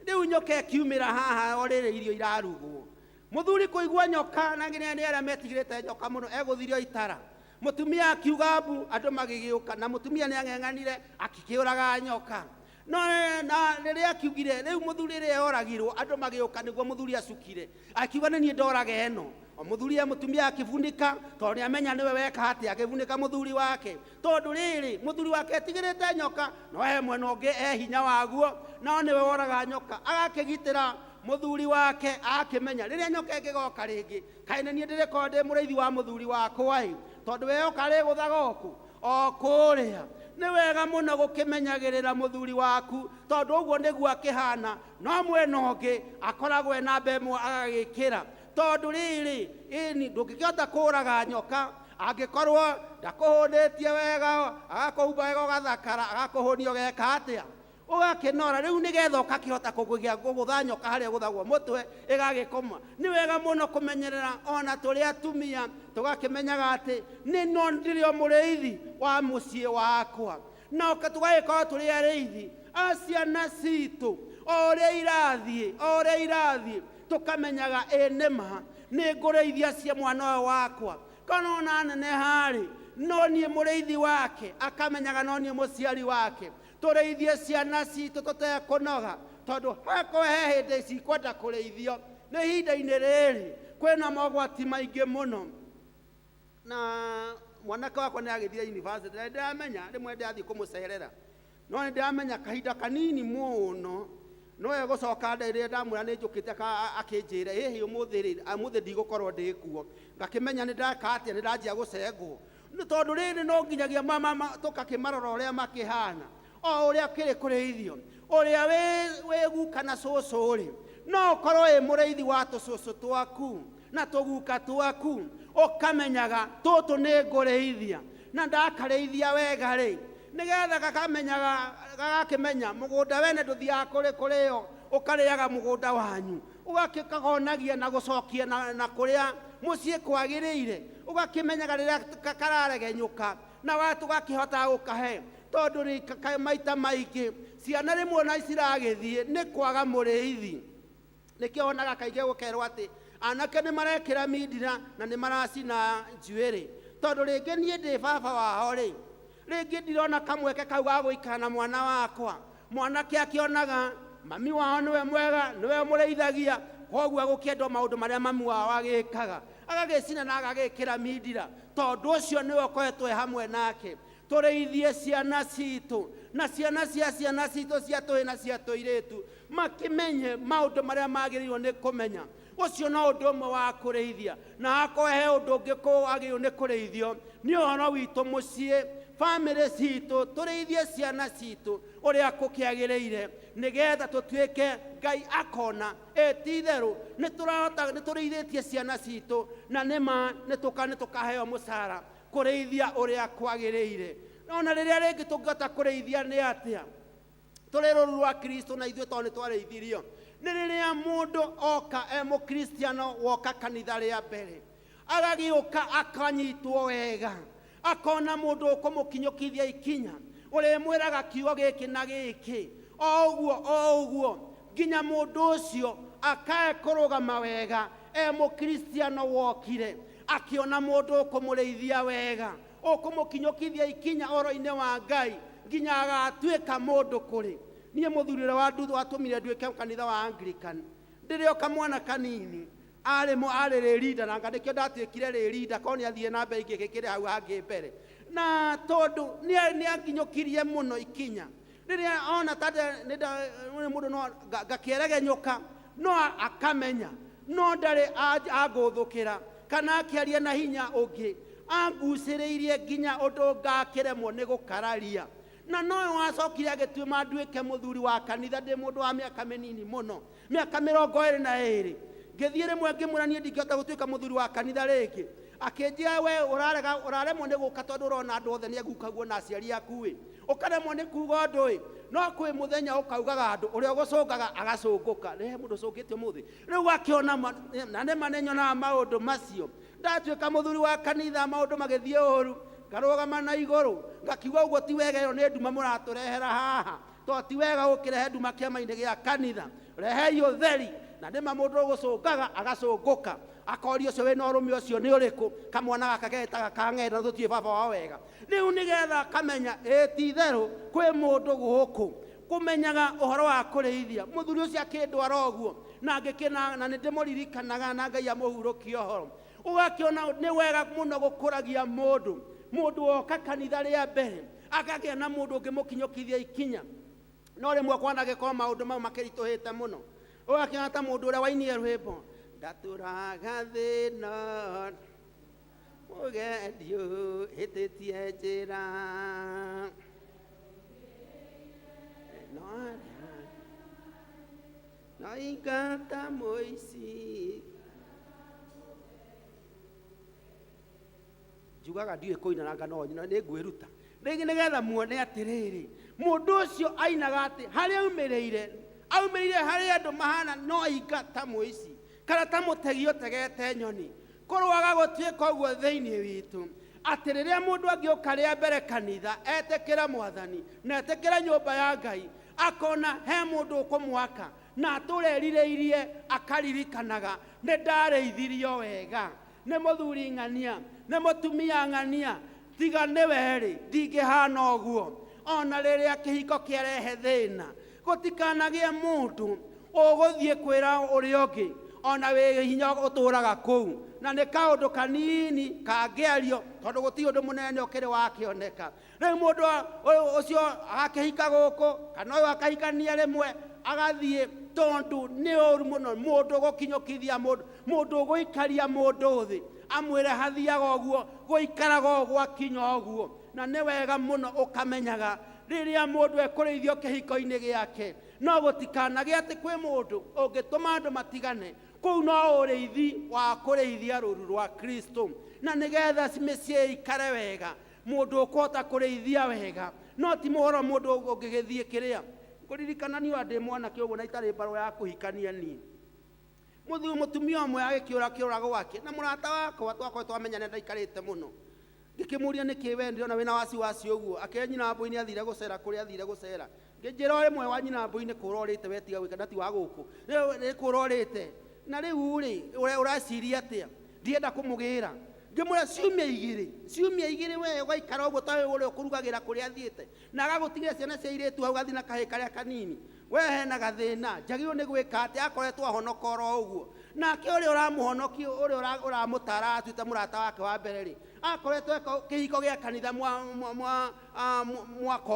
Rĩu nyoka ĩkiumĩra haha o rĩrĩ irio irarugwo. Mũthuri kũigua nyoka na nginya nĩ arĩa metigĩrĩte nyoka mũno egũthirio itara. Mũtumia akiuga mbu, andũ magĩgĩũka na mũtumia nĩ ang'eng'anire akĩkĩũraga nyoka. No na rĩrĩa akiugire rĩu mũthuri rĩrĩa oragirwo andũ magĩũka nĩguo mũthuri acukire akiuga nĩ niĩ ndoraga ĩno. O mũthuri mũtumia akĩbunika tondũ nĩ amenya nĩwe weka atĩa, akĩbunĩka mũthuri wake tondũ rĩrĩ mũthuri wake etigĩrĩte nyoka no he mwena ũngĩ e hinya waguo no nĩwe woraga nyoka. Agakĩgitĩra mũthuri wake akĩmenya rĩrĩa nyoka ĩngĩgoka rĩngĩ kaĩ nĩ niĩ ndĩrĩkorwo ndĩ mũrĩithi wa mũthuri wakwa ĩ tondũ we yoka rĩgũthaga ũkũ o kũrĩa. Nĩ wega mũno gũkĩmenyagĩrĩra mũthuri waku tondũ ũguo nĩguo akĩhana, no mwena ũngĩ akoragwo e namba ĩmwe agagĩkĩra tondũ rĩrĩ ĩni ndũngĩkĩhota kũraga nyoka angĩkorwo ndakũhũnĩtie wega agakũhumba wega ũgathakara agakũhũnia ũgeka atĩa ũgakĩnora. Rĩu nĩgetha ũkakĩhota kũgũtha nyoka harĩa ĩgũthagwo mũtwe ĩgagĩkoma. Nĩ wega mũno kũmenyerera ona tũrĩ atumia tũgakĩmenyaga atĩ nĩ no ndĩrĩ o mũrĩithi wa mũciĩ wakwa, na tũgagĩkorwo tũrĩ arĩithi a ciana citũ o ũrĩa irathiĩ o ũrĩa irathiĩ tũkamenyaga ĩ nĩma nĩ ngũrĩithia cia mwana ũyũ wakwa kana ona neneha-rĩ no niĩ mũrĩithi wake akamenyaga no niĩ mũciari wake. Tũrĩithie ciana citũ tũtekũnoga tondũ hakorwo he hĩndĩ cikwenda kũrĩithio nĩ ihinda-inĩ rĩrĩ kwĩna mogwati maingĩ mũno. Na mwanake wakwa nĩ agĩthire university na nĩndĩramenya rĩmwe ndĩrathiĩ kũmũcerera no nĩndĩramenya kahinda kanini mũno no egũcoka rĩrĩa ndamwĩra nĩ njũkĩte akĩnjĩra ĩhĩ ũmũthĩ rĩ ũmũthĩ ndigũkorwo ndĩ kuo ngakĩmenya nĩ ndeka atĩa nĩ ndanjia gũcengwo nĩ tondũ rĩrĩ no nginyagia tũkakĩmarora ũrĩa makĩhana o ũrĩa kĩrĩ kũrĩithio ũrĩa wĩ guka na cũcũ rĩ no ũkorwo wĩ mũrĩithi wa tũcũcũ twaku na tũguka twaku ũkamenyaga tũtũ nĩ ngũrĩithia na ndakarĩithia wega rĩ nĩgetha gakamenyaga gagakĩmenya mũgũnda wene ndũthiaga kũrĩ kũrĩo ũkarĩaga mũgũnda wanyu ũgakĩkagonagia na gũcokia na kũrĩa mũciĩ kwagĩrĩire ũgakĩmenyaga rĩrĩa kararegenyũka na tũgakĩhota gũkahe tondũ maita maingĩ ciana rĩmwe na ciragĩthiĩ nĩ kwaga mũrĩithi. Nĩkĩo wonaga kaingĩ gũkerwo atĩ anake nĩ marekĩra mindira na nĩ maracina njuĩrĩ tondũ rĩngĩ niĩ ndĩ baba wao rĩ rĩngĩ ndirona kamweke kau ga gũikara na mwana wakwa. Mwanake akĩonaga mami wao nĩwe mwega nĩwe mũrĩithagia koguo agũkĩendwo maũndũ marĩa mami wao agĩkaga agagĩcina na agagĩkĩra mindira tondũ ũcio nĩwe ũkoretwo e hamwe nake. Tũrĩithie ciana citũ na ciana cia ciana citũ cia tũhĩ na cia tũirĩtu makĩmenye maũndũ marĩa magĩrĩirwo nĩ kũmenya. Ũcio no ũndũ ũmwe wa kũrĩithia na akorwo he ũndũ ũngĩ wagĩrĩirwo nĩ kũrĩithio nĩ ũhoro witũ mũciĩ bamĩrĩ citũ tũrĩithie ciana citũ ũrĩa gũkĩagĩrĩire nĩgetha tũtuĩke Ngai akona ĩ ti itherũ nĩ tũrahota nĩ tũrĩithĩtie ciana citũ na nĩma nĩ tũkaheo mũcara kũrĩithia ũrĩa kwagĩrĩire. Ona rĩrĩa rĩngĩ tũngĩhota kũrĩithia nĩ atĩa tũrĩ rũru rwa Kristo na ithuĩ tondũ nĩ twarĩithirio nĩ rĩrĩa mũndũ oka e mũkristiano woka kanitha rĩa mbere agagĩũka akanyitwo wega akona mũndũ ũkũmũkinyũkithia ikinya ũrĩmwĩraga kiugo gĩkĩ na gĩkĩ o ũguo o ũguo nginya mũndũ ũcio akae kũrũgama wega e mũkristiano wokire akĩona mũndũ ũkũmũrĩithia wega ũkũmũkinyũkithia ikinya ũhoro-inĩ wa Ngai nginya agatuĩka mũndũ kũrĩ. Niĩ mũthuri ũrĩa watũmire nduĩke kanitha wa Anglican ndĩrĩ o kamwana kanini arĩ rĩrinda na nĩkĩo ndatuĩkire rĩrinda korwo nĩ athiĩ na mbere ingĩgĩkĩrĩ hau hangĩ mbere na tondũ nĩ anginyũkirie mũno ikinya rĩrĩa ona ta mũndũ no ngakĩeregenyũka no akamenya no ndarĩ angũthũkĩra kana akĩaria na hinya ũngĩ angucĩrĩirie nginya ũndũ ngakĩremwo nĩ gũkararia na nowe wacokire agĩtuĩma nduĩke mũthuri wa kanitha ndĩ mũndũ wa mĩaka mĩnini mũno mĩaka 22 ngĩthiĩ rĩmwe ngĩmwĩra niĩ ndingĩhota gũtuĩka mũthuri wa kanitha rĩngĩ akĩnjĩra we ũraremwo nĩ gũka tondũ ũrona andũ othe nĩ agukaguo na aciari aku ĩ ũkaremwo nĩ kuga ũndũ ĩ no kwĩ mũthenya ũkaugaga andũ ũrĩa ũgũcũngaga agacũngũka nĩ he mũndũ ũcũngĩte ũmũthĩ rĩu akĩona na nĩma nĩ nyonaga maũndũ macio ndatuĩka mũthuri wa kanitha maũndũ magĩthiĩ ũru ngarũgama na igũrũ ngakiuga ũguo ti wega ĩyo nĩ nduma mũratũrehera haha to ti wega gũkĩrehe nduma kĩama-inĩ gĩa kanitha rehei ũtheri Na nĩma mũndũ ũgũcũngaga agacũngũka akoria ũcio wĩna ũrũme ũcio nĩ ũrĩkũ, kamwana gaka getaga kang'enda tũtiĩ baba wao wega. Rĩu nĩgetha kamenya ĩ ti itherũ kwĩ mũndũ gũkũ kũmenyaga ũhoro wa kũrĩithia. Mũthuri ũcio akĩndwara ũguo na ngĩkĩna na nĩndĩmũririkanaga na Ngai amũhurũkie ũhoro. Ũgakĩona nĩ wega mũno gũkũragia mũndũ, mũndũ woka kanitha rĩa mbere akagĩa na mũndũ ũngĩmũkinyũkithia ikinya. No rĩmwe kwanagĩkorwo maũndũ mau makĩritũhĩte mũno, ũgakĩona ta mũndũ ũrĩa wainie rwĩmbo ndatũraga thĩna mũgendi hĩtĩtie njĩra no no ingata mũici. Njugaga ndiũĩ kũina nanga no nyina nĩ ngwĩruta rĩngĩ nĩgetha muone atĩrĩrĩ, mũndũ ũcio ainaga atĩ harĩa aumĩrĩire, aumĩrĩire harĩ andũ mahana no ingata mũici kana ta mũtegi ũtegete nyoni. Kũrũaga gũtuĩka ũguo thĩinĩ witũ atĩ rĩrĩa mũndũ angĩũka rĩa mbere kanitha etĩkĩra Mwathani na etĩkĩra nyũmba ya Ngai, akona he mũndũ ũkũmwaka na atũre erirĩirie akaririkanaga nĩ ndarĩithirio wega, nĩ mũthuri ng'ania, nĩ mũtumia ng'ania, tiga nĩwe rĩ ndingĩhana ũguo. Ona rĩrĩa kĩhiko kĩarehe thĩna, gũtikanagĩe mũndũ ũgũthiĩ kwĩra ũrĩa ũngĩ ona wĩ hinya ũtũraga kũu, na nĩ kaũndũ kanini kangĩario tondũ gũtirĩ ũndũ mũnene ũkĩrĩ wakĩoneka. Rĩu mũndũ ũcio agakĩhika gũkũ kana ũyũ akahikania rĩmwe agathiĩ, tondũ nĩ ũru mũno mũndũ gũkinyũkithia mũndũ, mũndũ ũgũikaria mũndũ thĩ amwĩre hathiaga ũguo, gũikaraga ũũ gwakinya ũguo. Na nĩ wega mũno ũkamenyaga rĩrĩa mũndũ ekũrĩithio kĩhiko-inĩ gĩake, no gũtikanagĩe atĩ kwĩ mũndũ ũngĩtũma andũ matigane. Kũu no ũrĩithi wa kũrĩithia rũũru rwa Kristo, na nĩgetha mĩciĩ ĩikare wega, mũndũ ũkũhota kũrĩithia wega, no ti mũhoro mũndũ ũngĩgĩthiĩ kĩrĩa. Ngũririkana niĩ ndĩ mwanake ũguo na itarĩ mbarũa ya kũhikania niĩ. Mũthuri mũtumia ũmwe agĩkĩũra kĩũra gwake na mũrata wakwa twakoretwo twamenyana ndaikarĩte mũno. Ngĩkĩmũria nĩkĩ we ndĩrona wĩna wasiwasi ũguo, akĩra nyina mbũi nĩ athire gũcera kũrĩa athire gũcera. Ngĩnjĩra o rĩmwe wa nyina mbũi nĩ kũra ũrĩte we tiga gwĩka na ti wa gũkũ. Rĩu nĩ kũra ũrĩte. Na rĩu rĩ, ũreciria atĩa? Ndienda kũmũgĩra. Ngĩmwĩra ciumia igĩrĩ, ciumia igĩrĩ we ũgaikara ũguo ta ũrĩa ũkũrugagĩra kũrĩa athiĩte. Na agagũtigĩra ciana cia airĩtu hau gathiĩ na kahĩĩ karĩa kanini. We hena gathĩna, njagĩrĩirwo nĩ gwĩka atĩa akoretwo ahonoka oro ũguo. Nake ũrĩa ũramũhonokia, ũrĩa ũramũtara atuĩte mũrata wake wa mbere rĩ, akoretwo eka kĩhiko gĩa kanitha mwaka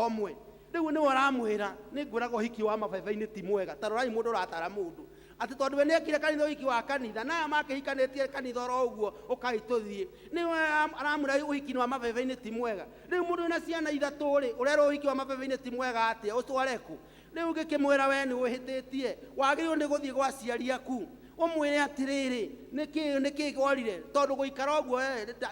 ũmwe. Rĩu nĩwe ũramwĩra, nĩ ngwĩraga ũhiki wa mabebe-inĩ ti mwega. Ta rorai mũndũ ũratara mũndũ. Atĩ tondũ we nĩekire kanitha ũhiki wa kanitha, na aya makĩhikanĩtie kanitha oro ũguo, ũkai tũthiĩ. Nĩwe aramwĩra ũhiki wa mabebe-inĩ ti mwega. Rĩu mũndũ wĩna ciana ithatũ rĩ, ũrerwo ũhiki wa mabebe-inĩ ti mwega atĩa, ũtware kũ? Rĩu ngĩkĩmwĩra we nĩ ũhĩtĩtie, wagĩrĩirwo nĩ gũthiĩ gwa aciari aku, ũmwĩre atĩrĩrĩ, nĩkĩ nĩkĩ gwarire, tondũ gũikara ũguo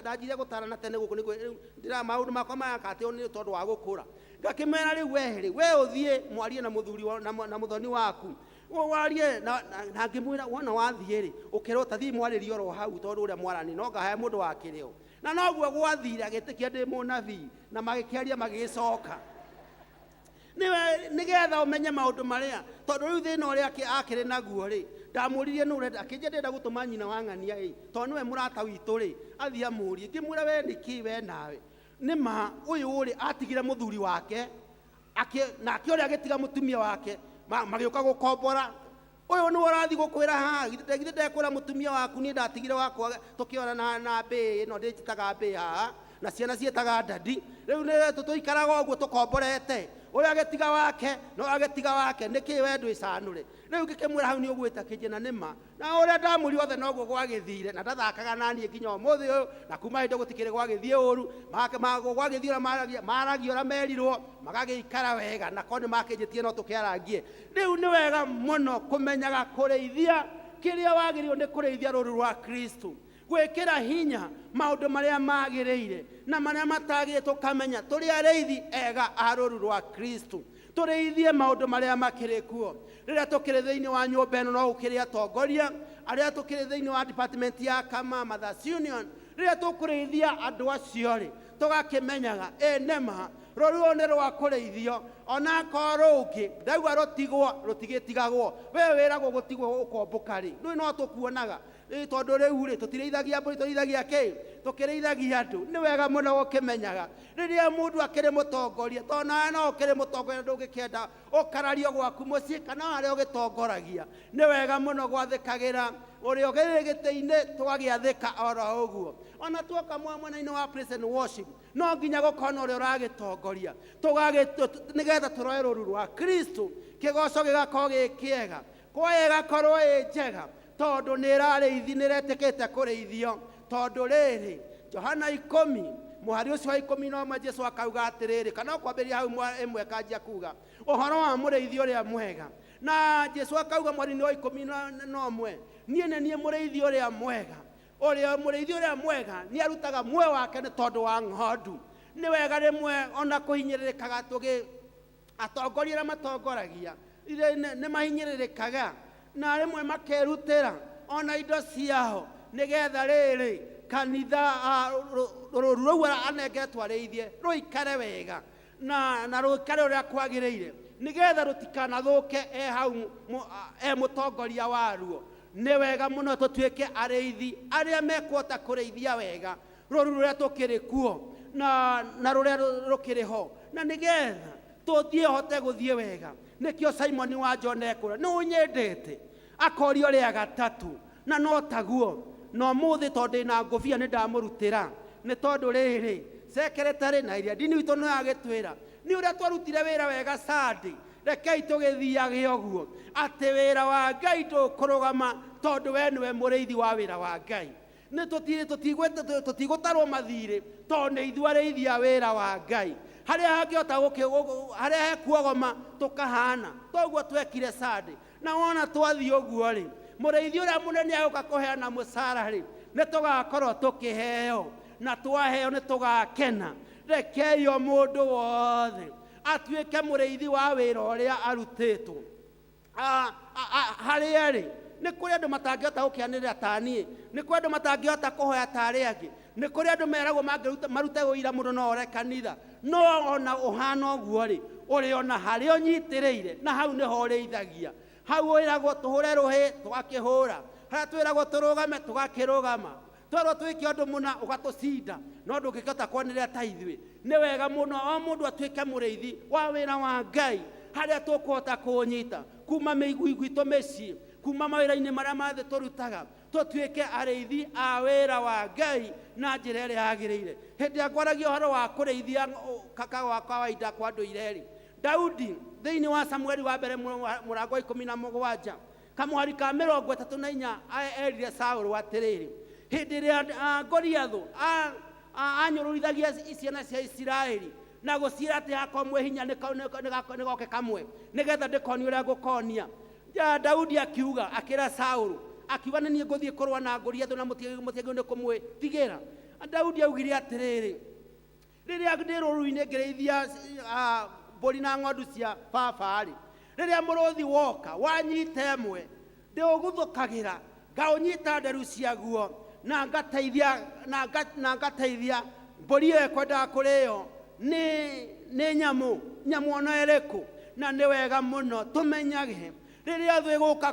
ndanjire gũtarana tene gũkũ nĩguo rĩu ndĩra maũndũ makwa maraka atĩ nĩ tondũ wa gũkũra. Ngakĩmwĩra rĩu we rĩ, we ũthiĩ mwarie na mũthuri wa, na mũthoni waku. Warie na ngĩmwĩra wona wathiĩ rĩ, ũkerwo ta thiĩ mwarĩrie oro hau tondũ ũrĩa mwarani no ngahe mũndũ wa kĩrĩo. Na noguo gwathire agĩtĩkia ndĩ mũnabii na magĩkĩaria magĩgĩcoka. Nĩwe nĩgetha ũmenye maũndũ marĩa, tondũ rĩu thĩna ũrĩa akĩrĩ naguo rĩ, ndamũririe nũ ũrenda, akĩnjĩra ndĩrenda gũtũma nyina wa ng'ania ĩ, tondũ nĩwe mũrata witũ rĩ, athiĩ amũrie. Ngĩmwĩra we nĩkĩ we nawe? Nĩ ma ũyũ rĩ, atigire mũthuri wake, nake ũrĩa agĩtiga mũtumia wake, magĩũka gũkombora. Ũyũ nĩwe ũrathiĩ gũkwĩra haha, githĩ ndekwĩra mũtumia waku niĩ ndatigire wakwa tũkĩona na mbĩ ĩno ndĩnjĩtaga mbĩ haha, na ciana ciĩtaga ndadi. Rĩu nĩ tũikaraga ũguo tũkomborete. Ũrĩa agĩtiga wake, no agĩtiga wake, nĩkĩ we ndwĩcanũre? Rĩu ngĩkĩmwĩra hau nĩ ũgwĩta kĩnjĩ na nĩ ma. Na ũrĩa ndamũria othe noguo gwagĩthire, na ndathakaga na niĩ nginya ũmũthĩ ũyũ, na kuma hĩndĩ gũtikĩrĩ gwagĩthiĩ ũru, gwagĩthiĩ ũrĩa maragia ũrĩa merirwo, magagĩikara wega, na korwo nĩ makĩnjĩtie no tũkĩarangie. Rĩu nĩ wega mũno kũmenyaga kũrĩithia kĩrĩa wagĩrĩirwo nĩ kũrĩithia rũũru rwa Kristo, gwĩkĩra hinya maũndũ marĩa magĩrĩire na marĩa matagĩrĩire, tũkamenya tũrĩ arĩithi ega a rũũru rwa Kristo, tũrĩithie maũndũ marĩa makĩrĩ kuo. Rĩrĩa tũkĩrĩ thĩinĩ wa nyũmba ĩno no gũkĩrĩ atongoria arĩa tũkĩrĩ thĩinĩ wa department ya Kama Mothers Union, rĩrĩa tũkũrĩithia andũ acio rĩ, tũgakĩmenyaga ĩ nĩma Rũru rũrũ nĩ rwa kũrĩithio, onakorwo rũngĩ ndauga rũtigwo rũtigĩtigagwo. We wĩragwo gũtigwo ũkombũka rĩ, rĩu no tũkuonaga. Ĩ, tondũ rĩu rĩ tũtirĩithagia mbũri, tũrĩithagia kĩ? Tũkĩrĩithagia andũ. Nĩ wega mũno gũkĩmenyaga rĩrĩa mũndũ akĩrĩ mũtongoria, tondũ nawe no ũkĩrĩ mũtongoria, ndũngĩkĩenda ũkarario gwaku mũciĩ kana harĩa ũgĩtongoragia. Nĩ wega mũno gwathĩkagĩra ũrĩa ũgĩrĩ gĩtĩ-inĩ, tũgagĩathĩka oro ũguo. Ona tuoka mwena-inĩ wa praise and worship, no nginya gũkorwo na ũrĩa ũragĩtongoria, nĩgetha tũroe rũru rwa Kristo, kĩgoco gĩgakorwo gĩ kĩega, kwaya ĩgakorwo ĩ njega, tondũ nĩ ĩrarĩithi, nĩ ĩretĩkĩte kũrĩithio. Tondũ rĩrĩ, Johana 10 mũhari ũcio wa 11, Jesu akauga atĩrĩrĩ, kana ũkwambĩrĩria hau 1 kanjia kuga ũhoro wa mũrĩithi ũrĩa mwega. Na Jesu akauga mweri-inĩ wa 11, niĩ nĩ niĩ mũrĩithi ũrĩa mwega. Ũrĩa mũrĩithi ũrĩa mwega nĩ arutaga muoyo wake nĩ tondũ wa ng'ondu. Nĩ wega rĩmwe ona kũhinyĩrĩrĩkaga tũgĩ atongoria arĩa matongoragia nĩ mahinyĩrĩrĩkaga, na rĩmwe makerutĩra ona indo ciao nĩgetha rĩrĩ kanitha rũru rũu anengeretwo arĩithie rũikare wega na rũikare ũrĩa kwagĩrĩire, nĩgetha rũtikanathũke e hau e mũtongoria waruo. Nĩ wega mũno tũtuĩke arĩithi arĩa mekũhota kũrĩithia wega rũru rũrĩa tũkĩrĩ kuo na rũrĩa rũkĩrĩ ho, na nĩgetha tũthiĩ hote gũthiĩ wega. Nĩkĩo Simoni wa John ekũra nĩ ũnyendete, akorio rĩa gatatũ, na no taguo na ũmũthĩ tondũ ndĩna ngũbia nĩ ndamũrutĩra, nĩ tondũ rĩrĩ secretary na iria ndini witũ no yagĩtwĩra nĩ ũrĩa twarutire wĩra wega Sunday, rekei tũgĩthiage ũguo atĩ wĩra wa Ngai ndũkũrũgama, tondũ we nĩwe mũrĩithi wa wĩra wa Ngai. Nĩ tũtigũtarwo mathirĩ, tondũ nĩ ithuĩ arĩithi a wĩra wa Ngai. Harĩa hangĩhota harĩa hekuogoma tũkahana toguo twekire Sunday. Na wona twathiĩ ũguo rĩ, mũrĩithi ũrĩa mũnene agũka kũheana mũcara rĩ, nĩ tũgakorwo tũkĩheo, na twaheo nĩ tũgakena. Rekei o mũndũ wothe atuĩke mũrĩithi wa wĩra ũrĩa arutĩtwo. Harĩa rĩ, nĩ kũrĩ andũ matangĩhota gũkĩanĩrĩra ta niĩ, nĩ kũrĩ andũ matangĩhota kũhoya ta arĩa angĩ, nĩ kũrĩ andũ meragwo marute ũira mũno no ore kanitha. No ona ũhana ũguo rĩ, ũrĩ ona harĩa ũnyitĩrĩire, na hau nĩho ũrĩithagia. Hau wĩragwo tũhũre rũhĩ, tũgakĩhũra. Harĩa twĩragwo tũrũgame, tũgakĩrũgama. Twerwo twĩke ũndũ mũna, ũgatũcinda, no ndũngĩkĩhota kwanĩrĩra ta ithuĩ. Nĩ wega mũno o mũndũ atuĩke mũrĩithi wa wĩra wa Ngai, harĩa tũkũhota kũũnyita kuma mĩigui gwitũ mĩciĩ, kuma mawĩra-inĩ marĩa mothe tũrutaga, tũtuĩke arĩithi a wĩra wa Ngai na njĩra ĩrĩa yagĩrĩire. Hĩndĩ ĩrĩa ngwaragia ũhoro wa kũrĩithia kaka wa kawaida kwa ndũire rĩ, Daudi thĩinĩ wa Samueli wa mbere mũrango wa 17 kamũhari ka 34 erire Saũlũ atĩrĩrĩ, hĩndĩ ĩrĩa Goliathũ anyũrũrithagia ciana cia Isiraeli na gũciĩra atĩ hakwa mwĩ hinya nĩgoke kamwe nĩgetha ndĩkonie ũrĩa ngũkonia. Daudi akiuga, akĩra Saũlũ, akiuga nĩ niĩ ngũthiĩ kũrũa na Goliathũ na mũtiagĩrĩirwo nĩ kũmwĩtigĩra. Daudi augire atĩrĩrĩ, rĩrĩa ndĩ rũru-inĩ ngĩrĩithia mbũri na ng'ondu cia baba-rĩ, rĩrĩa mũrũthi woka wanyita ĩmwe, ndĩũguthũkagĩra, ngaũnyita nderu ciaguo, na ngateithia mbũri ĩyo ĩkwendaga kũrĩo nĩ nyamũ ona ĩrĩkũ. Na nĩ wega mũno tũmenyage rĩrĩa thũ ĩgũka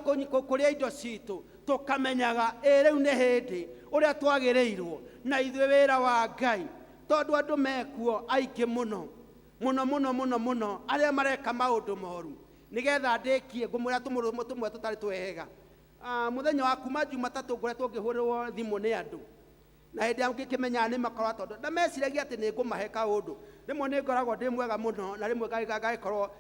kũrĩa indo citũ, tũkamenyaga ĩ rĩu nĩ hĩndĩ ũrĩa twagĩrĩirwo na ithuĩ wĩra wa Ngai, tondũ andũ mekuo aingĩ mũno mũno mũno mũno mũno arĩa mareka maũndũ moru. Nĩgetha ndĩkie ngũmwĩra tũmũrũmo tũmwe tũtarĩ twega. Mũthenya wa kuma Jumatatũ ngoretwo ngĩhũrĩrwo thimũ nĩ andũ, na hĩndĩ ĩrĩa ngĩkĩmenyaga nĩ makoragwo tondũ na meciragia atĩ nĩ ngũmahe kaũndũ. Rĩmwe nĩ ngoragwo ndĩ mwega mũno, na rĩmwe ngagĩkorwo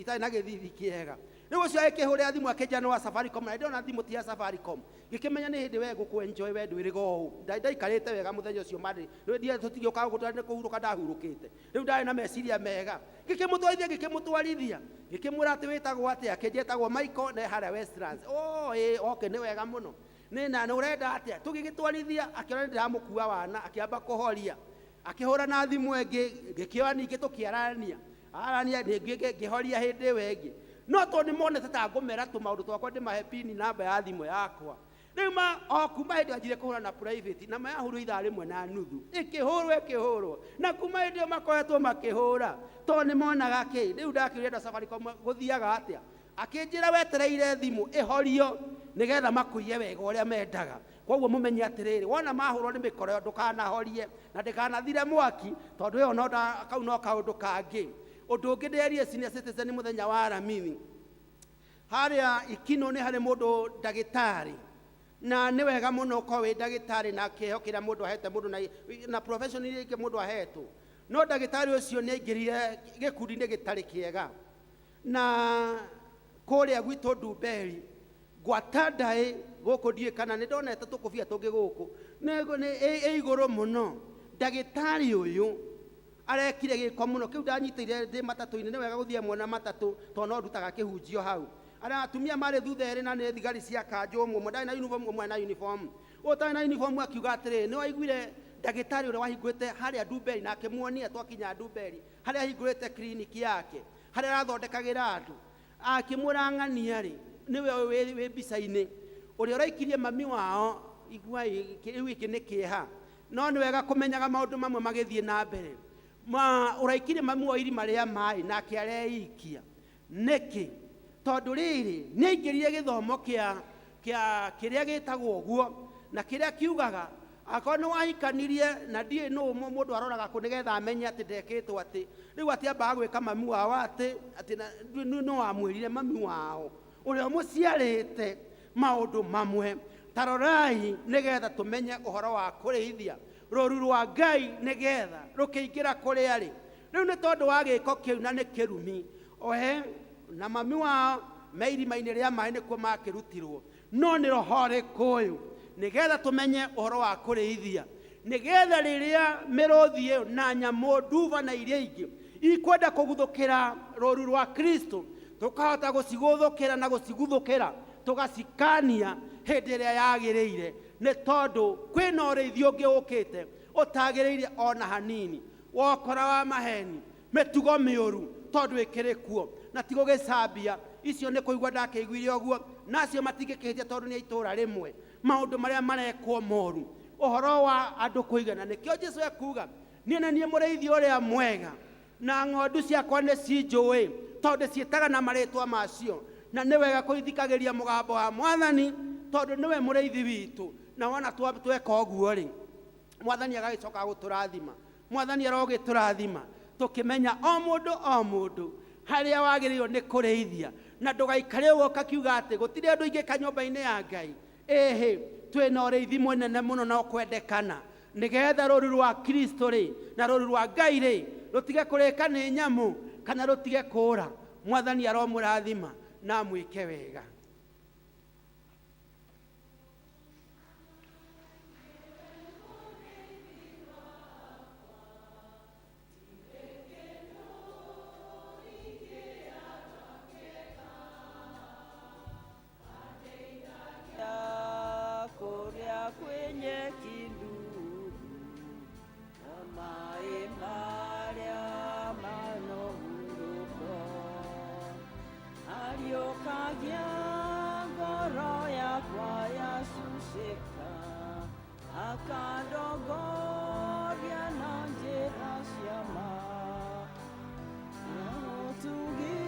itarĩ na gĩthithi kĩega. Rĩu ũcio agĩkĩhũrĩra thimũ akĩnjĩra nĩ wa Safaricom, na ndĩrona thimũ ti ya Safaricom. Ngĩkĩmenya nĩ hĩndĩ we ngũkũ enjoy we ndwĩrĩga ũũ. Ndaikarĩte wega mũthenya ũcio marĩ. Rĩu ndiĩ tũtigĩũkaga gũkũ tondũ nĩ kũhurũka ndahurũkĩte. Rĩu ndarĩ na meciria mega. Ngĩkĩmũtwarithia, ngĩkĩmũtwarithia. Ngĩkĩmwĩra atĩ wĩtagwo atĩa? Akĩnjĩra etagwo Michael na e harĩa Westlands. Oh, ĩĩ, okay, nĩ wega mũno. Nĩ na nĩ ũrenda atĩa? Tũgĩgĩtwarithia, akĩona nĩ ndĩramũkua wana, akĩamba kũhoria. Akĩhũra na thimũ ĩngĩ, ngĩkĩoya ningĩ tũkĩarania. Arania ningĩ ngĩhoria hĩndĩ ĩyo ĩngĩ. No tondũ nĩmonete ta ngũmera tũmaũndũ twakwa ndĩmahe pini namba ya thimũ yakwa. Rĩu ma o kuma hĩndĩ anjire kũhũra na private na mayahũrwo ithaa rĩmwe na nuthu ĩkĩhũrwo ĩkĩhũrwo na kuma hĩndĩ ĩyo makoretwo makĩhũra tondũ nĩ monaga kĩ rĩu ndakĩũria andũ a Safaricom gũthiaga atĩa akĩnjĩra wetereire thimũ ĩhorio nĩgetha makũiye wega ũrĩa mendaga. Koguo mũmenye atĩrĩrĩ, wona mahũrwo nĩ mĩkora ĩyo ndũkanahorie na ndĩkanathire mwaki tondũ ĩyo no kau no kaũndũ kangĩ. Ũndũ ũngĩ ndĩrerie senior citizen mũthenya wa Aramithi harĩa Ikino nĩ harĩ mũndũ ndagĩtarĩ na nĩ wega mũno ũkorwo wĩ ndagĩtarĩ na kĩheo kĩrĩa mũndũ ahete mũndũ na profession iria ingĩ mũndũ ahetwo, no ndagĩtarĩ ũcio nĩ aingĩrire gĩkundi-inĩ gĩtarĩ kĩega na kũrĩa gwitũ Ndumberi gwata ndaĩ gũkũ ndiũĩ kana nĩ ndonete tũkũbia tũngĩ gũkũ nĩ ĩ igũrũ mũno. Ndagĩtarĩ ũyũ arekire gĩko mũno kĩu ndanyitĩire ndĩ matatũ-inĩ. Nĩ wega gũthiĩ hamwe na matatũ tondũ no ndutaga kĩhunjio hau. Arĩa atumia marĩ thutha erĩ na nĩ thigari cia kanjũ, ũmwe ũmwe ndarĩ na uniform, ũmwe na uniform. Ũyũ ũtarĩ na uniform akiuga atĩrĩrĩ, nĩ waiguire ndagĩtarĩ ũrĩa wahingũrĩte harĩa Ndumberi na akĩmuonia twakinya Ndumberi harĩa ahingũrĩte kiriniki yake harĩa arathondekagĩra andũ akĩmwĩra ng'ania rĩ nĩwe ũyũ wĩ mbica-inĩ ũrĩa ũraikirie mami wao. Iguai rĩu gĩkĩ nĩ kĩeha, no nĩ wega kũmenyaga maũndũ mamwe magĩthiĩ na mbere. Ma ũraikirie mami wao irima rĩa maĩ nake areikia nĩkĩ? Tondũ rĩrĩ nĩ aingĩrire gĩthomo kĩa kĩa kĩrĩa gĩtagwo ũguo na kĩrĩa kiugaga akorwo nĩ wahikanirie na ndiĩ nũ mũndũ aroraga kũ nĩgetha amenye atĩ ndekĩtwo atĩ rĩu atĩ ambaga gwĩka mami wao atĩ no wamwĩrire mami wao ũrĩa ũmũciarĩte maũndũ mamwe. Tarorai nĩgetha tũmenye ũhoro wa kũrĩithia rũru rwa Ngai nĩgetha rũkĩingĩra kũrĩa rĩ rĩu nĩ tondũ wa gĩko kĩu na nĩ kĩrumi ohe na mami wao me irima-inĩ rĩa maĩ nĩkuo makĩrutirwo. No nĩ roho ũrĩkũ ũyũ nĩgetha tũmenye ũhoro wa kũrĩithia nĩgetha rĩrĩa mĩrũthi ĩyo na nyamũ nduba na iria ingĩ ikwenda kũguthũkĩra rũru rwa Kristo tũkahota gũcigũthũkĩra na gũciguthũkĩra tũgacikania hĩndĩ ĩrĩa yagĩrĩire, nĩ tondũ kwĩna ũrĩithio ũngĩ ũkĩte ũtagĩrĩire ona hanini, wokora wa maheni mĩtugo mĩũru tondũ ĩkĩrĩ kuo na ti gũgĩcambia icio nĩ kũigua ndakĩiguire ũguo na acio matingĩkĩhĩtia tondũ nĩ a itũũra rĩmwe maũndũ marĩa marekwo moru ũhoro wa andũ kũigana. Nĩkĩo Jesu ekuga niĩ nĩ niĩ mũrĩithi ũrĩa mwega na ng'ondu ciakwa nĩ cinjũĩ tondũ ciĩtaga na marĩtwa macio, na nĩ wega kũithikagĩria mũgambo wa Mwathani tondũ nĩwe mũrĩithi witũ. Na wona tweka ũguo rĩ, Mwathani agagĩcoka gũtũrathima. Mwathani arogĩtũrathima tũkĩmenya o mũndũ o mũndũ harĩa wagĩrĩirwo nĩ kũrĩithia na ndũgaikare ũguo ũkakiuga atĩ gũtirĩ ũndũ ingĩka nyũmba-inĩ ya Ngai. Ĩhĩ, twĩna ũrĩithi mũnene mũno na ũkwendekana nĩgetha rũru rwa Kristo rĩ na rũru rwa Ngai rĩ rũtige kũrĩka nĩ nyamũ kana rũtige kũũra. Mwathani aromũrathima na amwĩke wega. Kũrĩa kwĩ nyeki nduru na maĩ marĩa manohurũko ariũkagia ngoro yakwa yacucĩka akandongoria na njĩra cia ma na ũtugi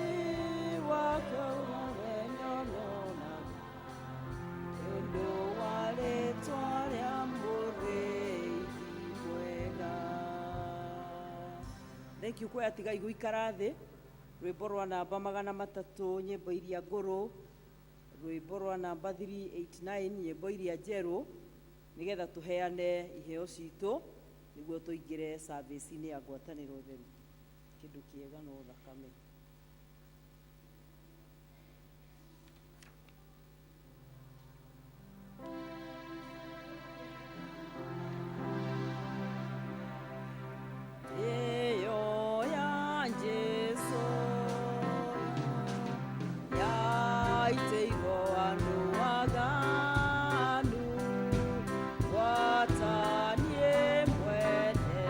wake wothe nyononaga ũndũ wa rĩtwa rĩa mũrĩithi mwega. Thank you kwaya, tigai gũikara thĩ. Rwĩmbo rwa namba 300 nyĩmbo iria ngũrũ, rwĩmbo rwa namba 389 nyĩmbo iria njerũ, nĩgetha tũheane iheo citũ nĩguo tũingĩre service-inĩ ya ngwatanĩro theru. Kĩndũ kĩega no thakame. Ĩyo ya Jesũ yaitĩirwo andũ aganu gwata niĩ mwene.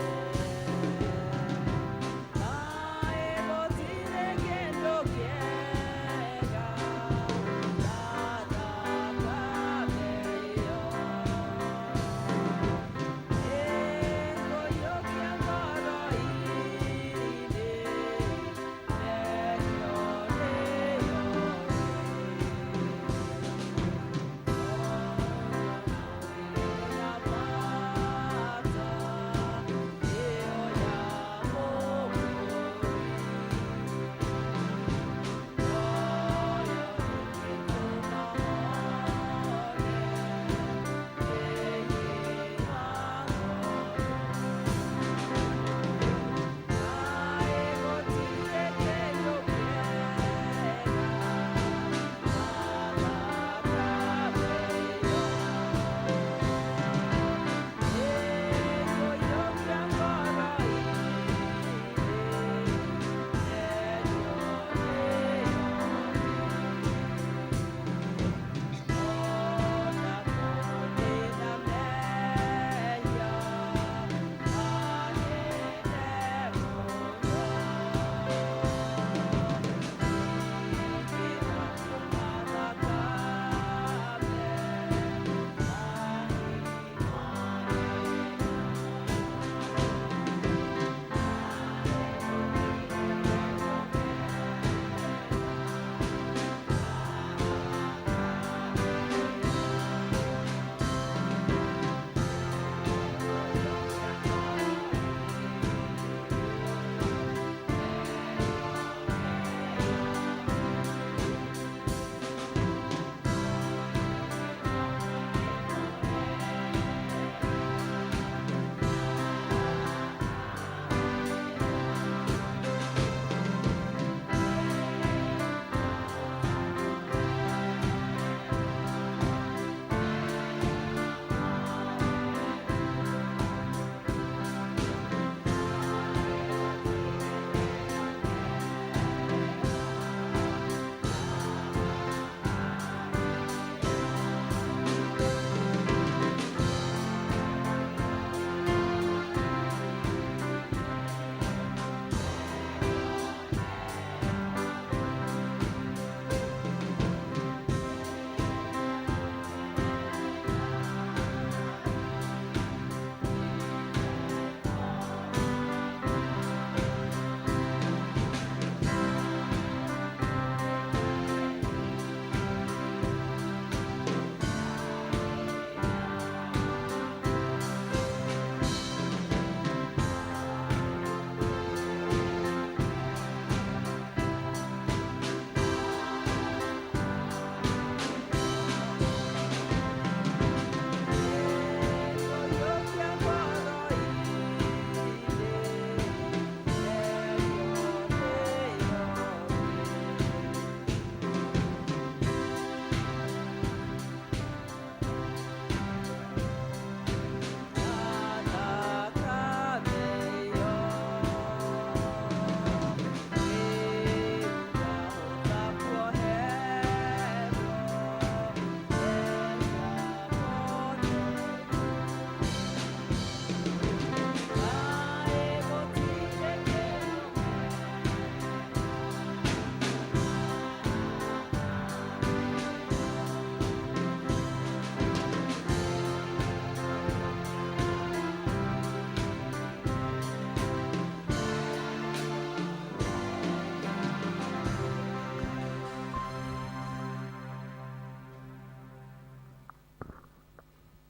Naĩhotire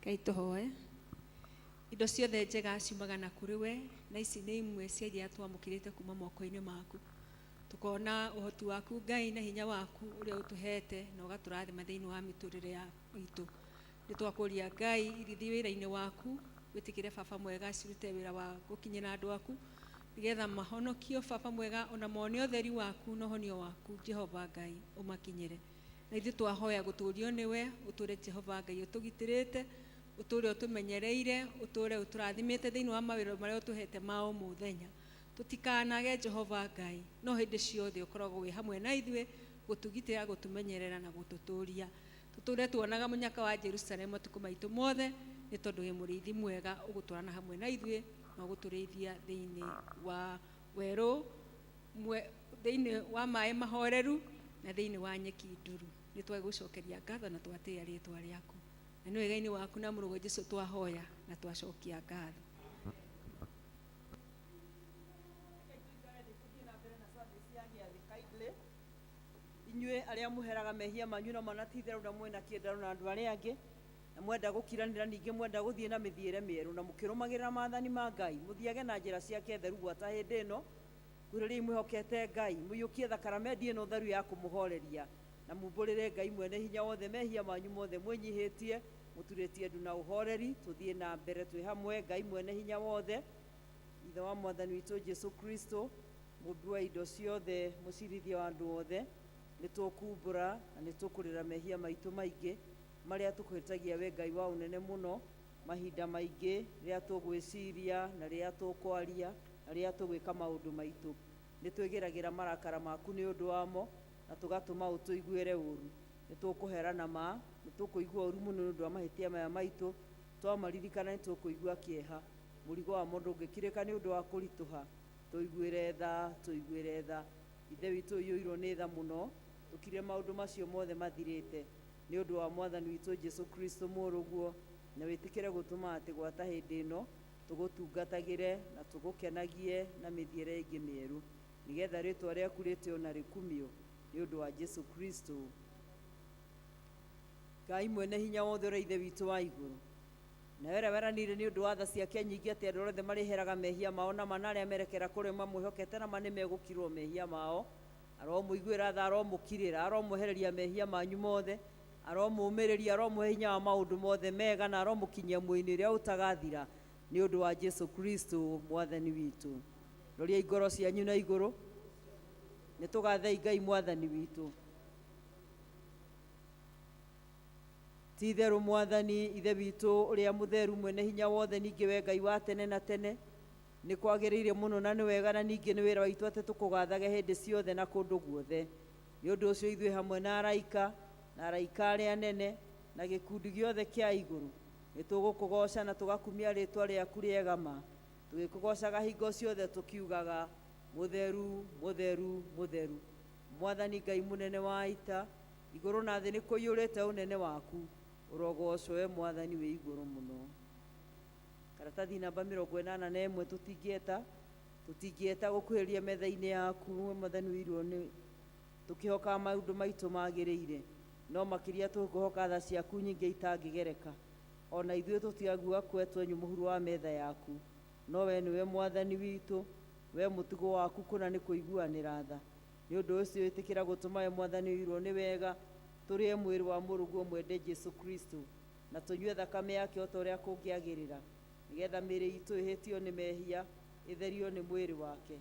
Ngai tũhoe. Indo ciothe njega ciumaga na kũrĩ we, na ici nĩ imwe cia iria twamũkĩrĩte kuma moko-inĩ maku. Tukona ũhoti waku Ngai na hinya waku ũrĩa ũtũhete na ũgatũrathima thĩinĩ wa mĩtũrĩre ya itũ. Nĩ twakũria Ngai irithi wĩra-inĩ waku, wĩtĩkĩre baba mwega cirute wĩra wa gũkinyĩra andũ aku nĩgetha mahonokio baba mwega ona mone ũtheri waku na ũhonio waku Jehova Ngai ũmakinyĩre. Na ithuĩ twahoya gũtũrio nĩwe, ũtũre Jehova Ngai ũtũgitĩrĩte, ũtũre ũtũmenyereire, ũtũre ũtũrathimĩte thĩinĩ wa mawĩra marĩa ũtũhete ma o mũthenya. Tũtikanage Jehova Ngai, no hĩndĩ ciothe ũkoragwo wĩ hamwe na ithuĩ gũtũgitĩra, gũtũmenyerera na gũtũtũria. Tũtũre tuonaga mũnyaka wa Jerusalemu matukũ maitũ mothe, nĩ tondũ wĩ mũrĩithi mwega ũgũtwarana hamwe na ithuĩ na ũgũtũrĩithia thĩinĩ wa werũ, thĩinĩ wa maĩ mahoreru na thĩinĩ wa nyeki nduru. Nĩ twagũcokeria ngatho na twatĩĩa rĩtwa rĩaku. Na nĩ wega-inĩ waku na mũrũguo Jesũ twahoya na twacokia ngatho. Inyuĩ arĩa mũheraga mehia manyu na manatitherũ na mwĩna kĩendano na andũ arĩa angĩ, na mwenda gũkiranĩra ningĩ mwenda gũthiĩ na mĩthiĩre mĩerũ na mũkĩrũmagĩrĩra maathani ma Ngai, mũthiage na njĩra ciake theru gwata hĩndĩ ĩno, kwĩrĩrĩi mwĩhokete Ngai, mũiyũkie thakaramendi ĩno theru ya kũmũhoreria, na mumbũrĩre Ngai mwene hinya wothe mehia manyu mothe mwĩnyihĩtie, mũturĩtie ndu na ũhoreri, tũthiĩ na mbere twĩ hamwe. Ngai mwene hinya wothe, Ithe wa Mwathani witũ Jesũ Kristo, mũmbi wa indo ciothe, mũcirithia wa andũ othe, nĩ tũkumbũra na nĩ tũkũrĩra mehia maitũ maingĩ marĩa tũkũhĩtagia we Ngai wa ũnene mũno, mahinda maingĩ rĩrĩa tũgwĩciria na rĩrĩa tũkwaria na rĩrĩa tũgwĩka maũndũ maitũ. Nĩ twĩgĩragĩra marakara maku nĩ ũndũ wamo na tũgatũma ũtũiguĩre ũru. Nĩ tũkũherana ma, nĩ tũkũigua ũru mũno nĩ ũndũ wa mahĩtia maya maitũ, twamaririkana nĩ tũkũigua kĩeha. Mũrigo wamo ndũngĩkirĩka nĩ ũndũ wa kũritũha. Tũiguĩre tha, tũiguĩre tha. Ithe witũ ũiyũirwo nĩ tha mũno, tũkire maũndũ macio mothe mathirĩte nĩ ũndũ wa Mwathani witũ Jesũ Kristo mũrũguo, na wĩtĩkĩre gũtũma atĩ gwata hĩndĩ ĩno tũgũtungatagĩre na tũgũkenagie na mĩthiĩre ĩngĩ mĩerũ, nĩgetha rĩtwa rĩaku rĩtĩo na rĩkumio nĩ ũndũ wa Jesũ Kristo. Ngai mwene hinya wothe ũrĩa Ithe witũ wa igũrũ, na ũrĩa weranĩire nĩ ũndũ wa tha ciake nyingĩ atĩ andũ othe marĩheraga mehia mao na mana arĩa merekera kũrĩ mamwĩhokete na ma nĩmegũkirwo mehia mao, aromũiguĩra tha, aromũkirĩra, aromwehereria mehia manyu mothe, aromũmĩrĩria, aromũhe hinya wa maũndũ mothe mega, na aromũkinyia muoyo-inĩ ũrĩa ũtagathira nĩ ũndũ wa Jesũ Kristo Mwathani witũ. Roriai ngoro cianyu na igũrũ, nĩ tũgathei Ngai Mwathani witũ. Ti itherũ Mwathani Ithe witũ ũrĩa mũtheru mwene hinya wothe, ningĩ we Ngai wa tene na tene, nĩ kwagĩrĩire mũno na nĩ wega na ningĩ nĩ wĩra witũ atĩ tũkũgathage hĩndĩ ciothe na kũndũ guothe. Nĩ ũndũ ũcio ithuĩ hamwe na araika na araika arĩa anene na gĩkundi gĩothe kĩa igũrũ nĩ tũgũkũgoca na tũgakumia rĩtwa rĩaku rĩega ma, tũgĩkũgocaga hingo ciothe tũkiugaga mũtheru, mũtheru, mũtheru. Mwathani Ngai mũnene wa ita, igũrũ na thĩ nĩ kũiyũrĩte ũnene waku, ũrogocwo we Mwathani wĩ igũrũ mũno. Karatathi namba 81 tũtingĩeta gũkuhĩrĩria metha-inĩ yaku we Mwathani wĩirwo nĩ tũkĩhokaga maũndũ maitũ magĩrĩire, no makĩria tũkũhoka tha ciaku nyingĩ itangĩgereka. Ona ithuĩ tũtiagua kwetwo mũhuro wa metha yaku, no we nĩwe Mwathani witũ, we mũtugo waku kũna nĩ kũiguanĩra tha. Nĩ ũndũ ũcio ĩtĩkĩra gũtũma we Mwathani wĩirwo nĩ wega tũrĩe mwĩrĩ wa mũrũguo mwende Jesũ Kristo na tũnyue thakame yake o ta ũrĩa kũngĩagĩrĩra, nĩgetha mĩĩrĩ itũ ĩhĩtio nĩ mehia ĩtherio nĩ mwĩrĩ wake,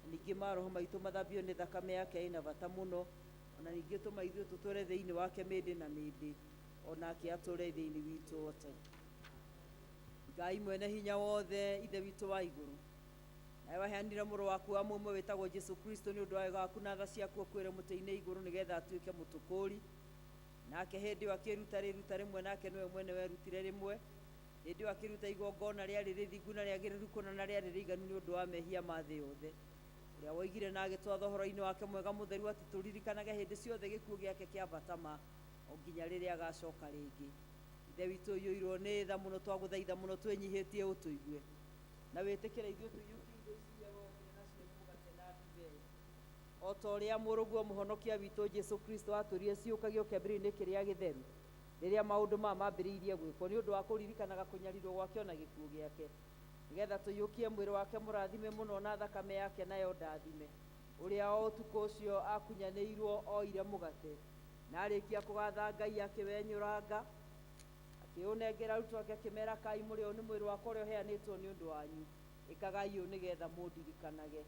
na ningĩ maroho maitũ mathambio nĩ thakame yake ĩna bata mũno, ona ningĩ tũma ithuĩ tũtũre thĩinĩ wake mĩndĩ na mĩndĩ, onake atũre thĩinĩ witũ ote. Ngai mwene hinya wothe, Ithe witũ wa igũrũ, nawe waheanire mũrũ waku wa mũmwe wĩtagwo Jesũ Kristo nĩ ũndũ wa wega waku na tha ciaku akuĩre mũtĩ-inĩ igũrũ nĩgetha atuĩke mũtũkũri. Nake hĩndĩ ĩyo akĩruta rĩruta rĩmwe, nake nĩwe mwene werutire rĩmwe. Hĩndĩ ĩyo akĩruta igongona rĩarĩ rĩthingu na rĩagĩrĩru kũna na rĩarĩ rĩiganu nĩ ũndũ wa mehia ma thĩ yothe. Ũrĩa woigire na agĩtwatha ũhoro-inĩ wake mwega mũtheru atĩ tũririkanage hĩndĩ ciothe gĩkuũ gĩake kĩa bata ma o nginya rĩrĩa agacoka rĩngĩ. Ithe witũ ũiyũirwo nĩ tha mũno, twagũthaitha mũno twĩnyihĩtie ũtũigue na wĩtĩkĩre ithuĩ tũiyũkie indo ici iria wokire nacio nĩ mũgate na ndibei, o ta ũrĩa mũrũguo mũhonokia witũ Jesũ Kristo atwĩrire ciũkagio kĩambĩrĩria-inĩ kĩrĩa gĩtheru. Rĩrĩa maũndũ maya mambĩrĩirie gwĩkwo nĩ ũndũ wa kũririkanaga kũnyarirwo gwake ona gĩkuũ gĩake, nĩgetha tũiyũkie mwĩrĩ wake mũrathime mũno na thakame yake nayo ndathime. Ũrĩa o ũtukũ ũcio akunyanĩirwo oire mũgate, na arĩkia kũgatha Ngai akĩwenyũranga, akĩũnengera arutwo ake akĩmera, kai mũrĩ ũyũ nĩ mwĩrĩ wakwa ũrĩa ũheanĩtwo nĩ ũndũ wanyu, ĩkagai ũũ nĩgetha mũndirikanage.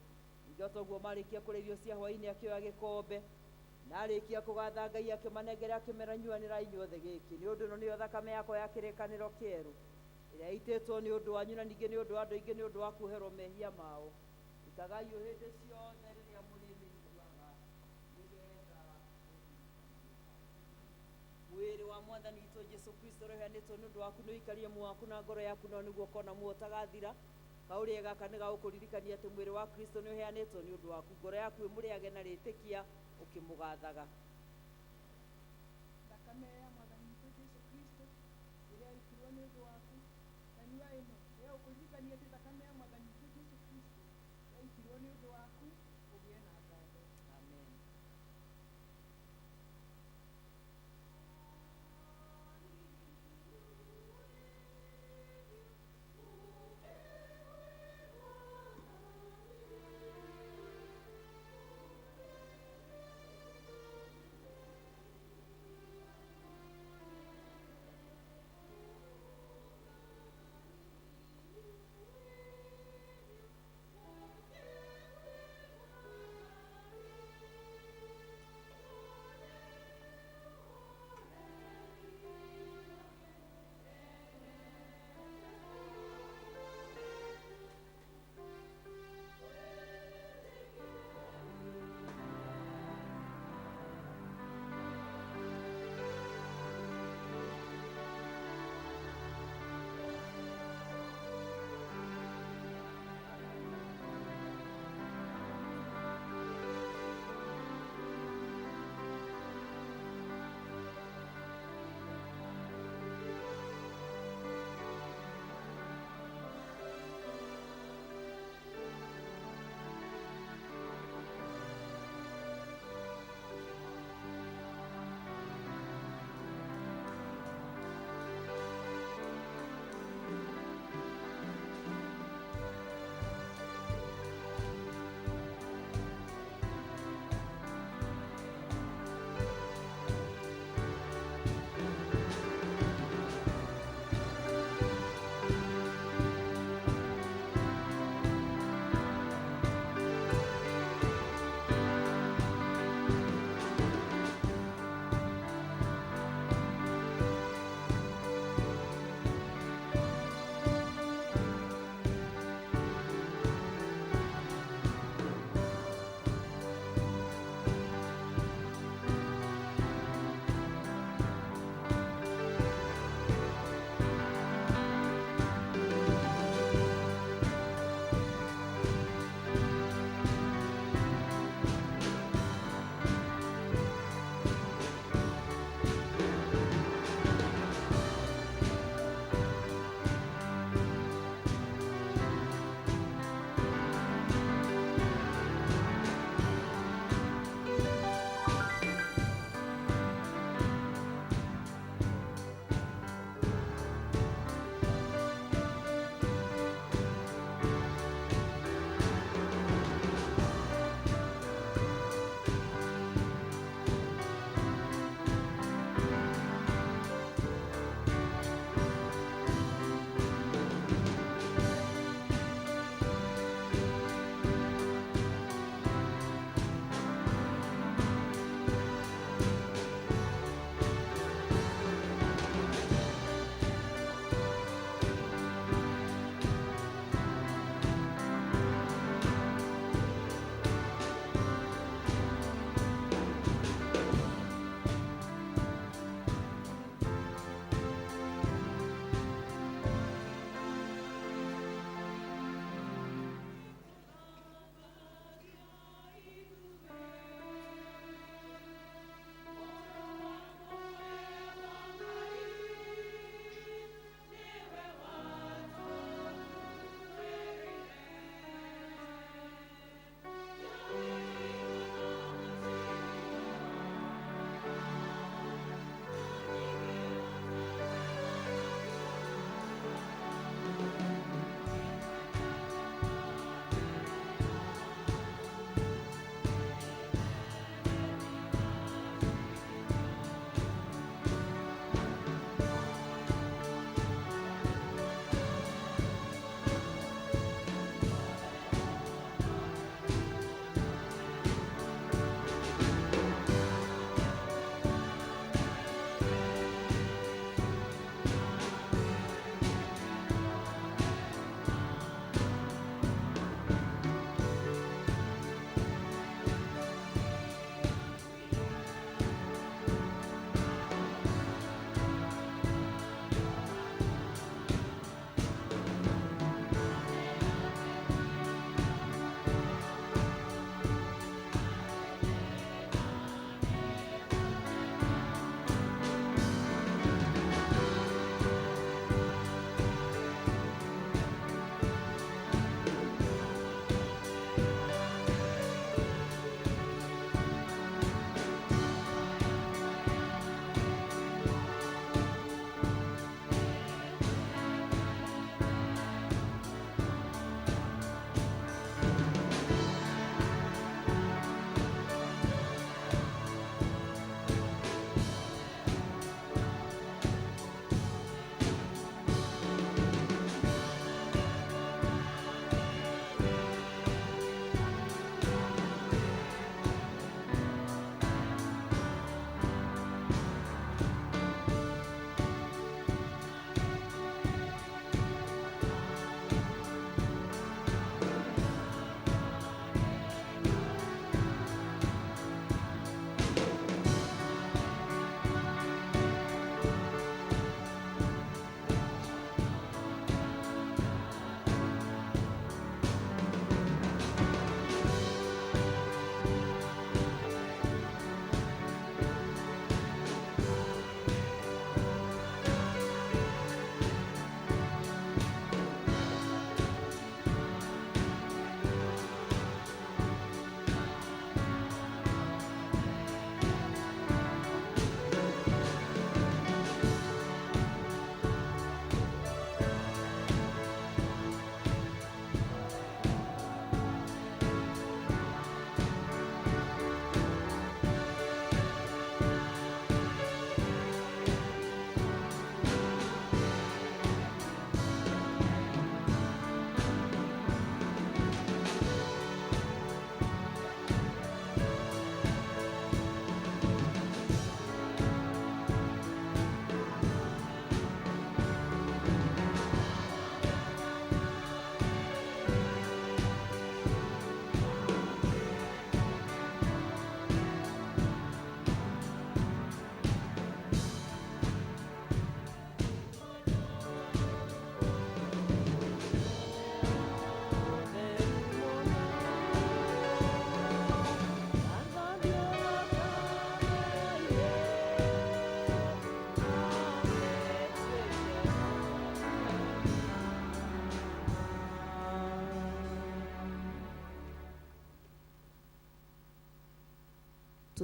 Ningĩ o toguo marĩkia kũrĩa irio cia hwaĩ-inĩ akĩoya gĩkombe, na arĩkia kũgatha Ngai akĩmanengera akĩmera, nyuanĩrai inyuothe gĩkĩ, nĩ ũndũ ĩno nĩyo thakame yakwa ya kĩrĩkanĩro kĩerũ, ĩrĩa ĩitĩtwo nĩ ũndũ wanyu na ningĩ nĩ ũndũ wa andũ aingĩ nĩ ũndũ wa kuoherwo mehia mao. Ĩkagai ũũ hĩndĩ ciothe rĩrĩa mũrĩmĩnyuaga, nĩgetha mwĩrĩ wa Mwathani witũ Jesu Kristo ũrĩa ũheanĩtwo nĩ ũndũ waku nĩ ũikarie muoyo waku na ngoro yaku, no nĩguo ũkona muoyo ũtagathira. Kaũrĩe gaka nĩ gagũkũririkania atĩ mwĩrĩ wa Kristo nĩ ũheanĩtwo nĩ ũndũ waku, ngoro yaku ĩmũrĩage na rĩtĩkia ũkĩmũgathaga. Thakame ya Mwathani witũ Jesu Kristo ĩrĩa yaitirwo nĩ ũndũ waku, tanyua ĩno ya gũkũririkania atĩ thakame ya Mwathani witũ Jesu Kristo yaitirwo nĩ ũndũ waku, ũgĩe na ngatho. Amen.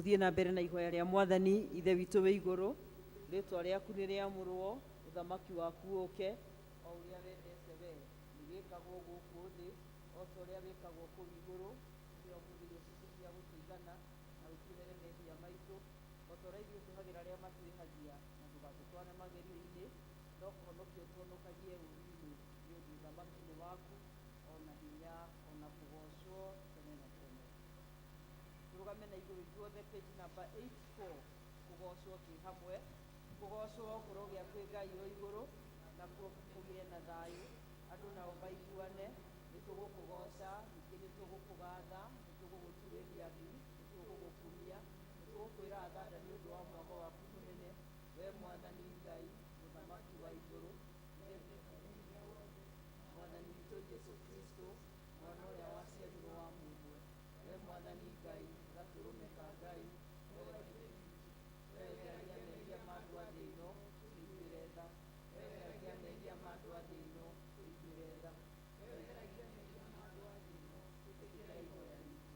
Tũthiĩ na mbere na ihoya rĩa Mwathani. Ithe witũ wĩ igũrũ, rĩtwa rĩaku nĩ rĩamũrwo, ũthamaki waku ũke, o ũrĩa wendete we nĩ wĩkagwo gũkũ thĩ o ta ũrĩa wĩkagwo kũu igũrũ. Tũhe ũmũthĩ irio citũ cia gũtũigana, na ũtuohere mehia maitũ o ta ũrĩa ithuĩ tũhagĩra arĩa matwĩhagia, na ndũgatũtware magerio-inĩ, no kũhonokia ũtũhonokagie ũũru-inĩ, nĩ ũndũ ũthamaki nĩ waku, ona hinya, ona kũgocwo tene na tene. Tũrũgame na igũrũ ithuothe, page number 84, kũgocwo twĩ hamwe. Kũgocwo kũrogĩa kwĩ Ngai o igũrũ, nakuo kũgĩe na thayũ, andũ nao maiguane. Nĩ tũgũkũgoca, ningĩ nĩ tũgũkũgatha, nĩ tũgũgũturĩria ndu, nĩ tũgũgũkumia, nĩ tũgũkwĩra athanda nĩ ũndũ wa mwago waku mũnene, we Mwathani Ngai, mũthamaki wa igũrũ, Mwathani witũ Jesu Kristo, mwana ũrĩa waciarirwo wa mũmwe, we Mwathani Ngai, gatũrũme ka Ngai, we weheragia mehia ma andũ a thĩ ĩno, tũiguĩre tha. We weheragia mehia ma andũ a thĩ ĩno, tũiguĩre tha. We weheragia mehia ma andũ a thĩ ĩno, ĩtĩkĩra ihoya ritũ.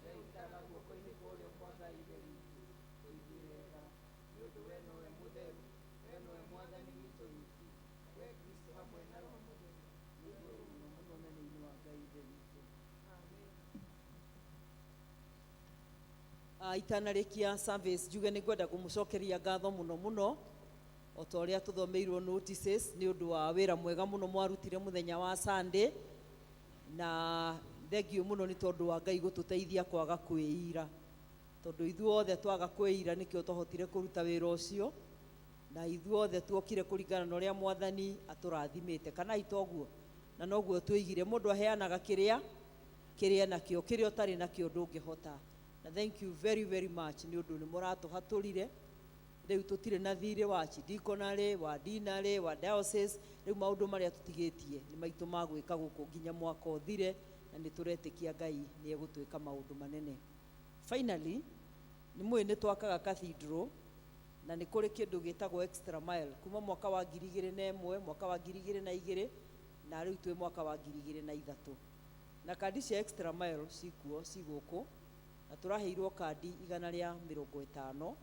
We ũikaraga guoko-inĩ kwa ũrĩo kwa Ngai Ithe witũ, tũiguĩre tha. Nĩ ũndũ we nowe mũtheru, we nowe Mwathani witũ wiki, we Kristo hamwe na Roho Mũtheru, nĩ igũrũ mũno mũno ũnene-inĩ wa Ngai Ithe witũ. Itanarĩkia service, njuge nĩ ngwenda kũmũcokeria ngatho mũno mũno, o ta ũrĩa tũthomeirwo notices, nĩ ũndũ wa wĩra mwega mũno mwarutire mũthenya wa Sunday, na thengiũ mũno nĩ tondũ wa Ngai gũtũteithia kwaga kwĩira, tondũ ithuothe twaga kwĩira nĩkĩo twahotire kũruta wĩra ũcio, na ithuothe tuokire kũringana na ũrĩa Mwathani atũrathimĩte, kana itoguo, na noguo twĩigire mũndũ aheanaga kĩrĩa kĩrĩa nakĩo, kĩrĩa ũtarĩ nakĩo ndũngĩhota. Na thank you very very much nĩ ũndũ nĩ mũratũhatũrire. Rĩu tũtirĩ na thirĩ wa archdeaconry, wa deanery, wa diocese. Rĩu maũndũ marĩa tũtigĩtie nĩ maitũ ma gwĩka gũkũ nginya mwaka ũthire, na nĩ tũretĩkia Ngai nĩ egũtwĩka maũndũ manene. Finally, nĩ mũĩ nĩ twakaga cathedral, na nĩ kũrĩ kĩndũ gĩtagwo extra mile kuma mwaka wa 2001, mwaka wa 2002, na rĩu twĩ mwaka wa 2003, na kandi cia extra mile cikuo ci gũkũ, na tũraheirwo kandi 150,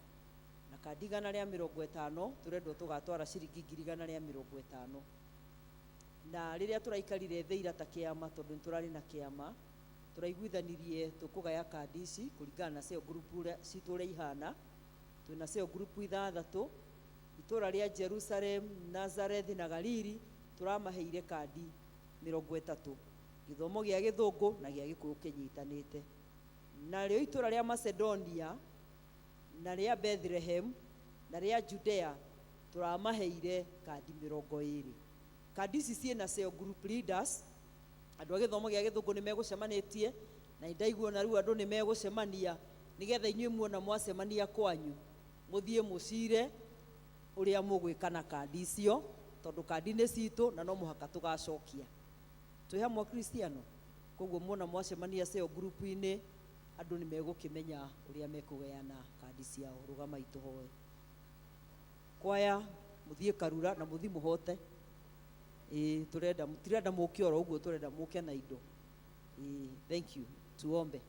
na kandi 150 tũrendwo tũgatwara ciringi 150,000. Na rĩrĩa tũraikarire thĩ ira ta kĩama, tondũ nĩ tũrarĩ na kĩama, tũraiguithanirie tũkũgaya kandi ici kũringana na cell group ũrĩa citũ ũrĩa ihana. Twĩna cell group ithathatũ, itũra rĩa Jerusalem, Nazareth na Galili, tũramaheire kandi 30, gĩthomo gĩa Gĩthũngũ na gĩa Gĩkũyũ kĩnyitanĩte. Narĩo itũra rĩa Macedonia na rĩa Bethlehem na rĩa Judea tũramaheire kandi 20. Kandi ici ciĩna cell group leaders. Andũ a gĩthomo gĩa Gĩthũngũ nĩ megũcemanĩtie, na nĩndaigua ona rĩu andũ nĩ megũcemania, nĩgetha inyuĩ muona mwacemania kwanyu mũthiĩ mũcire ũrĩa mũgwĩka na kandi icio, tondũ kandi nĩ citũ na no mũhaka tũgacokia. Twĩ hamwe Akristiano? Koguo muona mwacemania cell group-inĩ, andũ nĩ megũkĩmenya ũrĩa mekũgayana kandi ciao. Rũgamai tũhoe. Kwaya mũthiĩ Karura na mũthiĩ mũhote. Ĩĩ, tũrenda, tirenda mũke oro ũguo, tũrenda mũke na indo. Ĩĩ, thank you. Tuombe.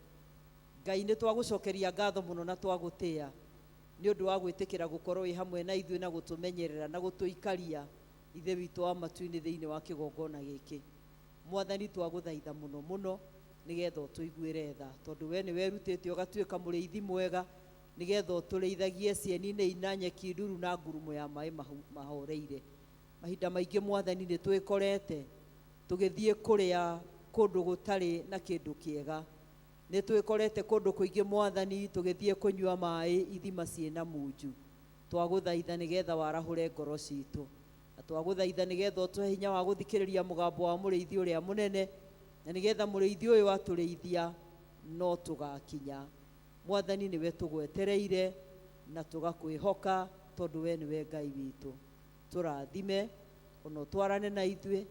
Ngai, nĩ twagũcokeria ngatho mũno na twagũtĩa nĩ ũndũ wa gwĩtĩkĩra gũkorwo wĩ hamwe na ithuĩ na gũtũmenyerera na gũtũikaria, Ithe witũ wa matu-inĩ, thĩinĩ wa kĩgongona gĩkĩ. Mwathani, twagũthaitha mũno mũno nĩgetha ũtũiguĩre tha, tondũ we nĩ werutĩte ũgatuĩka mũrĩithi mwega, nĩgetha ũtũrĩithagie cieni-inĩ ina nyeki nduru na ngurumo ya maĩ mahoreire. Mahinda maingĩ, Mwathani, nĩ twĩkorete tũgĩthiĩ kũrĩa kũndũ gũtarĩ na kĩndũ kĩega. Nĩ twĩkorete kũndũ kũingĩ, Mwathani, tũgĩthiĩ kũnyua maĩ ithima ciĩna munju. Twagũthaitha nĩgetha warahũre ngoro citũ, na twagũthaitha nĩgetha ũtũhe hinya wa gũthikĩrĩria mũgambo wa mũrĩithi ũrĩa mũnene, na nĩgetha mũrĩithi ũyũ atũrĩithia no tũgakinya. Mwathani, nĩwe tũgwetereire na tũgakwĩhoka, tondũ we nĩwe Ngai witũ. Tũrathime ona ũtwarane na ithuĩ,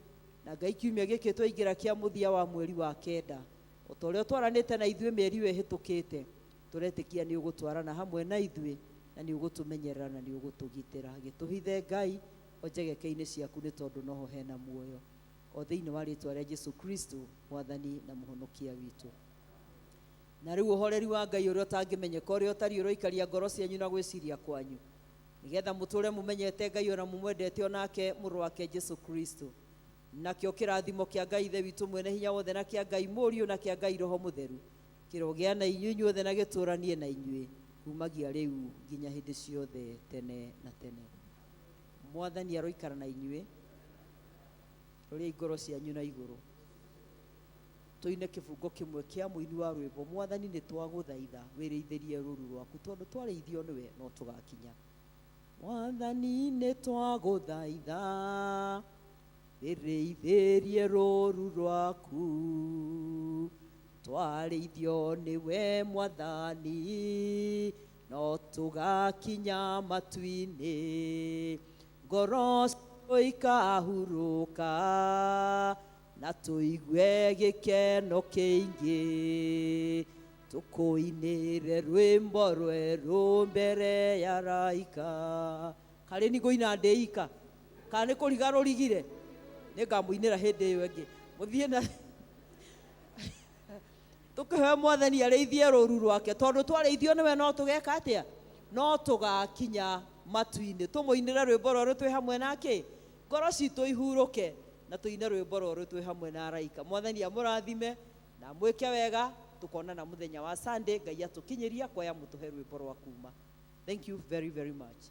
na Ngai, kiumia gĩkĩ twaingĩra kĩa mũthia wa mweri wa kenda, o ta ũrĩa ũtwaranĩte na ithuĩ mĩeri ĩyo ĩhĩtũkĩte, tũretĩkia nĩ ũgũtwarana hamwe na ithuĩ, na nĩ ũgũtũmenyerera na nĩ ũgũtũgitĩra. Gĩtũhithe, Ngai, o njegeke-inĩ ciaku, nĩ tondũ noho hena muoyo, o thĩinĩ wa rĩtwa rĩa Jesu Kristo, Mwathani na Mũhonokia witũ. Na rĩu ũhoreri wa Ngai ũrĩa ũtangĩmenyeka, ũrĩa ũtariĩ, ũroikaria ngoro cianyu na gwĩciria kwanyu, nĩgetha mũtũre mũmenyete Ngai ona mũmwendete, onake mũrũ wake Jesu Kristo. Nakĩo kĩrathimo kĩa Ngai Ithe witũ mwene hinya wothe, na kĩa Ngai Mũriũ, na kĩa Ngai Roho Mũtheru kĩrogĩa na inyuĩ inyuothe na gĩtũranie na inyuĩ kumagia rĩu nginya hĩndĩ ciothe tene na tene. Mwathani aroikara na inyuĩ. Roriai ngoro cianyu na igũrũ, tũine kĩbungo kĩmwe kĩa mũini wa rwĩmbo, "Mwathani nĩ twagũthaitha wĩrĩithĩrie rũru rwaku," tondũ twarĩithio nĩwe no tũgakinya. Mwathani nĩ twagũthaitha wĩrĩithĩrie rũru rwaku, twarĩithio nĩwe Mwathani no tũgakinya matu-inĩ, ngoro citũ ikahurũka na tũigue gĩkeno kĩingĩ, tũkũinĩre rwĩmbo rwerũ mbere ya raika. Karĩ ni ngũina ndĩika kana nĩ kũriga rũrigire? Nĩ ngamũinĩra hĩndĩ ĩyo ĩngĩ. Mũthiĩ na tũkĩhoe Mwathani arĩithie rũru rwake, tondũ twarĩithio nĩwe no tũgeka atĩa? No tũgakinya matu-inĩ. Tũmũinĩre rwĩmbo rwerũ twĩ hamwe nake, ngoro citũ ihurũke, na tũine rwĩmbo rwerũ twĩ hamwe na araika. Mwathani amũrathime na mwĩke wega. Tũkonana mũthenya wa Sunday, Ngai atũkinyĩria. Kwaya, mũtũhe rwĩmbo rwa kuma. Thank you very very much.